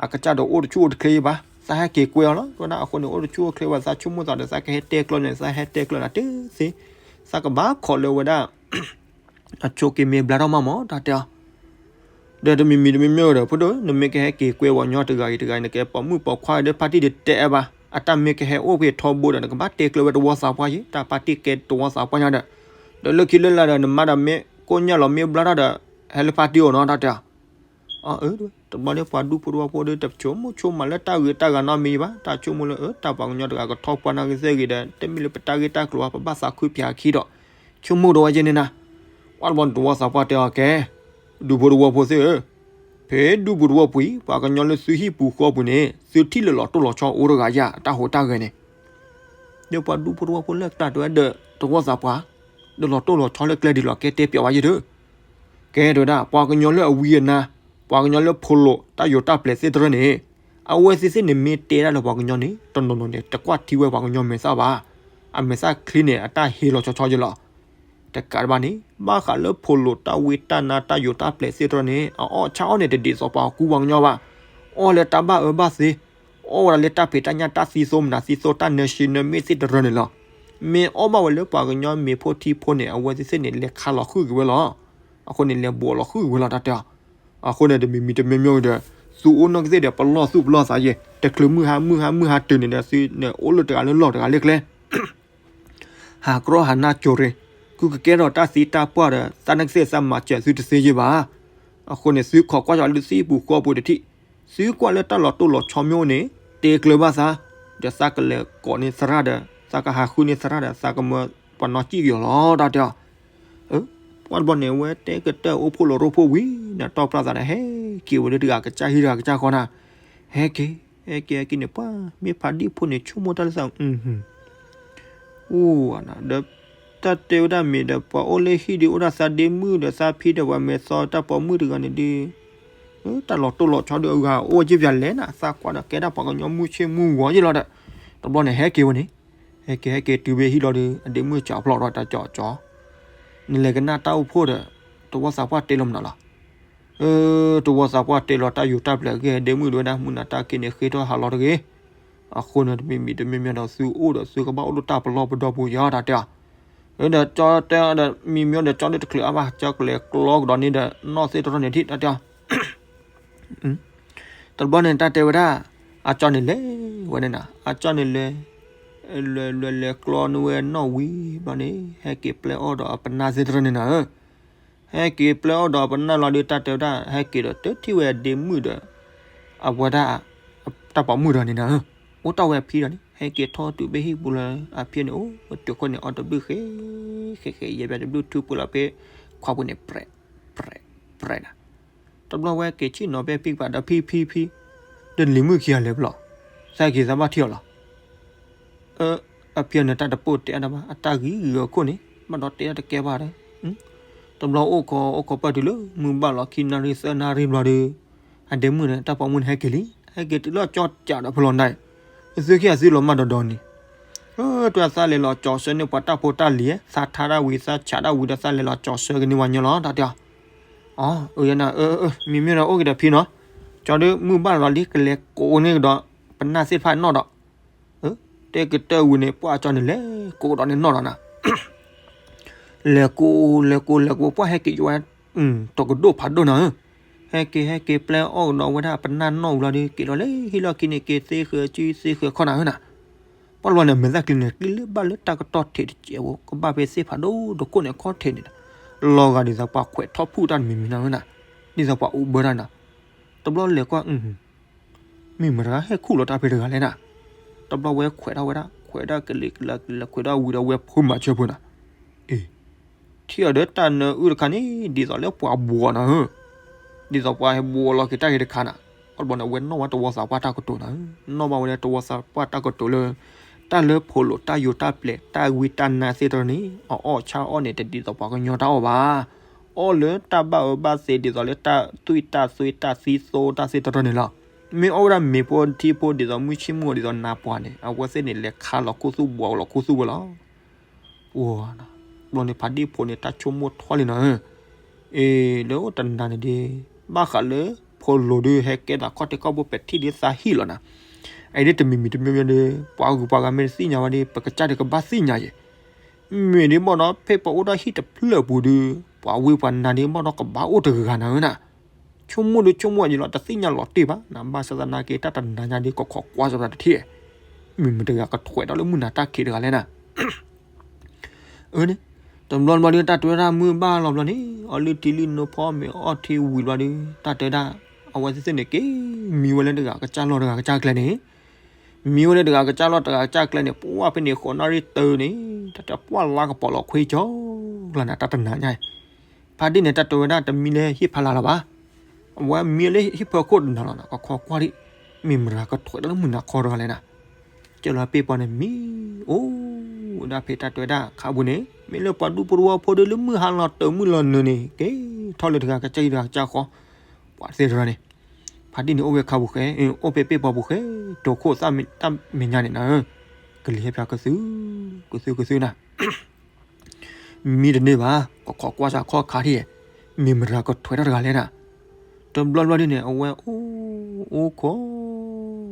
အကစၢ်ဒီးအိၣ်တဆူၣ်အိၣ်တချ့ဘၣ်, သးဟဲက့ၤကွဲအီၤလီၤ, တဝဲဒၣ်အဃိန့ၣ် အိၣ်တဆူၣ်အိၣ်ချ့ဘၣ် သးဆိကမိၣ်သးဒီး သးကဟဲတဲကျၢၤန့ၣ် သးဟဲတဲကျၢၤနၤတသ့, သးကဘၣ်ခိးလၢဝဲဒၣ် အဆိက့ၤမ့ၢ်ဘျါထီၣ်မးမး တၢ်တဲအီၤ, ဒီးတမံၤမံၤတမံၤမ့ၢ်ဒီး ဖိဒိၣ်ဧၢ နမ့ၢ်ကဟဲက့ၤကွဲပှၤကညီတဂၤအံၤတဂၤအံၤ နကဲပိာ်မုၣ်ပိာ်ခွါဒီးဖါတံၢ်ဒးတဲဘၣ်, အတၢ်မ့ၢ်ကဟဲအိၣ်ဖဲထီဘိဒီး နကဘၣ်တဲကျၢၤဝဲတဝီသးပှၢ်ယဲ တၢ်ဖါတံၢ်ကဲတဝီသးပှၢ်ညါဒီး, ဒီးလၢခံလၢလာ်ဒီး နမါဒီးမ့ၢ်ကိၣ်ညၣ်လီၤမ့ၢ်ဘျါထီၣ်ဒီး ဟဲလၢဖါတံၢ်အိၣ်နီၤ တၢ်တဲအီၤ အၢ တဘျီန့ၣ်ပှၤဒူဖိတဝီဖိဒီး တဆိကမိၣ်ဆိကမးလၢတၢ်ဂ့ၤတၢ်ဂၤနီတမံၤဘၣ်, တၢ်ဆိကမိၣ်လၢ အၢ တၢ်ပှၤကညီတဂၤကထီၣ်ပှၢ်နာ်ဂ့ၤသ့ၣ်ဂ့ၤဒီး တမ့ၢ်လၢပတၢ်ဂ့ၢ်တၢ်ကျိၤဘၣ် ပဘၣ်သးခုဖၠးခံဒီး, ဆိကမိၣ်ဒီးဝဲယဲန့ၣ်နၤ, ပှၤတဘျီန့ၣ်တဝီသးပှၢ်တဲအီၤကဲ, ဒူဖိတဝီဖိသ့ၣ်ဧၢ, ဖဲဒူပူၤတဝီပူၤအံၤ ပှၤကညီလၢသုဟံၣ်ပူၤဃီပူၤန့ၣ် သုထံၣ်လၢလီၤတိၢ်လီၤဆီအိၣ်တဂၤယဲ အတၢ်ဟူးတၢ်ဂဲၤန့ၣ် ဒီးပှၤဒူဖိတဝီဖိလၢကျါတဲဝဲဒီး တဝီသးပှၢ်, ဒီးလီၤတိၢ်လီၤဆီလၢကျဲဒ်လဲၣ် ကဲတဲပျးဝဲယဲဒၢ, ကဲတဲဝဲဒၣ် ပှၤကညီလၢအဝံအနါ, ပှၤကညီလၢဖိလိာ်တၢ်ယိာ်တၢ်ပျဲၤသ့ၣ်တဖၣ်န့ၣ်, အဝဲသ့ၣ်သ့ၣ်န့ၣ်မ့ၢ်တဲဒၣ်လၢပှၤကညီန့ၣ် တနီၤနီၤန့ၣ် တကွၢ်ထံဝဲပှၤကညီမဲာ်သၣ်ဘၣ်, အမဲာ်သၣ်ချံန့ၣ် အတၢ်ဟ့လီၤဆီဆီယဲလီၤ. တကးတဘၣ်န့ၣ် ဘၣ်ဃးလၢဖိလိာ်တၢ်ဝံတၢ်နါတၢ်ယိာ်တၢ်ပျဲၤသ့ၣ်တဖၣ်န့ၣ် အအီၣ်ဆၣ်အီၣ်န့ၣ် တဒ်သိးပှၤကူပှၤကညီဘၣ်, အီၣ်လၢတၢ်ဘၣ်အၢဘၣ်သီ, အီၣ်ဝဲဒၣ်လၢတၢ်ဖံးတၢ်ညၣ်တၢ်သံသိမနၤသံသိ တၢ်နၢၤဆံနၢၤမ့ၢ်သ့ၣ်တဖၣ်န့ၣ်လီၤ. မ့ၢ်အီၣ်ဘၣ်ဝဲလၢပှၤကညီမ့ၤဖိထံဖိန့ၣ် အဝဲသ့ၣ်သ့ၣ်န့ၣ် လဲၤခါလီၤဃုာ်က့ၤဝဲလီၤ. အဃိန့ၣ် လဲၤဘှီးလီၤဃုာ်က့ၤဝဲလီၤ တၢ်တဲအီၤ. အဃိန့ၣ် တမံၤမံၤတမံၤမံၤဒီး သုအိၣ်နီၢ်ကသ့ၣ်ဒီး ပလီၢ်သူၣ်ပလီၢ်သးယဲ, တချုးမုၢ်ဟါမုၢ်ဟါမုၢ်ဟါတုၤန့ၣ်ဒီး သုန့ၣ်အိၣ်လၢတဂၤလၢလီၢ်တဂၤလၢကျဲ ဟးကြီဟးနၢ်ကၠိရ့ၣ်, ကုကကဲထီၣ်တၢ်သံတၢ်ပှၢ်ဒီး သးနၢ်ကသ့ၣ်သးမၤစၢၤသုတသ့ယဲဘၣ်. အဃိန့ၣ် သုခိးကွၢ်ကီးလၢသုဟံၣ်ပူၤဃီပူၤတထံၣ်, သုကွၢ်လၢတၢ်လီၤတိၢ်လီၤဆီမ့ၢ်အိၣ်န့ၣ် တဲကျၢၤဘၣ်သး, ဒီးသးကလဲၤကိးန့ၢ်သရၣ်ဒီး သးကဟးဃုန့ၢ်သရၣ်ဒီး သးကမၢပှၤနီၢ်စံၣ်က့ၤအီၤလီၤ တၢ်တဲအီၤ. ပှၤတဘျီန့ၣ် အဝဲတဲကတၢၢ်အိၣ်ဖှိၣ်လီၤရိဖှိၣ်ဝံၤန့ၣ် တီၢ်ပြၢ်သးဒီး ဟဲက့ၤဝဲလၢတဂၤကစၢ်ဟံၣ်တဂၤကစၢ်ဃီနၤ, ဟဲက့ၤ ဟဲက့ၤဟဲက့ၤန့ၣ် ပှၤမ့ၢ်ဖးဒံၣ်ဖိန့ၣ် ဆိကမိၣ်တၢ်လၢသး အိၣ်ဝဲနၤ, ဒီးတၢ်တဲဝဲဒၣ်မ့ၢ်ဒီး ပှၤအိၣ်လၢဟံၣ်ဒီးအိၣ်ဒၣ်သးဒ့မုၣ်ဒီးသးဖံဒီးပှၤမဲာ်သီတၢ်ပိာ်မုၣ်တဂၤန့ၣ်ဒီး, တၢ်လီၤတိၢ်လီၤဆီဒီးအဂၤအိၣ်ဝဲက့ၤပၠးလဲၣ်နၤ သးကွၢ်ဒီးကဲဒၣ်ပှၤကညီမုၢ်ဆ့ၣ်မုၢ်ဂီၤယဲလီၤဒီး, တဘျီန့ၣ်ဟဲက့ၤဝဲန့ၣ်, ဟဲက့ၤဟဲက့ၤတုၤဖဲဟံၣ်လီၤဒီး အဒ့မုၣ်ကၠီဖျိးဒီးတၢ်ကၠီကၠီ, နလဲၤကနၣ်တၢ်အိၣ်ဖှိၣ်ဒီး တဝီသးပှၢ်တဲလီၤမနုၤလီၤ. တဝီသးပှၢ်တဲလီၤတၢ်ယိာ်တၢ်ပျဲၤဂ့ၢ် ဒ့မုၣ်ဒဝဲဒၣ် မုၢ်နၤတၢ်က့န့ၣ်ဃ့ထီၣ်ဟးလီၤတဂ့ၤ. အဃိန့ၣ် တမံၤမံၤတမံၤမံၤဒီး သုအိၣ်ဒီးသုကဘၣ်အိၣ်လၢတၢ်ပလီၢ်ပဒီပူၤယီၤ တၢ်တဲအီၤ. ဒီးကၠီတဲအီၤဒီး မံမီဒီးကၠီဒုးတချုးအါဘၣ် ကၠီကလဲၤကျီကဒီးန့ၣ်ဒီး နီၢ်သ့ၣ်တရီန့ၣ်ထံၣ် တၢ်တဲအီၤ. တဘျီန့ၣ် တၢ်တဲဝဲဒၣ် အကၠီန့ၣ်လဲၤဝဲန့ၣ်နၤ အကၠီန့ၣ်လဲၤ လဲၤလဲၤလဲၤကျီန့ၢ်ဝဲနီၢ်ဝံၤဘျီန့ၣ် ဟဲက့ၤပျဲအီၣ်ဒီးအပနၢ်သ့ၣ်တရီန့ၣ်နၤဧၢ. ဟဲက့ၤပျဲအီၣ်ဒီးအပနၢ်လီၤဒီး တၢ်တဲဝဲဒၣ် ဟဲက့ၤဒီးတထံၣ်ဝဲအဒ့မုၣ်ဒီး အဝဲဒၣ် တၢ်ပိာ်မုၣ်ဒီးန့ၣ်နၤဧၢ. အိၣ်တ့ၢ်ဝဲအဖံဒီးန့ၣ် ဟဲက့ၤထီၣ်တုၤဖဲဟံၣ်ပူၤလၢအဖံန့ၣ် အိၣ်ဝဲတုၤခိၣ်န့ၣ် အီၣ်တဘျုးဃဲ ဃဲဃဲ ယဲၢ်ဘျီတဘျုးထူပှဲၤလီၤဖဲ ခွါပူၤန့ၣ် ပြဲး ပြဲး ပြဲးနၤ. တဘျီဝဲက့ၤဆ့ၣ်နီၤဖဲဖံကပၤဒီး ဖံ ဖံ ဖံ ဒီးနလံၤမုၣ်ခံဂၤလဲၤဖဲလဲၣ်, သးက့ၤသးဘၣ်ထံၣ်အီၤလီၤ. အဖံန့ၣ် တၢ်တပိာ်တဲအါဒၣ်ဘၣ် အတၢ်ဂံၤဂုာ်အခိၣ်န့ၣ် ဘၣ်ဒီးတဲဒၣ်တကဲဘၣ်ဒီး တဘျီအိၣ်ခိးအိၣ်ခိးပၢၢ်တုၤလၢ မုၢ်ဘၣ်လီၤခံနၣ်ရံၣ်သၢနၣ်ရံၣ်ဘျီဒီး အဒ့မုၣ်န့ၣ် တၢ်ပိာ်မုၣ်န့ၣ်ဟဲက့ၤလံ. ဟဲက့ၤတုၤလၢကၠီကးဒီးဖဲလဲၣ်နၤ, သုခံဂၤသုလီၤမၢ်ဒီးဒီးန့ၣ် တွဲသးလဲၤလီၤကၠီဆၢန့ၢ်ပှၤတၢ်ဖိတၢ်လံၤ, သးထါဒၣ်ဝံၤ သးဆးဒၣ်ဝံၤဒီး သးလဲၤလီၤကၠီဆၢကန့ၢ်ဝဲညီလီၤ တၢ်တဲအီၤ. အီ အၢ ယနၤ အၢ အၢ မ့မ့ၢ်ဒီးအိၣ်က့ၤဒီးဖံနီၤ, ကၠီဒုးမုၢ်ဘၣ်လီၤလံ ကလဲၤကိးန့ၢ်ကဒီး ပနၢ်သ့ၣ်တဖၣ်နီၣ်ဒီး, တဲကတၢၢ်ဝံၤန့ၣ် ပှၢ်ကၠီန့ၣ်လဲၤကိးဒီးန့ၣ်နီၣ်ဒီးနၤ လဲၤကိး လဲၤကိး လဲၤကိး ပှၢ်ဟဲက့ၤယဝဲ, တီကဒိၣ်ဖးဒိၣ်နၤဧၢ, ဟဲက့ၤ ဟဲက့ၤပျဲအီၣ်ကဒီးဝဲဒၣ်ပနၢ်နီၣ်ဝံၤလီၤဒီး က့ၤလီၤလၢဟံၣ်လီၢ်ခံန့ၣ် က့ၤသ့ဃၢၤစုသ့ဃၢၤခီၣ်နၤဧၢနၤ, ပှၢ်လီၤန့ၣ် မဲာ်သၣ်ကျံၤန့ၣ် ကျံလၢဘၣ်လၢတၢ်ကတီၢ်ထံးတစဲးဖိ ကဘၣ်ဖဲသ့ၣ်ဖးဒိၣ်တခိၣ်န့ၣ် အခီၣ်ထံးန့ၣ်, လီၤဂာ်ဒ်သိးပှၤခွဲးထီၣ်ဖုၣ်တၢ်တမံၤမံၤနၤဧၢနၤ, ဒ်သိးပှၤအိၣ်ဘၢတၢ်နၤ, တဘျီလဲၤကွၢ် မ့ၢ်မတၤတဂၤဟဲခူၣ်လီၤတၢ်ဖဲတဂၤလဲၣ်နၤ, တဘျီဝဲခွဲးထီၣ်ဝဲဒၣ် ခွဲးဒၣ်ကလံၤကလၤကလၤ ခွဲးဒၣ်ဝံၤဒီးဝဲဖိမၤဆၢဖိနၤ, အ့ ထံၣ်အီၤဒီးတၢ်နၢအုၣ်တခါန့ၣ် ဒ်သိးလၢပှၤဘှီးနၤဧၢ, ဒ်သိးပှၤဟဲဘှီးလီၤက့ၤတၢ်ဂ့ၤတခါနၤ, အဘျီန့ၣ် အဝဲနီၣ်ဝဲတဝီသးပှၢ်တၢ်ကတိၤနၤဧၢ, နီၣ်ဘၣ်ဝဲလၢတဝီသးပှၢ်တၢ်ကတိၤလၢ တၢ်လၢဖိးလိာ်တၢ်ယိာ်တၢ်ပျဲၤ တၢ်ဝံတၢ်နါသ့ၣ်တဖၣ်န့ၣ် အအီၣ်ဆၣ်အီၣ်န့ၣ် တဒ်သိးပှၤကညီတၢ်အီၣ်ဘၣ်, အီၣ်လၢတၢ်ဘၣ်အၢဘၣ်သီ ဒ်သိးလၢတၢ်သွံၣ်တၢ်သွ့တၢ်သံသိတၢ်သ့ၣ်တဖၣ်န့ၣ်လီၤ. မ့ၢ်အီၣ်ဝဲဒၣ်မ့ၤဖိထံဖိဒ်သိးမုၢ်ဆ့ၣ်မုၢ်ဂီၤဒ်သိးနါပှၢ်န့ၣ် အဝဲသ့ၣ်န့ၣ် လဲၤခါလီၤခိၣ်သူၣ်ဘှီးလီၤခိၣ်သူၣ်ဝဲလီၤ. ပှၤ ဘျီန့ၣ်ဖးဒံၣ်ဖိန့ၣ် တၢ်ဆိကမိၣ်ထီၣ်လံနၤဧၢ, အ့ လၢတနၤန့ၣ်ဒီး ဘၣ်ဃးလၢ ဖိးလိာ်ဒုးဟဲကဲသးခီၣ်ထံးခီၣ်ဘိ ပဲာ်ထံၣ်ဒ်သးဟံၣ်လီၤနၤ, အအံၤဒ်တမံၤမံၤတမံၤမံၤဒီး ပှၤဂုၤပှၤဂၤမ့ၢ်တသ့ၣ်ညါဘၣ်ဒီး ပကစၢ်ဒုးကဘၣ်သ့ၣ်ညါယဲၢ် မ့ၢ်ဒ်ဘၣ်ဒီး ဖဲပအိၣ်တၢ်ဟံၣ်တဖျၢၣ်ပူၤဒီး ပှၤဝံပှၤနါဒ်ဘၣ်ဒီး ကဘၣ်အိၣ်တဂၤနၤဧၢနၤ, ဆိကမိၣ်ဒုးဆိကမိၣ်ယံၤလီၤ တသ့ၣ်ညါလီၤတ့ၢ်ဘၣ်နၤ, ဘၣ်ဆၣ်သနာ်က့ တၢ်တနၤညါဒ်ကခိးကွၢ်စီၤပၤတထံၣ်, မ့ၢ်မတၤတဂၤကထွဲးထီၣ်လၢမုၢ်နၤတၢ်ခံးတဂၤလဲၣ်နၤ အၢန့ၣ်, တဘျီတဘျီဒုးတၢ်တဲဝဲဒၣ်မုၢ်ဘၣ်လီၤဘျီန့ၣ် အီလုၢ်ထံလုၢ်နိဖီမ့ၤအီၣ်ထံဝံၤဘျီဒီး တၢ်တဲဝဲဒၣ် အဝဲသ့ၣ်သ့ၣ်န့ၣ်က့ၤ မံဝဲလၢတဂၤကစၢ်လီၢ်တဂၤကစၢ်ကျဲန့ၣ်, မံဝဲလၢတဂၤကစၢ်လီၢ်တဂၤကစၢ်ကျဲန့ၣ် ပှၢ်ဖဲန့ၣ်ဃိးနၣ်ရံၣ်တၢန့ၣ် တၢ်တဲပှၢ်လါကပီၤလီၤခွ့ကၠီလီၤနၤ တၢ်တနၤညါအံၤ, ဖးဒံၣ်န့ၣ် တၢ်တဲဝဲဒၣ်တမံလၢဟံၣ်ဖးလၢ်လၢၤဘၣ်, အဝဲမံလၢဟံၣ်ဖၢခိၣ်တနၤလီၤနၤ ကခိးကွၢ်ဒံး, မ့ၢ်မတၤကထွဲးထီၣ်လၢမုၢ်နၤခီတဂၤလဲၣ်နၤ ကၠီလီၤပ့ၢ်ပီၤန့ၣ် မံအိၣ်ဝဲဒၣ်ဖဲတၢ်တဲဝဲဒၣ်ခါပူၤန့ၣ် မ့ၢ်လၢပှၤဒူဖိတဝီဖိဒီးလၢမုၢ်ဟါလီၤတၢ်မုၢ်လီၤနုာ်န့ၣ် က့ၤထီၣ်လၢတဂၤကစၢ်အံၤတဂၤကစၢ်ဃီ, ပှၤသ့ၣ်တဖၣ်န့ၣ်, ဖးဒံၣ်န့ၣ်အိၣ်ဝဲခါပူၤဃဲ, အိၣ်ဖဲပ့ၢ်ပီၤပူၤဃဲ, တိာ်ခိၣ်သၣ်မ့ၢ်တၢ်မဲာ်ညါန့ၣ်နၤဧၢ, ကလံၤဟဲဖျါကသု, ကသုကသုနၤ မံတန့ၢ်ဘၣ်, ကခိးကွၢ်စးခီၣ်ခါထံၣ်, မ့ၢ်မတၤကထွဲးထီၣ်တဂၤလဲၣ်နၤ, တဘျီဘျီဒ်န့ၣ် အဝဲအိၣ်, အိၣ်ခိး,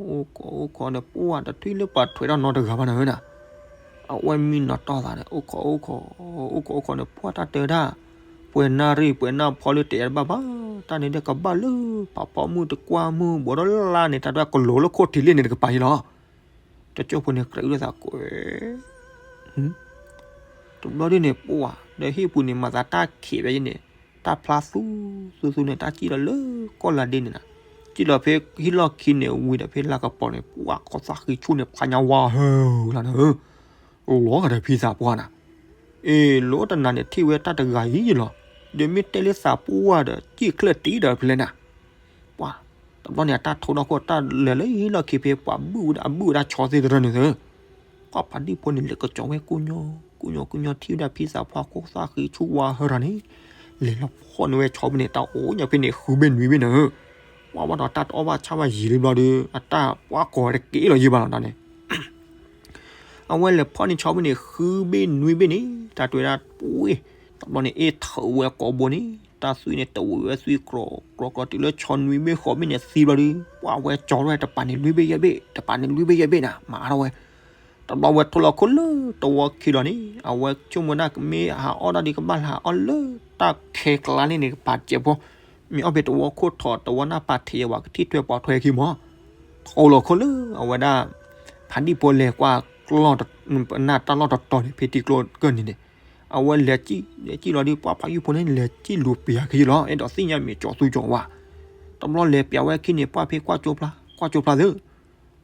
အိၣ်ခိးအိၣ်ခိးန့ၣ် ပှၢ်တထံၣ်လၢပှၤထွဲးထီၣ်နီတဂၤဘၣ်နၤဧၢနၤ, အဝဲမံနီၤတီၢ်သးန့ၣ် အိၣ်ခိးအိၣ်ခိး, အိၣ်ခိးအိၣ်ခိးန့ၣ် ပှၢ်တၢ်တဲဝဲဒၣ်, ပှဲၤနၣ်ရံၣ်ပှဲၤနၣ်ဖီလၢတအဲၣ်တဘၣ်ဘၣ်, တၢ်န့ၣ်ဒီးကဘၣ်လၢ ပာ်ဖီမုၢ်တကွၢ်မုၢ်ဘှီးဒီးလါန့ၣ် တၢ်ဒွဲၣ်ကလိၤလၢခိၣ်ထံးလ့ၣ်န့ၣ်တကပၤအံၤလီၤ တကၠိၢ်ဖိန့ၣ်ကြၢးအုၣ်သးကွဲး, တဘျီဒ်န့ၣ် ပှၢ်ဒီးဟံၣ်ပူၤန့ၣ် မၤသးတၢ်ခံးဝဲယဲန့ၣ်, တၢ်ဖျါသူသူသူန့ၣ် တၢ်စံၣ်လီၤလၢကီၢ်လါဒ့န့ၣ်နၤ, စံၣ်လီၤဖဲဟံၣ်လီၢ်ခံန့ၣ် ဝံၤဒီးဖဲလါကပီၤန့ၣ် ပှၢ်ကီၢ်သၣ်ဃံဆူၣ်န့ၣ် ဖးညါဝါဟၢလီၤနၤဧၢ လီၤဂာ်ဒီးဖံသးပှၢ်နၤ, အ့ၣ် လၢတနၤန့ၣ်ထံၣ်ဝဲတၢ်တဂၤအံၤလီၤ, ဒီးမ့ၢ်တဲလၢသးပှၢ်ဒီး စံၣ်ချၢၣ်တံၢ်ဒီးဖဲလဲၣ်နၤ, ပှၢ်, တဘျီန့ၣ် အတၢ်ထိးထီၣ်ခိၣ် တၢ်လဲၤလၢဟံၣ်လီၢ်ခံဖဲပှၤဘုၣ်ဝဲဒၣ် အဘုၣ်ဝဲဒၣ်ဆီသ့ၣ်တဖၣ်န့ၣ်သၢ, ပှၢ်ဖးဒံၣ်ဖိန့ၣ် လဲၤကစီၤဝဲကိညီ, ကိညီကိညီထံၣ်ဝဲဒၣ်ဖံသးပှၢ်ကီၢ်သၣ်ဃံဆူၣ်ဝါဟၢတၢ်န့ၣ်, လဲၤလီၤဖီၣ်န့ၢ်ဝဲဆီဖဲန့ၣ် တၢ်အိၣ်ညါဖဲန့ၣ် ဃုဘ့ၣ်နွံဘ့ၣ်နၤဧၢ, ပှၢ်ဘၣ်ဒီးတၢ်တအီၣ်ဘၣ်ဆၣ်ဘၣ်ယံာ်လံဘျီဒီး အတၢ်ပှၢ်ကီၤတက့ၢ်လီၤယံာ်ဘၣ်လီၤတၢ်န့ၣ် အဝဲလဲၤဖီၣ်န့ၢ်ဆီဖဲန့ၣ် ဃုဘ့ၣ်နွံဘ့ၣ်န့ၣ် တၢ်တဲဝဲဒၣ်ပှ့ၤ, တဘျီန့ၣ် အ့ၣ်ထၢၣ်ဝဲကိာ်ဘိန့ၣ် တၢ်သွံၣ်န့ၣ် တဝံၤဝဲသွံၣ်ကြီကြီ တုၤလၢဆီနွံဘ့ၣ်ဃိးဘ့ၣ်န့ၣ်သံဘျီဒီး ပှၢ်ဝဲကၠီထီၣ်ဝဲ တပၤန့ၣ်လွံၢ်ဘ့ၣ်ယဲၢ်ဘ့ၣ် တပၤန့ၣ်လွံၢ်ဘ့ၣ်ယဲၢ်ဘ့ၣ်နၤ မၤထီၣ်ဝဲ, တဘျီဝဲထိၣ်လီၤခိၣ်လၢတဝီခံလီၤန့ၣ် အဝဲဆိကမိၣ်ဒၣ်ကမ့ၢ်ဟးအီၣ်ဒၣ်ဒ်ကဘၣ်ဟးအီၣ်လၢတၢ်ခဲကျါန့ၣ်န့ၣ် ကပၤစဲးဖိ, မ့ၢ်အီၣ်ဖဲတဝီခိၣ်ထီၣ် တဝီနၢ်ပၤထံးယဲၢ်ဝဲ ကထံၣ်ထွဲပှၤထွဲခံမး ထိၣ်လီၤခိၣ်လၢအဝဲဒၣ် ဖးဒံၣ်ဖိလဲၤကွၢ် နၢ်တၢ်လီၢ်တတီၤန့ၣ် ဖဲထံကျိကၢၢ်နံၤန့ၣ်, အဝဲလဲၤစံၣ် လဲၤစံၣ်လီၤဒီး ပှၢ်ဖးယုၢ်ဖိန့ၣ် လဲၤစံၣ်လူၤပျးခံယလီၤ အဲၣ်ဒိးသ့ၣ်ညါမ့ၢ်ကၠီသူကၠီဝါ, တဘျီလဲၤပျးဝဲခံန့ၣ် ပှၢ်ဖဲကွၢ်ကၠိဖျါ ကွၢ်ကၠိဖျါသ့,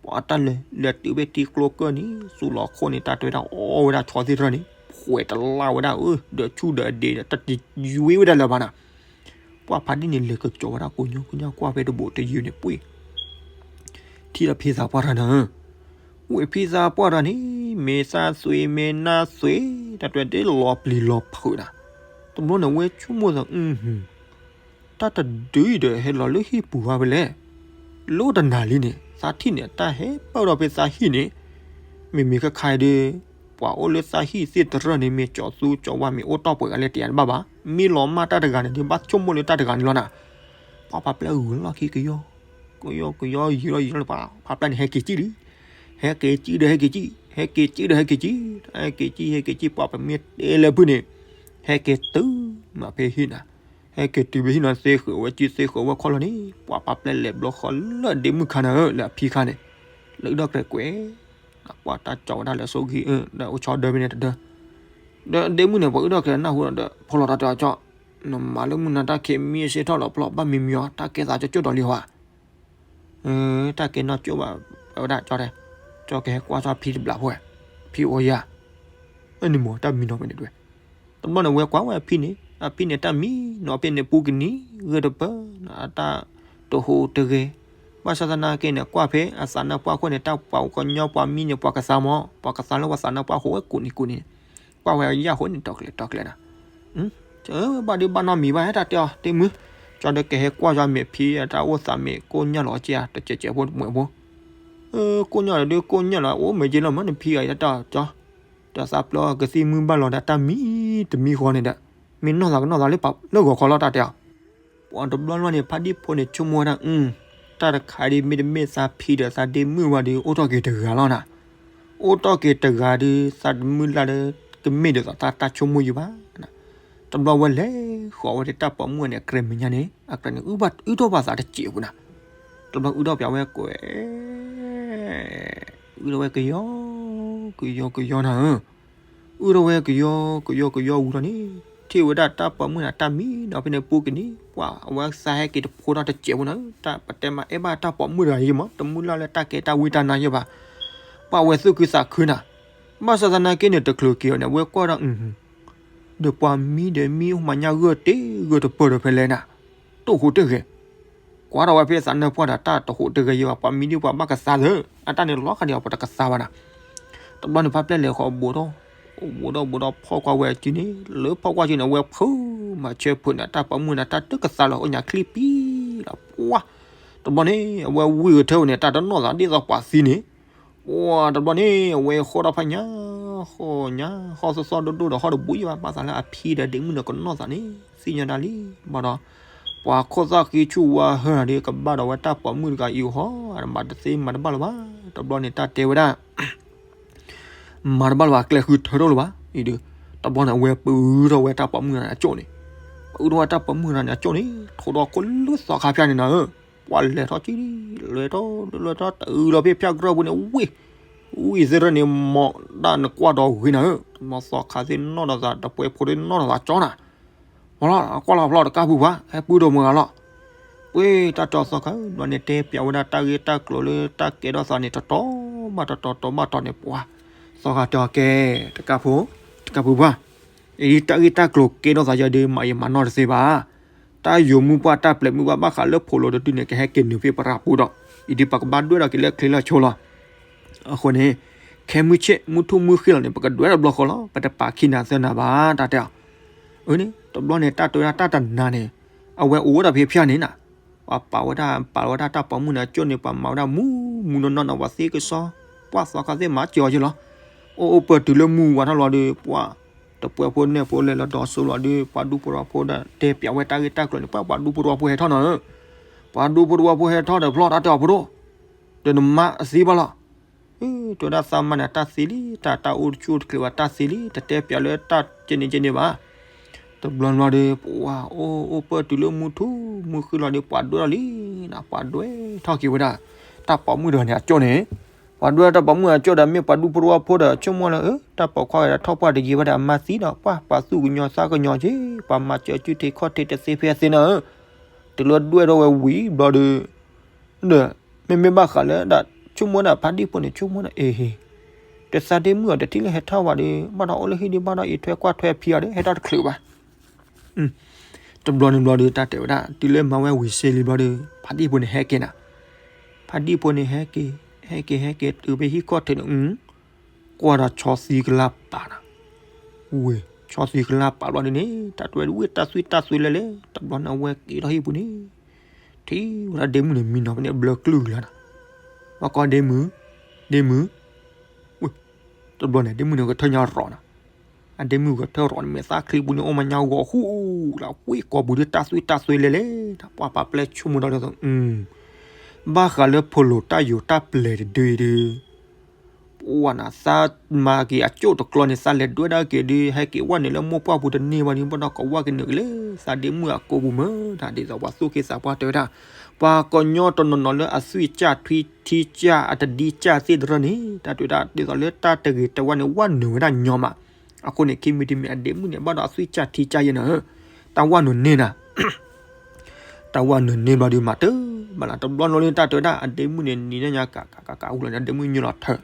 ပှၢ်တၢ်လဲၤ လဲၤတုၤဖဲထံကျိကၢၢ်နံၤ သူၣ်လီၤခိၣ်န့ၣ် တၢ်တဲဝဲဒၣ်အီၣ်ဝဲဒၣ်ဆီသ့ၣ်တဖၣ်န့ၣ် ဖှဲးတလၢ်ဝဲဒၣ်ဧၢ ဒီးဆူၣ်ဒီးအဒ့ဒီး တၢ်တယွ့ဝဲဒၣ်လၢၤဘၣ်နၤ ပှၢ်ဖးဒံၣ်န့ၣ် လဲၤကစီၤဝဲဒၣ်ကိညီကိညီကွၢ်ဖဲတဘိးတယုၢ်န့ၣ် ပှ့ၤ ထံၣ်ဒီးဖံသးပှၢ်တဂၤန့ၣ်, ဝဲဖံသးပှၢ်တဂၤန့ၣ် မ့ၢ်သးသွံၣ်မ့ၢ်နၢ်သွံၣ် တၢ်တဲဒ်လီၤပျံၤလီၤဖုးနၤ, တဘျီန့ၣ်ဝဲဆိကမိၣ်သး တၢ်တဒုအံၤဒီးဟဲလီၤလၢဟံၣ်ပူၤဘၣ်ဖဲလဲၣ်, လၢတနၤလံန့ၣ် သးထံၣ်န့ၣ် တၢ်ဟဲပၢၢ်ဒီးဖဲသးဟံၣ်န့ၣ်, မ့မ့ၢ်ခဲခါအံၤဒီး ပှၤအိၣ်လၢသးဟံၣ်သ့ၣ်တရၢၣ်န့ၣ် မ့ၢ်ကၠီသူကၠီဝါ မ့ၢ်အိၣ်တီၢ်ပှဲၤဂၤလၢတယၤတဘၣ်ဘၣ်. မ့ၢ်လီၤမၢ်တၢ်တဂၤန့ၣ်ဒီး ဘၣ်ဆိကမိၣ်လၢတၢ်တဂၤန့ၣ်လီၤနၤ. ပှၤဖါပျဲၢ်ဂုာ်လီၢ်ခံကယီ ကယီကယီ ယံာ်လီၤယံာ်လီၤလၢပှၤဖါပျဲၢ်န့ၣ် ဟဲက့ၤကံၣ်လံ. ဟဲက့ၤကံၣ်ဒီးဟဲက့ၤကံၣ်, ဟဲက့ၤကံၣ်ဒီးဟဲက့ၤကံၣ်, ဟဲက့ၤကံၣ် ဟဲက့ၤကံၣ် ပှၤပမ့ၢ်တဲလၢဖုၣ်န့ၣ် ဟဲက့ၤတုၤမးဖဲဟံၣ်နၤ. ဟဲက့ၤတုၤဖဲဟံၣ်နီၤ သ့ဃုာ်ဝဲကံၣ် သ့ဃုာ်ဝဲခီၣ်လီၤန့ၣ် ပှၤဖါပျဲၢ်လဲၤဘျီဃီလၢဒ့မုၣ်ခါနၤဧၢ လၢအဖံခါန့ၣ် လၢအုၣ်ထီၣ်ကြဲးကွဲး ပှၤတၢ်ကၠီဝဲဒၣ်လၢအဆိဂံၢ်အၢ ဒီးအိၣ်ဆီဒၢဖဲန့ၣ်တဒၢ ဒီးဒ့မုၣ်န့ၣ် ပှၤအုၣ်ထီၣ်ကြဲးနၢ်ဟူဒီး ဖီလီၤတၢ်တဲအီၤကၠီ, နမၤလၢမုၢ်နၤတၢ်ခံးမံအဆ့ထီၣ်လီၤ ဖျီၣ်ဘၣ်မံမံအီၤ တၢ်ကဲသးကၠိကၠိဒီးလံဟီဧါ. တၢ်ကဲနီၢ်ကၠိဘၣ် ဝဲဒၣ်ကၠီတဲ, ကၠီကဟဲကွၢ်ထီၣ်ဖံတဘျီဖိဝဲ, ဖံအိၣ်ယၤ, အန့ၣ်မ့ၢ်တၢ်မံနီၤဖဲန့ၣ်ဒွဲၣ်. တဘျီန့ၣ် ဝဲကွၢ်ဝဲအဖံန့ၣ် အဖံန့ၣ် တၢ်မံနီၤဖဲန့ၣ် ပူကနံၤဂၢၢ်တပၢၢ် အတၢ်တဟူးတဂဲၤ, ဘၣ်ဆၣ်သနာ်က့န့ၣ် ကွၢ်ဖဲအသးနါပှၢ်ခိၣ်န့ၣ် တၢ်ပှၤကညီပှၤမံန့ၣ် ပှၤကသါမး ပှၤကသါလၢပှၤသးနါပှၢ်ဃိဝဲကူးနံၤကူးနံၤန့ၣ်, ကွၢ်ဝဲအယၢ်ဃိန့ၣ် တီၤကျဲၤတီၤကျဲၤနၤ ဘၣ်ဒုးဘၣ်နီတမံၤဘၣ် ဟဲတၢ်တဲအီၤ တ့မုၢ်, ကၠီဒီးကဟဲကွၢ်ယွၤမဲာ်ဖံ တၢ်အိၣ်သးမ့ၢ်ကိၣ်ညၢ်လီၤက့ဧါ တစဲးစဲးဖိတမှဲးဖိ, ကိၣ်ညၢ်ဒီးကိၣ်ညၢ်လီၤ အိၣ်မ့ၢ်က့လီၤမး နဖံဂၤအံၤတၢ်ကၠီ, ဒီးသးပျီကသံၣ်မုၢ်ဘၣ်လီၤဒီးတၢ်မံတမံဃီန့ၣ်ဒီး, မ့ၢ်နီၢ်သးကနီၢ်သးလၢပှၤလၢဂီၤခီလီၤ တၢ်တဲအီၤ ပှၤတဘျီလီၤန့ၣ် ဖါဒံၣ်ဖိန့ၣ် ဆိကမိၣ်ဝဲဒၣ် တၢ်တခါဒ်မ့တမ့ၢ်သးဖံဒီးသးဒ့မုၣ်ဝဲဒီး အိၣ်ထီၣ်က့ၤတဂၤလီၤနၤ, အိၣ်ထီၣ်က့ၤတဂၤဒီး သးတမုၢ်လၢ်လၢ ကမ့ၢ်ဒ်သိးတၢ်ဆိကမိၣ်ယံၤဘၣ်. တဘျီဝဲလဲၤဃီၤဝဲဒၣ်တၢ်ပိာ်မုၣ်န့ၣ် အကြဲးမဲာ်ညါန့ၣ် အကြဲးန့ၣ် အုၣ်ထီၣ်ပှၤသးတစဲးပူၤနၤ, တဘျီအုၣ်ထီၣ်ပှၤဝဲကွဲး အုၣ်ထီၣ်ဝဲကယီ ကယီကယီနၤဧၢ, အုၣ်ထီၣ်ဝဲကယီ ကယီကယီဝံၤလီၤန့ၣ် ထံၣ်ဝဲဒၣ်တၢ်ပိာ်မုၣ်န့ၣ် တၢ်မံနီၤဖဲန့ၣ် ပူကနံၤ ပှၤအဝဲသးဟဲက့ၤတဖိထီၣ်တစဲးဖိနၤဧၢ, တၢ်ပတဲမၤအဲၣ်ဘၣ်တၢ်ပိာ်မုၣ်တဂၤယံၤမး တမုၢ်လၢ်လၢတၢ်ကဲတၢ်ဝံတၢ်နါယံၤဘၣ်, ပှၤဝဲသူၣ်ခုသးခုနၤ, ဘၣ်ဆၣ်သနာ်က့န့ၣ် တချုးက့ၤအီၤန့ၣ် အဝဲကွၢ်ဒီး ဒီးပှၤမံဒီးမံအိၣ်မၤညၣ်ဂၢၢ်တ့ၢ်ဂၢၢ်တပၢၢ်ဒီးဖဲလဲၣ်နၤ, တအိၣ်ဃိတဂ့ၤ ကွၢ်ထီၣ်ဝဲဖဲသးနၢပှၢ်ဒီး တၢ်တဟူးတဂဲၤယံၤဘၣ် ပှၤမံဒ်ပှၤဘၣ်ကသါသၢ, အတၢ်န့ၣ်လီၤခါဒံးအီၤ ပှၤတကသါဘၣ်နၤ, တဘျီန့ၣ် ဖါပျဲၢ်လဲၤဃီၤဘူးထီၣ်, ဘူးထီၣ်ဘူးထီၣ်ဖီၣ်ကွၢ်ဝဲအစုန့ၣ် လၢဖီၣ်ကွၢ်စုန့ၣ် အဝဲဖုးမၤဆၢဖုးန့ၣ် တၢ်ပိာ်မုၣ်န့ၣ် တၢ်တကသါလီၤ အိၣ်ညါချံပံလီၤ ပှၢ်, တဘျီန့ၣ် အဝဲဝံၢ်ကထၢဝဲန့ၣ် တၢ်တနီၢ်သးဒ်သိးပှၤသံန့ၣ် ပှၢ်တဘျီန့ၣ် အဝဲဃီထီၣ်ဖးညါ, ဃီညါ ဃီသီသီဒိၣ်ဒိၣ်ဒီးဃီတဘူးယံၤဘၣ် ဘၣ်သးလၢအဖံဒီးဒ့မုၣ်န့ၣ် ကနီၢ်သးန့ၣ် သ့ၣ်ညါဒၣ်လံ, ဘၣ်ဒီး ပှၤခိၣ်သၣ်ဃံဆူၣ်ဝါဟၢနၤဒီး ကဘၣ်ဒီးဝဲတၢ်ပိာ်မုၣ်တဂၤအံၤဟီ မၤတသ့မၤတဘၣ်လၢၤဘၣ်, တဘျီန့ၣ် တၢ်တဲဝဲဒၣ် မၤတဘၣ်လၢၤဘၣ် ကျဲဃုထၢထီၣ်လၢၤဘၣ်, အံၤဒီး တဘျီန့ၣ် အဝဲပအုးထီၣ်ဝဲတၢ်ပိာ်မုၣ်တဂၤန့ၣ်အကၠိၣ်န့ၣ်, ပအုးထီၣ်ဝဲတၢ်ပိာ်မုၣ်တဂၤန့ၣ်အကၠိၣ်န့ၣ် ထိးဒီးခိၣ်လၢသီခါဖၠၣ်န့ၣ်နၤဧၢ, ပှၤလဲၤထီၣ်ကံၣ် လဲၤထီၣ်လဲၤထီၣ်တအုးလီၤဖဲဖၠၣ်ကရၢၢ်ပူၤန့ၣ် ဝံၢ် ဝံၢ်သ့ၣ်ရၢၣ်န့ၣ် မီၤဒၣ်နကွၢ်ဒီးဂ့ၤနၤဧၢ, မီၤသီခါသ့ၣ်နီၣ်ဒီးသး တပှဲၤဖိသ့ၣ်နီၣ်ဒီးသးကၠီနၤ, မီၤလီၤ ကွၢ်လီၤဖျီတကါပူၤပှၤ ဟဲပုၢ်ဒီးမုၢ်ဂၤလီၤ, ပှ့ၤတၢ်တီသီခါ ဘျီန့ၣ်တဲပျးဝဲဒၣ်တၢ်ဂ့ၢ်တၢ်ကျိၤလၢတၢ်ကဲထီၣ်သးန့ၣ် တတီၤဘၣ်တတီၤ တီၤဘၣ်တီၤန့ၣ် ပှၤ သီခါတဲအီၤကဲ တကါဖိ တကါပူၤပှၤ အံၤတၢ်ဂ့ၢ်တၢ်ကျိၤကဲထီၣ်သးယၤဒီး မၤယံာ်မၤနီၢ်တသ့ဘၣ်, တၢ်ယိာ်မူပှၢ်တၢ်ပျဲးမူပှၢ်ဘၣ်ဃးလၢဖိးလိာ်တဒုန့ၣ် ကဟဲက့ၤနုာ်ဖဲပရၢပူၤဒီး အံၤဒ်ပကဘၣ်ဒွဲၣ်ထီၣ်က့ၤလၢချ့လၢဆိလီၤ, အဃိန့ၣ် ခဲမုၢ်ဆ့ၣ်မုၢ်ထူၣ်မုၢ်ဃ့လီၤန့ၣ် ပကဒွဲၣ်ထီၣ်တဘျီဃီလီၤ, ပတပာ်ခံနၤသၢနၤဘၣ် တၢ်တဲအီၤ, အန့ၣ် တဘျီန့ၣ် တၢ်တဲဝဲဒၣ်တၢ်တနၤန့ၣ် အဝဲအိၣ်ဝဲဒၣ်ဖဲဖၠၣ်န့ၣ်နၤ, ပှၤပာ်ဝဲဒၣ် ပာ်လီၤဝဲဒၣ်တၢ်ပိာ်မုၣ်န့ၣ်အကၠိၣ်န့ၣ် ပှၤမၤဝဲဒၣ်မူမူနီၢ်နီၢ်န့ၣ် ပှၤသ့ကစီ ပှၤသီခါသ့ၣ်မၤစၢၤအီၤက့လီၤ, အိၣ်အိၣ်ပၢၢ်တုၤလၢမုၢ်ဝါထီၣ်လီၤဒီး ပှၤ တပှဲၤဖိနဲၣ်ဖိလဲၤလီၤဒီးစိလီၤဒီး ပှၤဒူဖိတဝီဖိဒီး တဲပျးဝဲတၢ်ဂ့ၢ်တၢ်ကျိၤန့ၣ် ပှၤပှၤဒူဖိတဝီဖိဟဲထီၣ်နီၤဧၢ, ပှၤဒူဖိတဝီဖိဟဲထီၣ်ဒီးဖျီၣ်တၢ်တဲအီၤဖိဒိၣ်, ဒီးနမါသံဘၣ်လီၤ, တဲဝဲဒၣ်သးမါန့ၣ် တၢ်သံလံ တၢ်တၢ်အိၣ်ဆူၣ်အိၣ်ချ့ဘၣ် တၢ်သံလံ တတဲပျးလၢတၢ်ကဲန့ၣ်ကဲန့ၣ်ဘၣ်, တဘျီဘျီဒီး ပှၤအိၣ်အိၣ်ပၢၢ်တုၤလၢမုၢ်ထူၣ်မုၢ်ဃ့လီၤဒီး ပှၤဒွဲၣ်ထီၣ်လံနၤ ပှၤဒွဲၣ်ထီၣ်က့ၤဝဲဒၣ် တၢ်ပိာ်မုၣ်တဂၤန့ၣ်အကၠိၣ်န့ၣ်, ပှၤဒွဲၣ်တၢ်ပိာ်မုၣ်အကၠိၣ်ဒီး မ့ၢ်ပှၤဒူဖိတဝီဖိဒီး ဆိကမိၣ်လၢ အၢ တၢ်ပိာ်ခွါဝဲဒၣ်ထီၣ်ပှၢ်တယံာ်ဘၣ်ဒီး အမါသံဒီး ပှၢ် ပှၤသူၣ်ကညီၤသးကညီၤက့ၤ ပှၤမၤစၢၤစုထံခီၣ်ထံတသ့ဖဲသ့နၤဧၢ, တုၤလၢဒွဲၣ်ထီၣ်ဝဲဝံၤဘျီဒီး ဒီး မ့မ့ၢ်ဘၣ်ဃးလၢဒၣ် ဆိကမိၣ်ဒၣ်ဖါဒံၣ်ဖိန့ၣ် ဆိကမိၣ်ဒၣ် အ့ဟ့ တသးဒ့မုၣ်အီၤတထံၣ်လၢဟဲထီၣ်ဝဲဒီး ဘၣ်ဒီးအိၣ်လၢဟံၣ်ဒီး ဘၣ်ဒီးအံးထွဲကွၢ်ထွဲဖံအီၤဒီး ဟဲထီၣ်တချုးဘၣ်. တဘျီန့ၣ်ဘျီဒီး တၢ်တဲဝဲဒၣ် တုၤလၢမၤဝဲဝံၤစ့လံဘျီဒီး ဖါဒံၣ်ဖိန့ၣ်ဟဲက့ၤနၤ, ဖါဒံၣ်ဖိန့ၣ်ဟဲက့ၤ ဟဲက့ၤ ဟဲက့ၤတုၤဖဲဟံၣ်ခီၣ်ထံးန့ၣ် ကွၢ်ဒီးဆီသံကလၢ်ပာ်နၤ, ဝ့ၢ် ဆီသံကလၢ်ပာ်ဘျီဒ်န့ၣ် တၢ်တဲဝဲဒၣ်ဝ့ၢ်တၢ်သွံၣ်တၢ်သွံၣ်လဲၣ်လဲၣ် တဘျီန့ၣ်အဝဲက့ၤထီၣ်ဟံၣ်ပူၤန့ၣ် ထံၣ်ဝဲဒၣ်ဒ့မုၣ်န့ၣ် မံနီၤဖဲန့ၣ် ဘျၢကျုၢ်ကလၢနၤ, ဘၣ်ကီဒ့မုၣ် ဒ့မုၣ် ဝ့ၢ် တဘျီန့ၣ် ဒ့မုၣ်န့ၣ်ဂဲၤထၢၣ်ညါရီၤနီၤ, အဒ့မုၣ်ဂဲၤထၢၣ်ရီၤန့ၣ် မ့ၢ်သးချံပူၤန့ၣ် အိၣ်မးညါဂီၤဃူလၢဝ့ၢ်ကီၢ်ပူၤဒ်တၢ်သွံၣ်တၢ်သွဲလဲၣ်လဲၣ်, ပှၤပာ်ပျဲဆိကမိၣ်ဒီး ဘၣ်ဃးလၢဖိလိာ်တၢ်ယိာ်တၢ်ပျဲၢ်တဒုအံၤဒုး ပှၤနၤသးမၤက့ၤအကၠိၣ်တကျီန့ၣ် သးလဲၤဒွဲၣ်ဒၣ်က့ၤဒုး ဟဲက့ၤဝဲနုာ်လၢမိၢ်ပှၢ်ပူၤတန့ၢ်ဘၣ်ဒုး ဘၣ်ဒီးကဝၢ်က့ၤနုာ်က့ၤလၢ သးဒ့မုၣ်အကိာ်ပူၤမ့ၢ် တၢ်ဒ်သိးပှၤသူၣ်က့သးပှၢ်တဲဝဲဒၣ်, ပှၤကညီတနီၤနီၤလၢအသွံၣ်စၢ်ထွံထံစၢ်အတဒံစၢ်သ့ၣ်တရၢန့ၣ် တၢ်တဲဝဲဒၣ်ဒ်သိးလၢတၢ်တဂ့ၤတဝါန့ၣ် ဝၢ်နုာ်ဝဲဒၣ်ညီမး, အဃိန့ၣ် ခံမံၤတမံၤအဒ့မုၣ်န့ၣ် ဘၣ်ဒီးအသွံၣ်စၢ်ထံစၢ်ယဲၢ်နၤဧၢ, တၢ်ဝၢ်နုာ်န့ၢ်နၤ တၢ်ဝၢ်နုာ်န့ၢ်ဘျီဒုး မၤတၢ်ဘၣ်နၤ တဘျီနီၤလၢတၢ်တဲဝဲဒၣ် အဒ့မုၣ်န့ၣ် နံၤညါကကကကအူလီၤန့ၣ် အဒ့မုၣ်ညိလီၤထၢၣ်,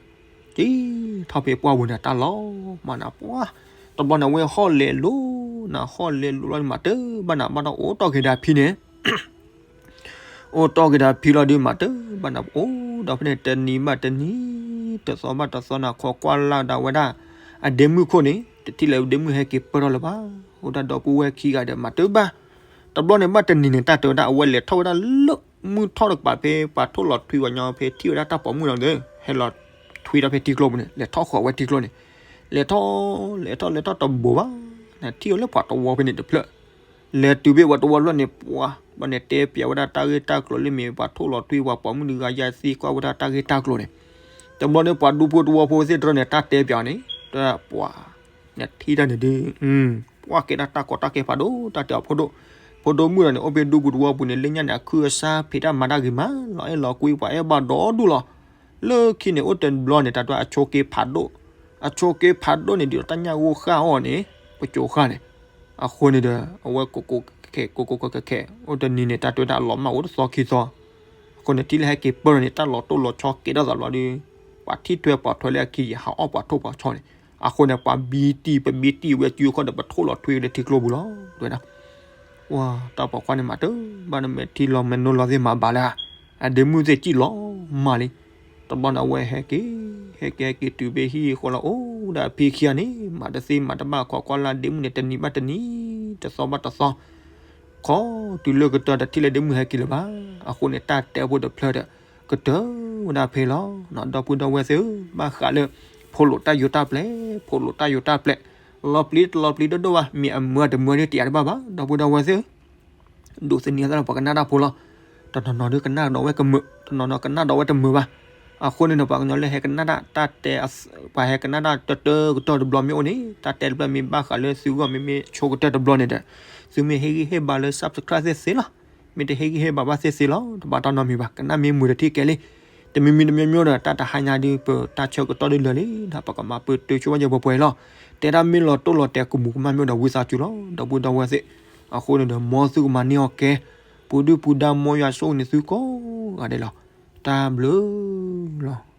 က့ၤထီၣ်ဖဲပှၢ်ပူၤန့ၣ် တၢ်လီၤမးနၤပှၤ, တဘျီန့ၣ် အဝဲဟီၣ်လဲၤလိၤနၤ ဟီၣ်လဲၤလိၤလီၤ မၤတၢ်ဘၣ်နၤ ဘၣ်ဒီးအိၣ်တီၢ်က့ၤဒီးဖံန့ၣ် အိၣ်တီၢ်က့ၤဒီးဖံလီၤဒုး မၤတၢ်ဘၣ်နၤ အိၣ်ဒီးဖဲန့ၣ် တနံၤဘၣ်တနံၤ တသီဘၣ်တသီနၤ ခိးကွၢ်လၢ်ဒၣ်ဝဲဒၣ် အဒ့မုၣ်ခိၣ်န့ၣ် တထံၣ်လၢဒ့မုၣ်ဟဲက့ၤပၢၢ်ထီၣ်လၢၤဘၣ်, အိၣ်ဒၣ်ဒီပုၢ်ဝဲၢ်ခံဂၤဒီး မၤတၢ်ဘၣ်, တဘျီန့ၣ် ဘၣ်တနံၤန့ၣ် တၢ်တဲဝဲဒၣ် အဝဲလဲၤထီၣ်ဝဲဒၣ်လၢ မုၢ်ထီၣ်တကပၤဖဲ ပှၤထိၣ်လီၤထွံဝဲညီဖဲထံၣ်ဝဲဒၣ်တၢ်ပိာ်မုၣ်လီၤဒီး ဟဲလီၤထွံဒီးဖဲထံကျိပူၤန့ၣ် လဲၤထီၣ်ဃီၤဝဲထံကျိန့ၣ်, လဲၤထီၣ် လဲၤထီၣ် လဲၤထီၣ်တဘိးဘၣ်, နထံၣ်အီၤလၢပှၤတဝီဖဲန့ၣ်တဖျၢၣ် လဲၤတုၤဖဲပှၤတဝီဖျၢၣ်န့ၣ် ပှၤဘၣ်န့ၣ်တဲပၠးဝဲဒၣ်တၢ်ဂ့ၢ်တၢ်ကျိၤလၢမ့ၢ်ပှၤထိၣ်လီၤထွံပှၤပိာ်မုၣ်တဂၤယါသံကွၢ်ဝဲဒၣ်တၢ်ဂ့ၢ်တၢ်ကျိၤန့ၣ်, တဘျီန့ၣ်ပှၤဒူဖိတဝီဖိသ့ၣ်တဖၣ်န့ၣ် တၢ်တဲပၠးအီၤန့ၣ် ပှၤ နထံၣ်တၢ်န့ၣ်ဒုး ပှၤကဲဒၣ်တၢ်ကီတၢ်ခဲဖးဒိၣ် တၢ်တဲအီၤဖိဒိၣ်, ဖိဒိၣ်မုၣ်ဒီးန့ၣ် အိၣ်ဖဲဒူပူၤတဝီပူၤန့ၣ် လၢညါန့ၣ် အခုအစါဖံးတၢ်မၤတၢ်ဂ့ၤမးလီၤ အဲၣ်လီၤကွံပှၤအဲၣ်ဘၣ်ဒီဒူၣ်လီၤ, လၢခံန့ၣ် အိၣ်တဘျီန့ၣ် တၢ်တဲအဆိးက့ဖးဒိၣ်, အဆိးက့ဖးဒိၣ်န့ၣ် ဒ်သိးတၢ်ညၣ်ဂိၢ်ဃၣ်အီၤန့ၣ် ပစိၤဃၣ်န့ၣ်, အဃိန့ၣ်ဒီး အဝဲကိးကိးခဲခဲ ကိးကိးခဲခဲ အိၣ်တနံၤန့ၣ် တၢ်တဲဝဲဒၣ်အလီၤမၢ်အိၣ်တသီခံသီ, အဃိန့ၣ် ထံၣ်လၢဟဲက့ၤပၢၢ်န့ၣ် တၢ်လီၤတိၢ်လီၤဆီကဲထီၣ်သးဘျီဒီး ပှၤထံၣ်ထွဲပှၤထွဲလၢအခံ ယဟးအီၣ်ပှၤထိၣ်ပှၤဆီန့ၣ်, အဃိန့ၣ် ပှၤဘံတံၢ် ပဘံတံၢ်ဝဲစုအခီၣ်ဒီး ပထိၣ်လီၤထွံဝဲလၢထံကျိပူၤလီၤ တဲဝဲဒၣ် ဝဲတၢ်ပိာ်ခွါန့ၣ်မၤတၢ်ဘၣ်နမဲာ်ထံလီၤမဲာ်နိလီၤသ့ၣ်မၤဘၣ်လၢ အဒ့မုၣ်သ့ၣ်စံၣ်လီၤမၢ်လံ, တဘျီန့ၣ်အဝဲဟဲက့ၤ ဟဲက့ၤဟဲက့ၤတုၤဖဲဟံၣ်အဃိလီၤ အိၣ်ဒၣ်ဖံခံဂၤန့ၣ် မၤတသ့မၤတဘၣ် ခိးကွၢ်လၢ်ဒ့မုၣ်န့ၣ် တနံၤဘၣ်တနံၤ တသီဘၣ်တသီ ခီတုၤလၢကတၢၢ်တထံၣ်လၢဒ့မုၣ်ဟဲက့ၤလၢၤဘၣ်, အဃိန့ၣ် တၢ်တဲဖိတဖျၢၣ်ဒီး ကတၢၢ်ဝဲဒၣ်ဖဲလီၤ, ဒီပုၢ်ဒီဝဲၢ်သ့ၣ်ဧၢ, ဘၣ်ဃးလၢ ဖိလိာ်တၢ်ယိာ်တၢ်ပျဲၢ် ဖိလိာ်တၢ်ယိာ်တၢ်ပျဲၢ် လီၤပျံၤတလီၤပျံၤဒိၣ်ဒိၣ်ဘၣ် မ့ၢ်အမုာ်တမုာ်ဒ်တယၤတဘၣ်ဘၣ် ဒီပုၢ်ဒီဝဲၢ်သ့ၣ်ဧၢ, ဒိးသန့ၤအသးလၢပှၤကနၣ်တၢ်ဖိလီၤ, တနီၤနီၤဒုးကနၣ်ဒီးဝဲကမုာ် တနီၤနီၤကနၣ်ဒီးဝဲတမုာ်ဘၣ်, အဃိန့ၣ်ဒီး ပှၤကညီလၢဟဲကနၣ်တၢ် တၢ်တဲ ပှၤဟဲကနၣ်တၢ်တၢတၢ်ကတီၢ်တဘျီမ့ၢ်အိၣ်န့ၣ် တၢ်တဲတဘျီမ့ၢ်ဘၣ်ဃးလၢသုဂီၢ်မ့မ့ၢ်ဆိကတၢၢ်တဘျီန့ၣ်ဒီး သုမ့ၢ်ဟ့ၣ်ဂံၢ်ဟ့ၣ်ဘါလၢ subscribe သ့ၣ်သ့လီၤ, မ့ၢ်တဟ့ၣ်ဂံၢ်ဟ့ၣ်ဘါဘၣ်သ့ၣ်သ့လီၤ တဘၣ်တၢ်နီတမံၤဘၣ် ကနၣ်မ့ၢ်မုာ်တထံၣ်ကဲလံ, တမံၤမံၤတမံၤမံၤဒီး တၢ်တဟါညါဒုး ပတၢ်ဆၢကတီၢ်ဒုးလၢာ်လံဒီး ပကမၤပတုာ်ဆိဝဲယဲၢ်ပှဲၤပှဲၤလီၤ, တဲဒၣ်မ့ၢ်လီၤတိၢ်လီၤတဲာ်ကမူးကမၣ်မ့ၢ်ဒီးဝံသးစူၤလီၤ ဒီပုၢ်ဒီဝဲၢ်သ့ၣ်, အဃိန့ၣ်ဒီး မ်သုကမၤန့ၢ်အီၤကဲ, ပူၤဒုၣ်ပူၤဒါမ်ယွၤဆိၣ်ဂ့ၤန့ၢ်သုကိးဂၤဒဲးလီၤ, တၢ်ဘျုးလီၤ.